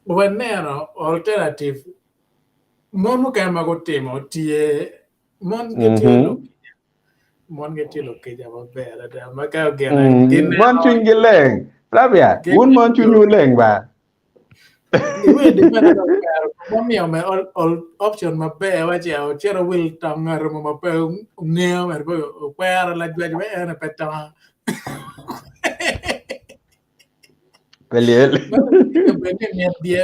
waneno alternative mon mukene ma gutimo tye mon gitye Mhm. lukica mon gitye lukica maber adada ma ka gine Mm, gineno Mon cwinygi leng. Flavia, wun mon cwinywu leng ba. Omiyo me option maber waci ocito wil tong ngat mo ma pe ongeyo mere pe okwero lajwac we en pe tonga. Pe lyel. Bed ni min dye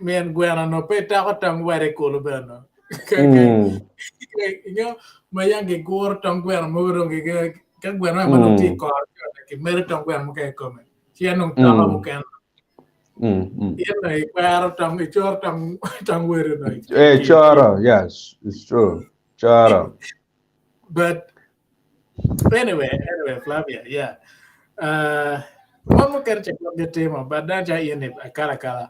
min gweno no pe toko tong wade kulu bene no. Mm. Inyo ma yang giguro tong gweno mogo dong ka gweno ma dong tye i kor kimedo tong gweno mukene i kome. Ci en dong toko mukene. Mm, mm. In dong ikwero tong icoro tong tong weri no. Eh, coro, yes, it's true. Coro. But anyway, anyway, Flavia, yeah. Uh, mon mukene ca gwok gitimo, but dan ca in akala akala.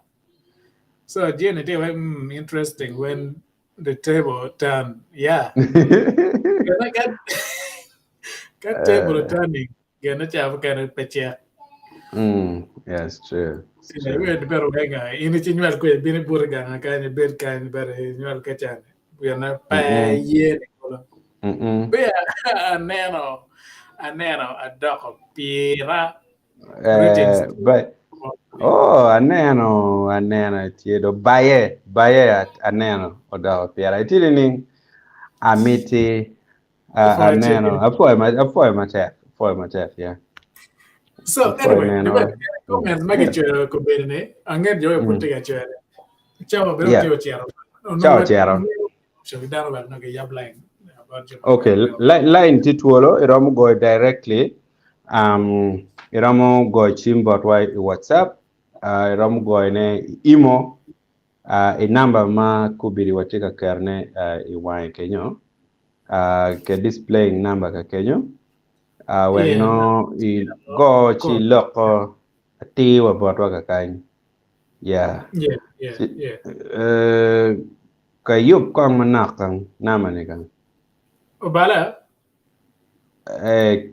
So Jenny tye wai, mm, interesting when the table turn, yeah. Ka, ka table turning, Gin ca mukene pe cek. Mm, yes, true. It's true. Iwed bedo wenga. In ci nywal kwe bino ibuto ganga kany ibed kany bedo inywal ka can. Gin pe Mm-mm. ye ni kulu. Mm-mm. Be aneno aneno adoko pira. Eh, Greetings. but oh, aneno, aneno tye do baye, baye aneno odoko pira. Itye nining? Amiti Uh, aneno, apwoyo ma apwoyo matek, apwoyo matek, yeah. So Apwoyo anyway, neno. comment ma gicoyo kobedo ni anget jo pud tye ka coyone. Cawa bedo Yeah. tye ocito. Cawa ocito. So dano wek nongo giyab line. about jo ma Okay, line, line tye twolo, iromo goyo directly. Um, iromo goyo cim botwa i WhatsApp, uh, iromo goyone i imo, uh, i namba ma kubidi watye ka ketone uh, i wange kenyo. Uh, ke displaying number ka kenyo. Uh, wek Yeah. no i go ci loko atir wa botwa kakany. Yeah. Yeah, yeah, Ci- yeah. Eh, ka yub kong manok kang namba ni kang. Obala, Eh,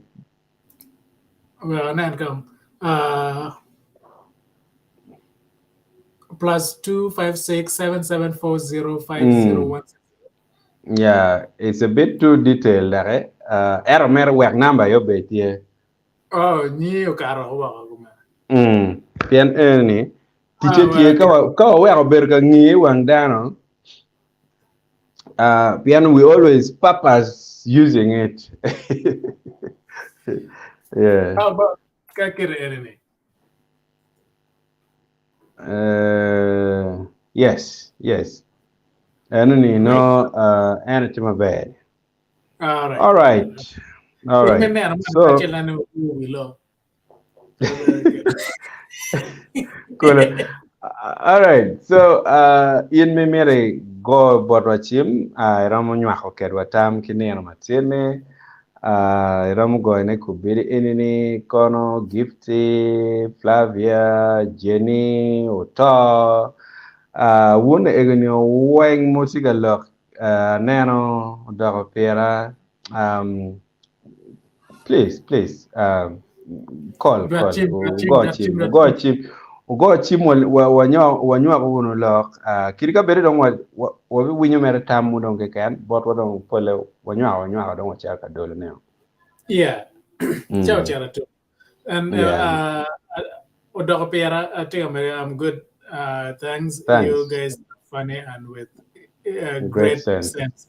well, anen kong. Uh, plus 256 7740 5016. yeah, it's a bit too detailed dake. Uh, ero mere wek namba yo be tye. Oh, nyi okato woko kuma. Mm. Pien eni ticce Ah, tye well, ka wa ka waweko bedo ka ngiye i wang dano uh, pien we always purpose using it. yeah. How about ka kite eni ni? Uh, yes, yes. Eno ni no uh, eno tye maber. All right. All right. All Me right. neno man So, acel neno wi lo. Cool. All right. So, uh, in me mere go botwa cim, uh, iromo nywako kedwa tam ki nino matin-ni. Uh, iromo goyone kubidi eni ni kono Gifty, Flavia, Jenny, Oto. Uh, wun egoni weng mo tye ka lok uh, aneno odoko pira. Um, please, please, um, call, Jwak call, cim, jwak cim, ugo jwak cim, cim, jwak ugo cim. cim, ugo cim wa- wa- wanyo- wanywako wunu lok. Uh, kadi ka bedo dong wa- wa- wabiwinyo mere tamwu dong keken, botwa dong pole wanywako wanywako dong wacito ka dolone. Yeah. Mm. Ciao cito tu. And uh, Yeah. uh, odoko pira atye ka mere I'm good. Uh, thanks. Thanks. You guys are funny and with uh, Great great sense. sense.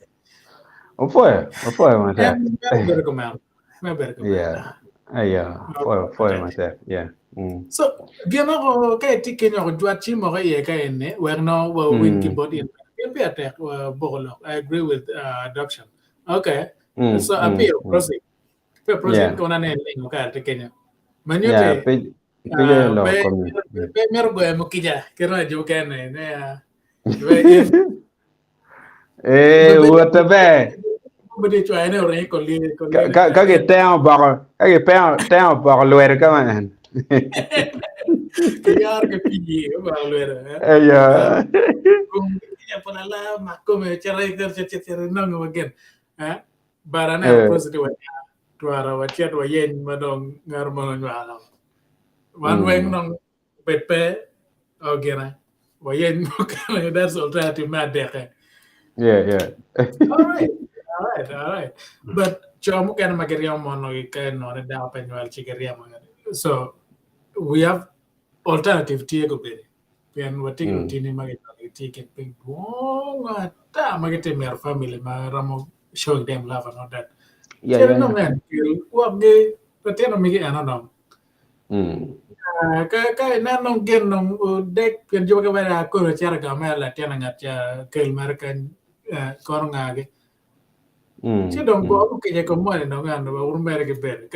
Opwoyo, opwoyo matek. En me bedo kumeno. Me bedo kumeno. Yeah. Ayo, opwoyo, opwoyo matek. Yeah. Mm. So, gin oko ka itye kenyo oko jwat cim oko iye ka eni wek no wawiny ki Mm. bot in. Gin pire tek uh, boko lok. I agree with uh, adoption. Okay. Mm, So mm, appeal mm. proceed. Pe president Yeah. kono ane lingo kare tye kenyo. Ma Yeah, nyuti pe pe ah, loko pe komi. pe mito goyo mukija kit ma jo mukene ne ah, pe in Eh, wote ber. Bedo cwaye ne oringo kolie Ka ka ka gitengo boko, ka gipengo tengo boko lwedo ka ma en. Kiyaro ki pii obako lwedo. eh. Eyo. Kija pala la makome cere cere cere cere nongo wagen. Eh? But aneno Eh. president wa twara wacit wayeny ma dong ngat mono onywalo. Wan Mm. weng nong obed pe o gine wayeny mukene that's alternative me adeke. Yeah, yeah. All right. All right, all right. But co mukene ma giryemo mono ka inongo ni dako pe nywal ci giryemo. So we have alternative tye kobedi. Pien watye ki Mm. lutini ma ginywalo gitye ki piny dwong ata ma gitye mito family ma romo showing them love and all that. Yeah, Cito yeah, nongo yeah. en kel gwokgi litino migi eno dong. Mm. Ah, Ka ka ineno dong gin dong odek pien jo mukene wele akoro acito i gang mere latin ngat ca kel mere kany eh, kono ngagi. Mm. Ci dong Mm. gwoko kica i kom moni dong en wun mere ki bedo.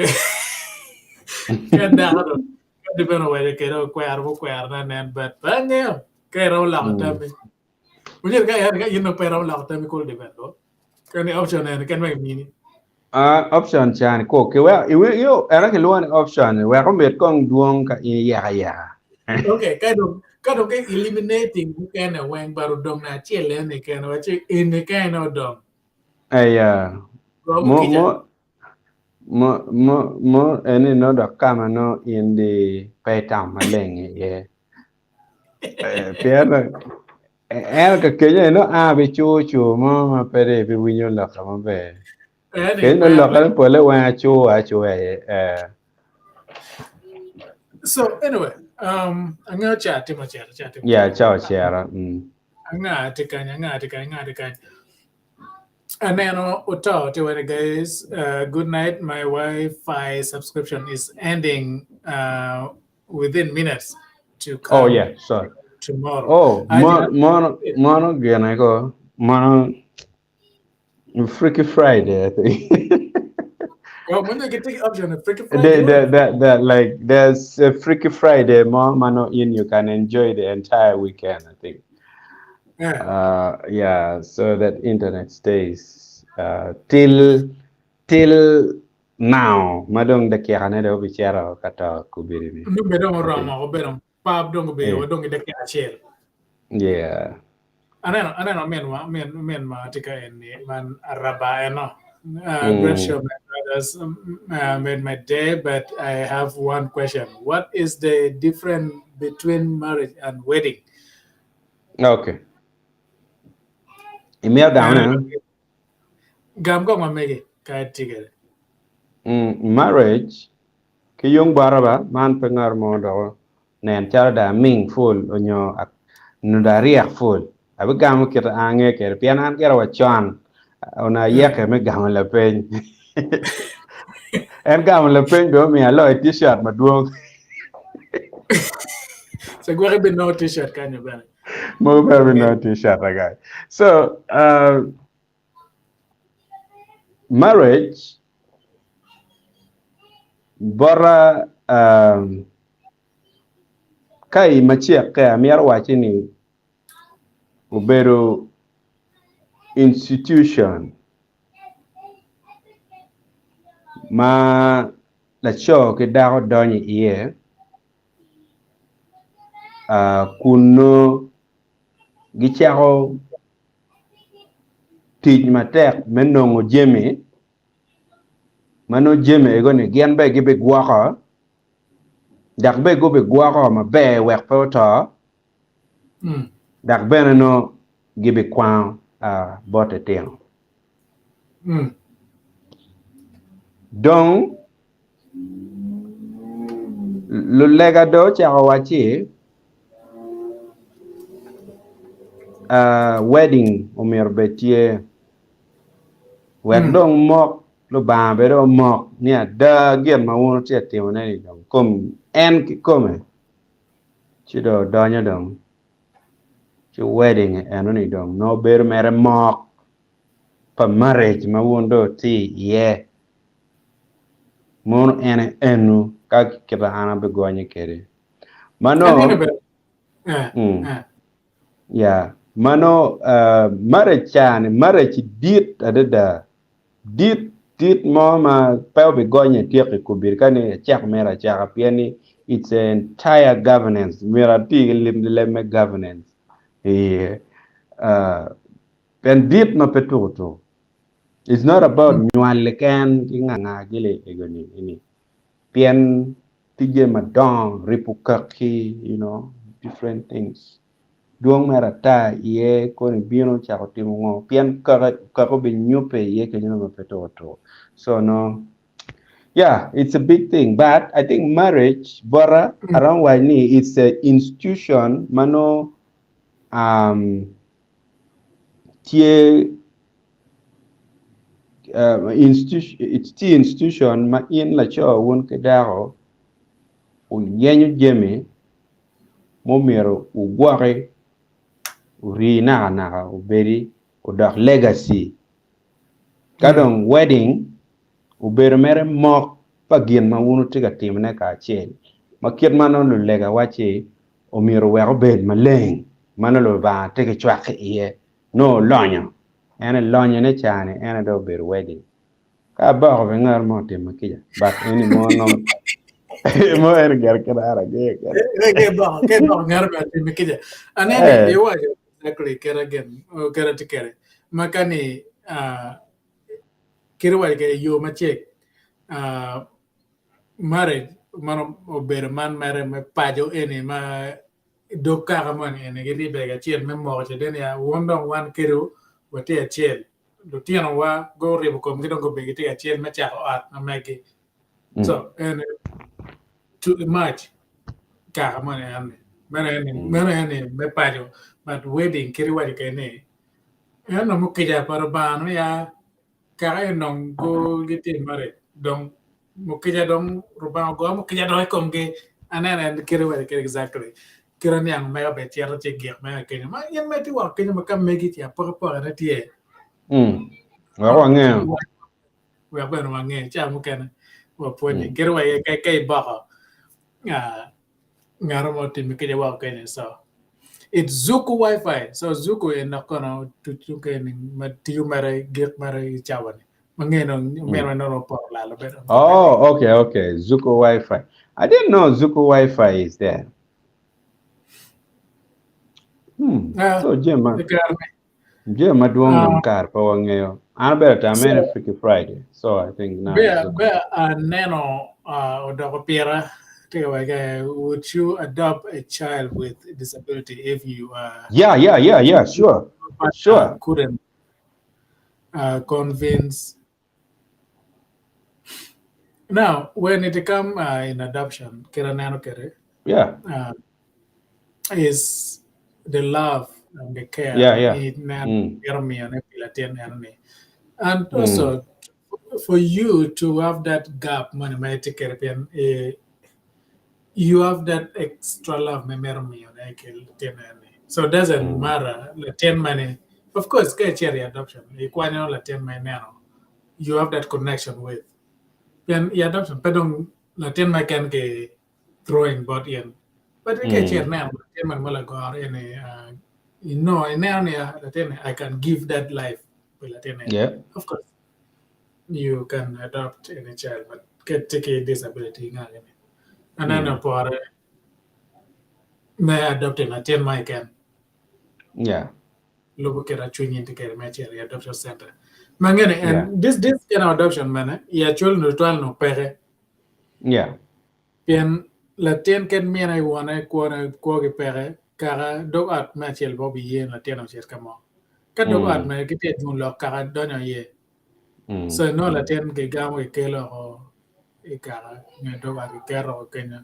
Ka dako dong ka di bene owaco kede okwero gukwero ne nen but pe angeyo ka iromo loko Mm. tammi. Onyero ka en ka in dong pe iromo loko tammi kulu di bene do. Ka ni option eni ken wek mini. Ah, option cani ko ki wek iwi yo eno kilwongo ni option ni wek omit kong dwong ka in iyeko ayeka. Okay, ka dong ka dong ki eliminating mukene weng but odong na acel eni kene waci eni kene odong. Eya. Romo Mo kica. mo mo mo mo eni no dok kama no in di pe itamo maleng iye. Eh, pien en ka kenyo no a bi cu cu mo ma pe di ibiwinyo lokke maber. Eni Kenyo no kwero. lokke ni pole weng acu acuya iye. Eh. So anyway, um, angeyo ca timo cero, ca timo Yeah, cero. ca ocero. Mm. Anga tye kany, anga tye kany, anga tye kany. Aneno oto tye wene guys. Uh, good night. My Wi-Fi subscription is ending uh, within minutes to Oh come yeah, sorry. tomorrow. Oh, I mo did mono mono gine ko mono Freaky Friday, I think. Well, when they get the option of Freaky Friday, The, the, the, the, like there's a Freaky Friday more mano in you can enjoy the entire weekend, I think. yeah. Uh, yeah, so that internet stays uh, till till now. Madong dakika ne do bichero kata kubiri ni. Nung bedong I think. oromo, bedong pab dong obedo, Yeah. wadong gi dakika acel. Yeah. Aneno, aneno min ma, min, min ma tye ka eni, man araba eno. Uh, great Mm. show, my brothers. Um, uh, made my day, but I have one question. What is the difference between marriage and wedding? Okay. Imiyo gamo Aneno, ne? gam kong ma megi ka itye kwede. Mm, marriage ki yung bota ba man pe ngat mo doko nen calo dong aming ful onyo nyo dong aryek ful abigamo kit ma an angeyo kwede pien an gira wa con onongo ayeke me gamo lapeny en gamo lapeny bene omiyo aloyo t-shirt madwong So gwok ibinongo t-shirt kanyo bene. mogo pe abinongo t-shirt agany so uh, marriage bota um, ka i macek-ke amyero wacci ni obedo institution ma laco ki dako donyo iye uh, kun nongo gicako tic matek me nongo jami ma nongo jami ego-ni gin bene gibigwoko dok bene gubigwoko maber wek pe oto Mm. dok bene nongo gibikwango uh, bot litino. Mm. Dong lulega dong ocako wacci uh, wedding omyero obed tye wek Mm. dong mok Lubanga bene omok ni ada gin ma wun wutye ka timone-ni dong kom en kikome ci dong odonyo dong ci wedding eno-ni dong nongo bedo mere mok pa marriage ma wun dong wutye iye. Mono ene enu ka kita an abigonye kede. Mano Eh, mm, eh. yeah, mano uh, marriage cani marriage dit adada dit dit mo ma pe obigonye tyeko i kobedi ka ni acako mere acaka pien ni it's an entire governance myero ati ki lim leb me governance iye uh, pien dit ma pe tuko tuko it's not about nywal keken ki nga nga gili ego ni ini pien tije madongo ripo kaki you know different things dwong mere ata iye koni bino cako timo ngo pien kaka kaka obinyupe iye kenyo ma pe tuko tuko so no yeah it's a big thing but I think marriage bota around why ni it's a institution mano um tye uh, institution it's the institution ma in laco wun ki dako uyenyo jami mumyero ugwoki uri naka naka obedi odok legacy ka dong wedding obedo mere mok pa gin ma wun wutye ka timone kacel ma kit ma nongo lulega wacci omyero wek obed maleng ma nongo Lubanga tye ki cwak ki iye nongo olonyo en elonyone cani en aye dong obedo wedding ka aboko bene ngat mo otimo kica but eni mo nongo mo en gire kit an angeyo kwede. Eh, ke boko, ke boko ngat mo otimo kica. Anene Eh. iwaco exactly kite gin, kite tye kwede. Ma ka ni ah, kit iwaco kwede i yo macek, ah, marriage mano obedo man mere me paco eni ma dog kaka moni eni giribbe kacel me moko caden niya wun dong wan kedo watye acel lutinowa guribo komgi dong gubedo gitye acel me cako ot ma meggi. So en to emerge kaka moni en ni meno en ni meno en ni me paco but wedding kit iwaco kwede ni en onongo kica pa Lubanga niya kaka en dong gu gitye married dong mukica dong Rubanga ogo mukica dong i komgi aneno en kit iwaco kwede exactly kit aniango mega bene cito ci gik mega kenyo ma in ma itye woko kenyo ma ka megi ci apokapoka-ne tye Mm. Wek wangeyo. wek bene wange ca mukene wapwonye kit wa iye ka iboko ah, ngat mo otimi kica woko kenyo so it's Zuku wifi so Zuku en dok kono tucu keni ma tiyo mere gik mere i cawa ni ma nge dong omyero mm. nongo opoto lalo bedo Oh, okay, okay. Zuku Wi-Fi. I didn't know Zuku Wi-Fi is there. Hmm. Ah, So Jim, i kare ni Jami madwong Ah. dong kare pe wangeyo. An abedo tamo So- ene Freaky Friday. So I think now Be, it's okay. be aneno uh, odoko pira tye ka waco would you adopt a child with disability if you uh, Yeah, yeah, yeah, yeah, sure. partner Sure. couldn't uh, convince Now, when it come uh, in adoption, kit aneno kwede, Yeah. uh, is the love and the care Yeah, yeah. ineno Mm. mito miyone pi latin eno-ni. And also, for you to have that gap moni ma itye kwede pien eh, you have that extra love ma imito miyone ki latin eno-ni. So it doesn't Mm. matter latin mani, of course ka icito i adoption, ikwanyo latin ma ineno, you have that connection with. Pien i adoption pe dong latin ma keken ki throwing bot in. But ka icito ineno latin moni ma lagoro eni, uh, you know, ineno ni ah, latin ni I can give that life pi latin eni. Yeah. Of course, you can adopt any child, but ka tye ki disability nga gini. Aneno pore me adopting latin mo keken. Yeah. Lubo kit ma cwinyi tye kwede me cito i adoption center. Ma ngene en Yeah. this this kind of adoption mene i actual nyo twal nongo peke. Yeah. Pien latin kit mine wone kwone kwogi peke kaka dog ot me acel pe obiye ni latin ocit ka mo. Ka dog ot Mm. mere gitye ka jungo lok kaka donyo iye. Mm. So inongo latin gigamo gikelo oko i kaka nyo dog ot giketo oko kenyo.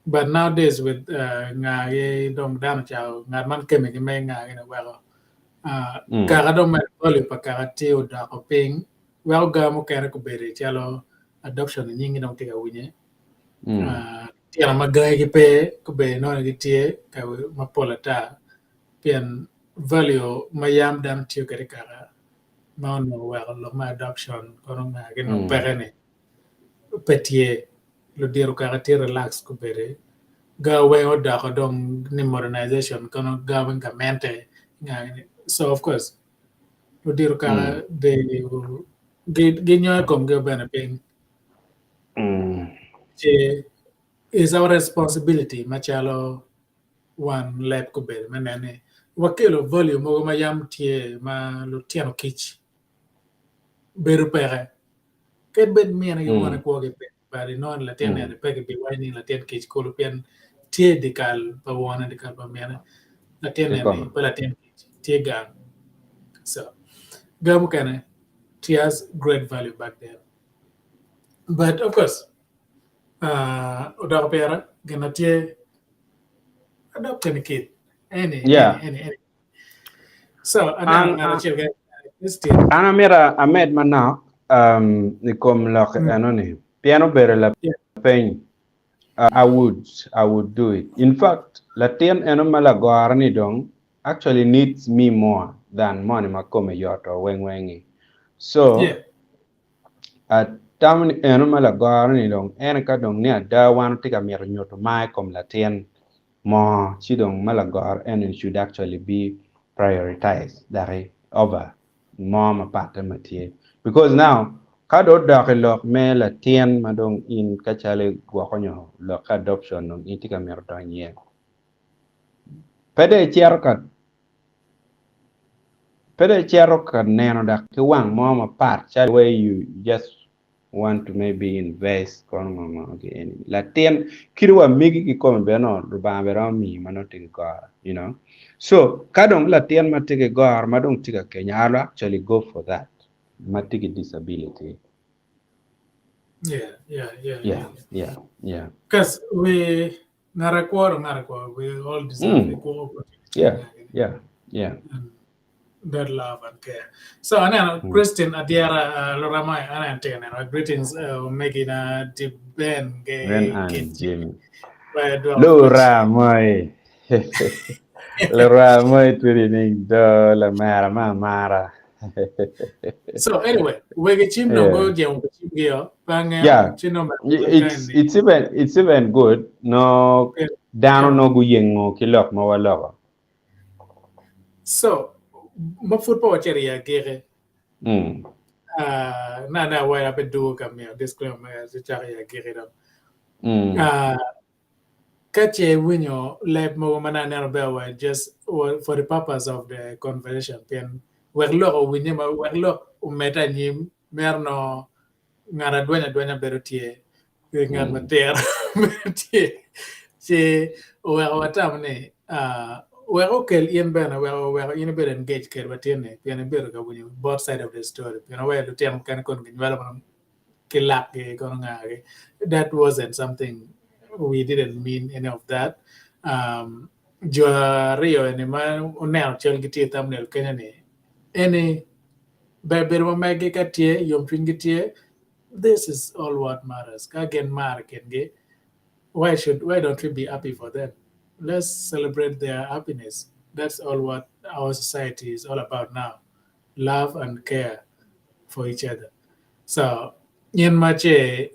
But nowadays with uh, nga gi dong dano ocako ngat man keme ki me nga gini weko uh, Mm. kaka dong mere value pa kaka tye odoko piny weko ga mukene gubedo calo adoption i nyingi dong tye ka winye Mm. uh, tyen ma gangi gipe gubedo inongo gitye ka mapol ata pien value ma yam dano tiyo kwede kaka ma onongo weko lok me adoption kono nga gini Mm. peke ni. pe tye ludito kaka tye relax gubedo ga weng odoko dong ni modernization kono ga weng gamente so of course ludito kaka they ginyoyo komgi bene piny ci is our responsibility macalo wan leb gubedo me neno ni wakelo value mogo ma yam tye ma lutino kic bedo peke kadi bed mine ki wone kwogi pek but inongo ni latin eni pe kibiwaco ni latin kic kulu pien tye i dyekal pa wone dyekal pa mine latin eni pe latin kic tye gang so ga mukene it has great value back then but of course odoko pire gin ma tye adopting a kid any any any So, aneno ngat acel keken Christian. An amito amed manok um, i kom lok mm. eno-ni pien obedo lapeny. Uh, I would, I would do it. In fact, latin eno ma lagoro ni dong actually needs me more than moni ma kome yoto weng wengi. So, yeah. Atamo ni eno ma lagoro ni dong en ka dong ni ada wan watye ka mito nyuto mar i kom latin mo ci dong ma lagoro eni should actually be prioritized daki over mo ma patte ma tye because now ka dong odok i lok me latin ma dong in ka calo igwoko nyo lok me adoption dong in itye ka mito donyo iye pe dong icito ka pe dong icito ka neno dok ki wang mo mapat calo the way you just want to maybe invest kono ngo ngo ki eni latin kadi wa megi kikome bene nongo Lubanga bene romo miyi ma nongo tye ki goro you know so ka dong latin ma tye ki goro ma dong tye ka kenyo I'll actually go for that ma tye ki disability. Yeah, yeah, yeah, yeah, yeah, yeah. Because we ngat akwo to ngat akwo we all deserve mm. equal opportunity. Yeah, yeah, yeah. And that love and care. So aneno mm. Christine Adiera uh, Loramai aneno tye neno greetings uh, Megina di Ben ge Ben and Jimmy. Loramai. Loramai twiri ni do la mara ma mara. So anyway, wegi cim dong go jemo ki cimgi o. Bange Yeah. ci nongo It's it's even it's even good no dano no guyengo ki lok ma waloko. So ma pud pe wacito i agiki. Mm. Uh, na na wa ape dugo ka miyo disclaimer ma ci cako i agiki dong. Mm. Uh, Ka ce iwinyo leb mogo ma nongo aneno ber wa just for the purpose of the conversation pien wek lok owinye ma wek lok omedde anyim meno nongo ngat adwenya adwenya bedo tye ki ngat matir bedo tye ci oweko watamo ni wek okel in bene wek oweko in ibedo engage kedwa tin-ni pien ibedo ka winyo both side of the story pien aweyo lutino mukene koni ginywalo ki lakgi kono ngagi. That wasn't something we didn't mean any of that. Um, jo aryo eni ma oneno cal gitye i thumbnail kenyo ni eni ber bedo ma meggi ka tye yomcwiny tye this is all what matters ka gin mar i kingi why should why don't we be happy for them let's celebrate their happiness that's all what our society is all about now love and care for each other so in ma ce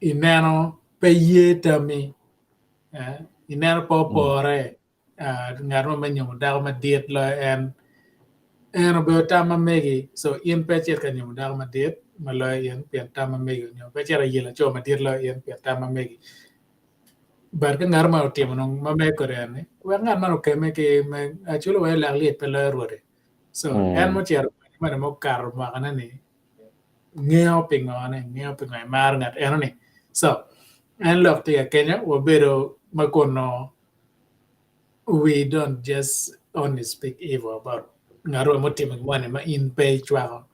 ineno pe ye tammi eh, ineno pe opore ah, ngat mo me nyomo dako madit loyo en en obedo tam ma megi so in pe icit ka nyomo dako madit ma loyo in pien tam ma megi nyo pe icito yelo laco madit loyo in pien tam ma megi but ka ngat man otimo nong ma mege kode en-ni wek ngat man okemme ki me aculo wai lak lyec pe loyo rwode so en mucito mene mukato mwakane ni ngeyo pingone ngeyo pingo emaro ngat eno ni so en lok tye ka kenyo wabedo ma kun nongo we don't just only speak evil about ngat mo mutimo gin moni ma in pe icwako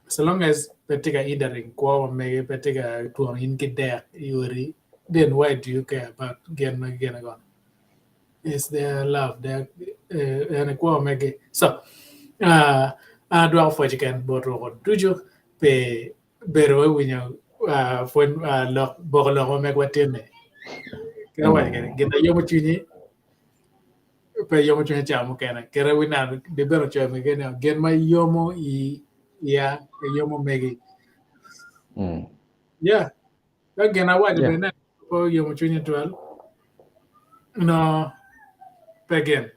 So long as pe tye ka hindering kwo ma mege, pe tye ka twono in ki dek i odi, then why do you care about gin ma gine kono? It's their love, their eh, en kwo ma mege. So, uh, an adwoko pwoc keken bot rwoko ducu pi bedo me winyo uh, pwony uh, lok boko lok ma megwa tinni. Kit awaco kwede, gin na yomo cwinyi pe yomo cwinye cawa mukene. Kite wi nano di bene ocoyo mege ni gin ma yomo i iya pe yomo megi. Mm. Yeah. Ka gin awaco Yeah. bene pe oyomo cwinye twal. No, pe gin.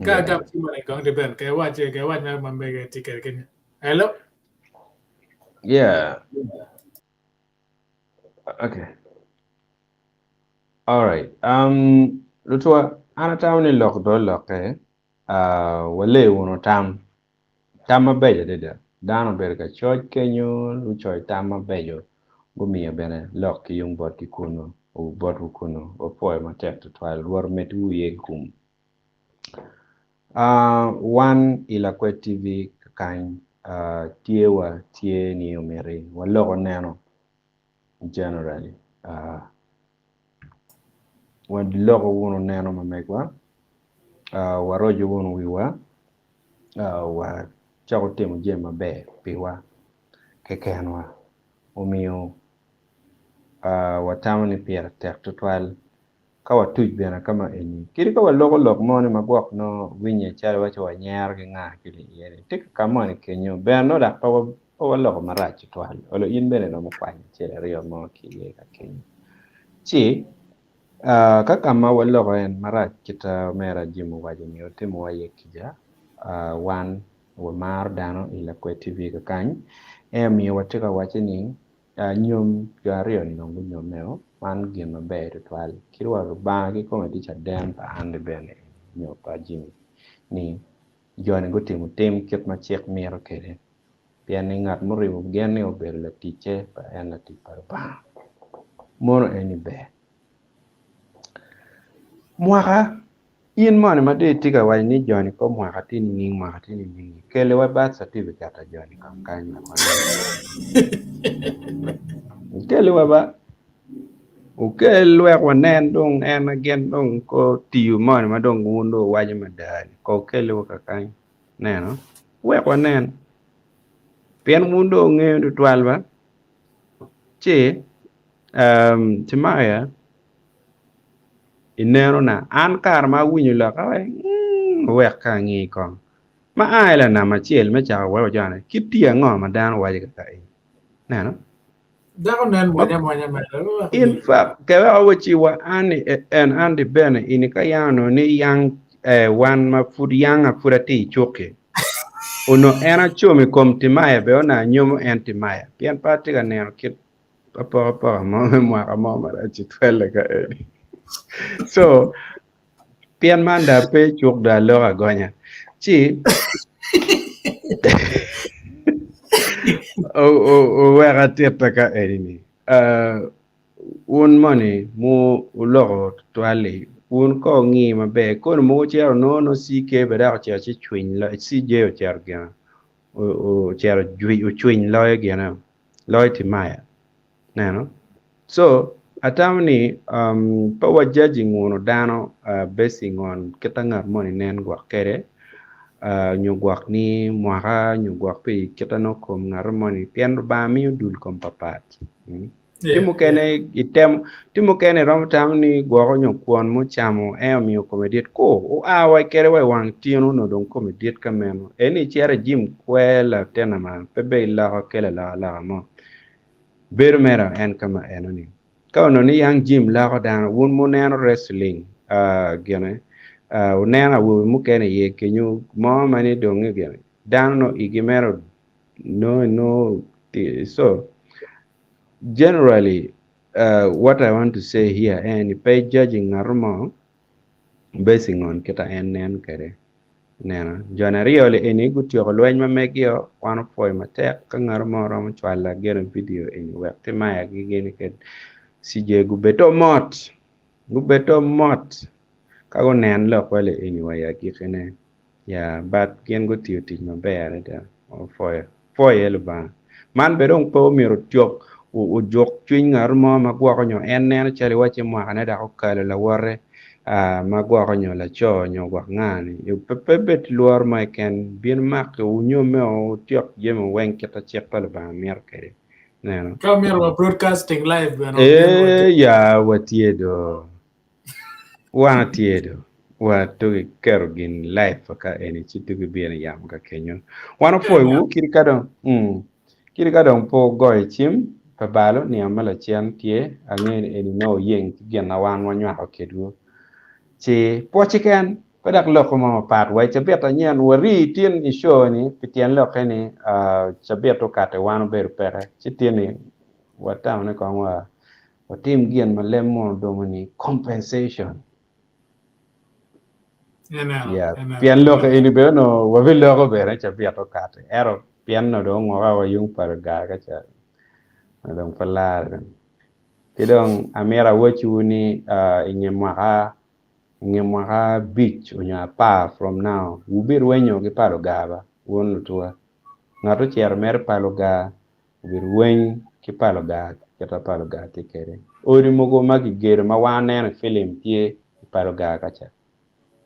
Ka Yeah. agam cim moni kong di ben, ke iwac ke iwac mere ma mege tye kwede kenyo. Hello? Yeah. Okay. All right. Um, lutwa, an atamo ni lok do olokke, uh, wale wunu tam. Tam mabeco adada. Dano obedo ka coc kenyo, gucoyo tam mabeco, gumiyo bene lok ki yung botgi kunu, botwu kunu. Wapwoyo matek tutwal. Rwot omedwu iye gum. Uh, wan i Lakwed TV kakany, uh, tyewa tye ni omiti waloko neno generally. Uh, waloko wunu neno ma megwa, uh, waroco wunu wiwa, uh, wacako timo jami maber piwa kekenwa. Omiyo uh, watamo ni pire tek tutwal ka watuc bene ka ma eni. Kadi ka waloko lok moni ma gwok nongo winye calo iwaci wanyero ki nga ki iye ni tye ka moni kenyo bene nongo dok pe pe waloko marac tutwal olo in bene iromo kwanyo acel aryo mo ki iye ka kenyo. Ci uh, ka ka ma waloko en marac kita omera Jim owaco ni otimowa iye kica uh, wan wamaro dano i Lakwed TV kakany en omiyo watye ka wacce ni Nyom jo aryo-ni dong gunyommeo, man gin maber tutwal. Kit wa Lubanga kikome tye caden pa Andy bene nyo pa Jimmy ni jo-ni gutimo tim kit ma cik mito kwede pien ni ngat muribo gen ni obedo laticce pa en latic pa Lubanga. Mono eni ber. Mwaka In moni ma dong itye ka waco ni joni kor mwaka tye nining mwaka tye nining keliwa birth certificate pa joni kong kany wek wanen. Keliwa ba wukel wek wanen dong en gin dong ko tiyo moni ma dong wun dong wuwaco mada ni ko wukeliwa kakany neno wek wanen pien wun dong wungeyo tutwal ba ci um, Timaya Ineno na, an kare ma awinyo lok awaco ni, mm, wek ka angi kong. Ma aa i lanam acel me cako weko jone, kit tii ango ma dano waco kaka eni? Neno? Dako nen mwonya mwonya mere. In fact, ke wek awacci wa an ni en Andy bene ini ka yang onongo ni yang eh, wan ma pud yanga pud atye i cuk-ki, onongo en acom i kom Timaya bene onongo anyomo en Timaya pien pe atye ka neno kit apokapoka mo me mwaka mo marac twelle ka eni. So, pien man da pe cuk da lok agonya. Ci, owek atitta ka eni ni, uh, wun moni mu wuloko tutwal-li, wun ko wungi maber, kono mogo cito onongo nongo CK bene dok ocito ci cwiny, CJ ocito gine, ocito ocwiny loyo gine. Loyo Timaya. Neno? So, atamo ni um, pe wa judging wunu dano uh, basing on kita ngat moni nen gwok kede uh, nyo gwok ni mwaka nyo gwok pi kita no kom ngat moni pien Lubanga miyo dul kom papat. Mm. Tye Yeah, mukene yeah. itemo tye mukene iromo tamo ni gwoko nyo kwon mucamo en omiyo kome dit ko oa wa kede wa i wang tino onongo dong kome dit ka meno en ni icito i gym kwer latin ama pe be iloko kelo alokaloka mo bedo mere en ka ma eno ni ka onongo ni yang gym loko dano wun muneno wrestling uh, gine uh, wuneno awobe mukene iye kenyo mo ma ni dong gine dano no igi mere no no so Generally, uh, what I want to say here en ni pe judging ngat mo basing on kita en nen kwede. Neno, jon aryo li eni gutyeko lweny ma megio, wan opwoyo matek ka ngat mo romo cwala gene video eni wek timaya gi gini ked CJ gubedo mot, gubedo mot ka gunen lokwa li eni wa i agikine. Ya, but gin gutiyo tic maber adada. Opwoyo. Pwoyo iye Lubanga. Man bene dong pe omyero otyok, ojuk cwiny ngat mo ma gwoko nyo en neno calo iwacci mwakane dok okalo lawote ah, ma gwoko nyo laco nyo gwok nga-ni. Pe, pe bed ki lworo mo keken. Bin maki wunyomme o, wutyok jami weng kit ma cik pa Lubanga mito kwede. Neno. Ka myero wa broadcasting live bene wabin wa Ee, ya, watye do. Wan atye do, wa tugi keto gin live ka eni ci tugi bino i yamo ka kenyo. Wan opwoyo wu kit ka dong, mm, Kadi ka dong pe wugoyo cim, pe balo, nino me lacen tye, angeyo ni eni nongo wuyeng ki gin ma wan wanywako kedwu. Ci pwoc keken, pe dok loko mo mapat. Wa i cabit anyen, warii tin i show ni pi tyen lokke ni cabit okate wan obedo peke, ci tin ni watamo ni kong wa watim gin ma lem munu odumo ni compensation. Yeah, pien lok eni bene onongo wabiloko bene cabit okati, ento pien onongo dong ongwoka wa yung pa lugar ka ca onongo dong pe lare dong. Ki dong amito awacciwu ni i nge mwaka i nge mwaka abic onyo apar from now wubirwenyo ki pa lugar ba wun lutuwa. Ngat ocito mere pa lugar Obirweny ki pa lugar kita pa lugar tye kede. Odi mogo ma kigedo ma wan aneno i filim tye i pa lugar kaca.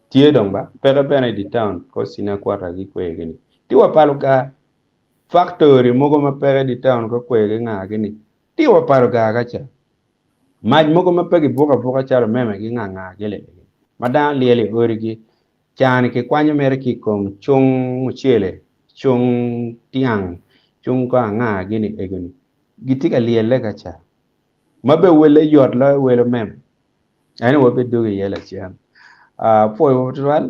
Tye dong ba, peke bene i di town kor senior quarter gi kwer gi ni. Tye wa pa lugar. Factory mogo ma peke i di town kor kwer gi nga gi ni. Tye wa pa lugar kaca. Mac mogo ma pe gibuko abuka calo omeme gi nga nga gi li ma dano lyelo i odi gi Cani kikwanyo mere ki i kom cung mucele, cung tyang, cung kong anga gini egoni. Gitye ka lyelle ka ca. Ma be welle yot loyo wel omeme. Ento wabidwogo iye lacen. Apwoyowu tutwal.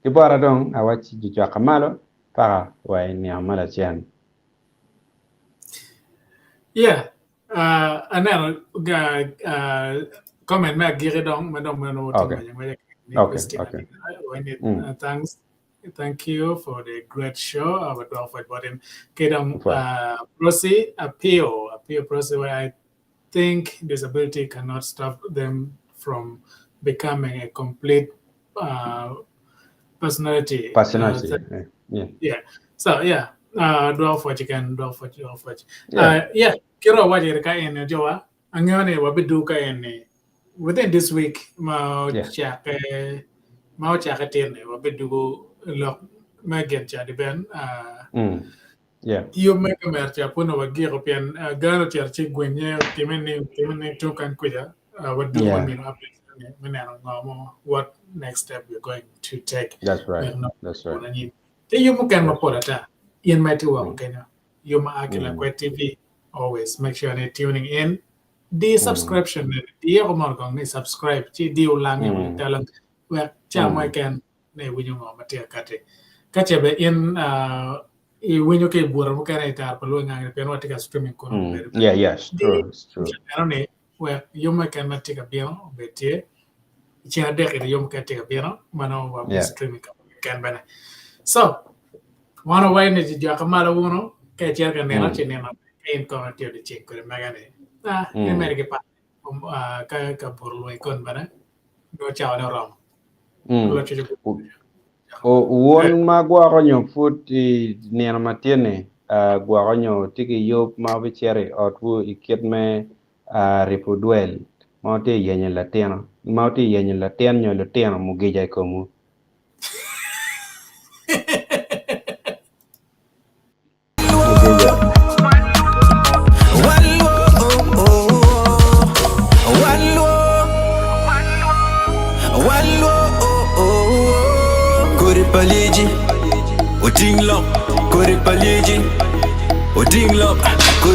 Ki bota dong awacci jojwaka malo paka wa i nino ma lacen. Yeah, Uh, aneno uh, uh, comment me agiki dong ma dong meno Okay. otimo Okay, Christina. okay. We need, Mm. uh, thanks. Thank you for the great show. I would love for it. Okay, dong, Apwoyo. uh, Prosi appeal, appeal Prosi, where I think disability cannot stop them from becoming a complete uh, personality. Uh, Personality. Yeah. Yeah. yeah. So yeah, uh, dwoko pwoc keken, dwoko pwoc, dwoko pwoc. Yeah. Uh, yeah, kiro waco ka en jowa, angeyo ni wabidu ka en ni within this week ma Yeah. ocake ma ocake tin ni wabidugo lok me gin ca di ben uh, Mm. Yeah. yub me kamer ca pud onongo wagiko pien uh, gano ocito ci gwenye otime ni otime ni tung kany kuca uh, wadugo Yeah. wamino update ni me neno ngo mo what next step we're going to take That's right. wek nongo That's right. anyim. Tye yub mukene That's mapol ata in ma itye woko Mm. kenyo yub ma a ki Mm. Lakwed TV always make sure ni tuning in di Mm. subscription ni di yeko mono kong ni subscribe ci di olange Mm. talang wek ca mo Mm. keken ne iwinyo ngo ma tye ka kati. Ka ce bene in uh, iwinyo ki i bute mukene i tara pa luo ngangi pien watye ka streaming kono Mm. obedo Yeah, yes, di true, it's true. eno ni wek yub mo keken ma tye ka bino obed tye i ceng adek eni yub mukene tye ka bino ma nongo wabi Yeah. streaming ka keken bene. So wan wawaco ni jojwaka malo wunu ka icito ka nino Mm. ci nino ka in kono tye odienceng kwede mega ni ah in Mm. mere ki par um, ah, ka ka buto lweny kon bene nongo cawane oromo. Mm. Loco U- u- Wun ma gwoko nyo pud i nino ma tye-ni, ah, gwoko nyo tye ki yub ma wubicito i otwu i kit me ah, ripo dwel ma wutye ka yenyo latino, ma wutye ka yenyo latin nyo lutino mugica i komwu.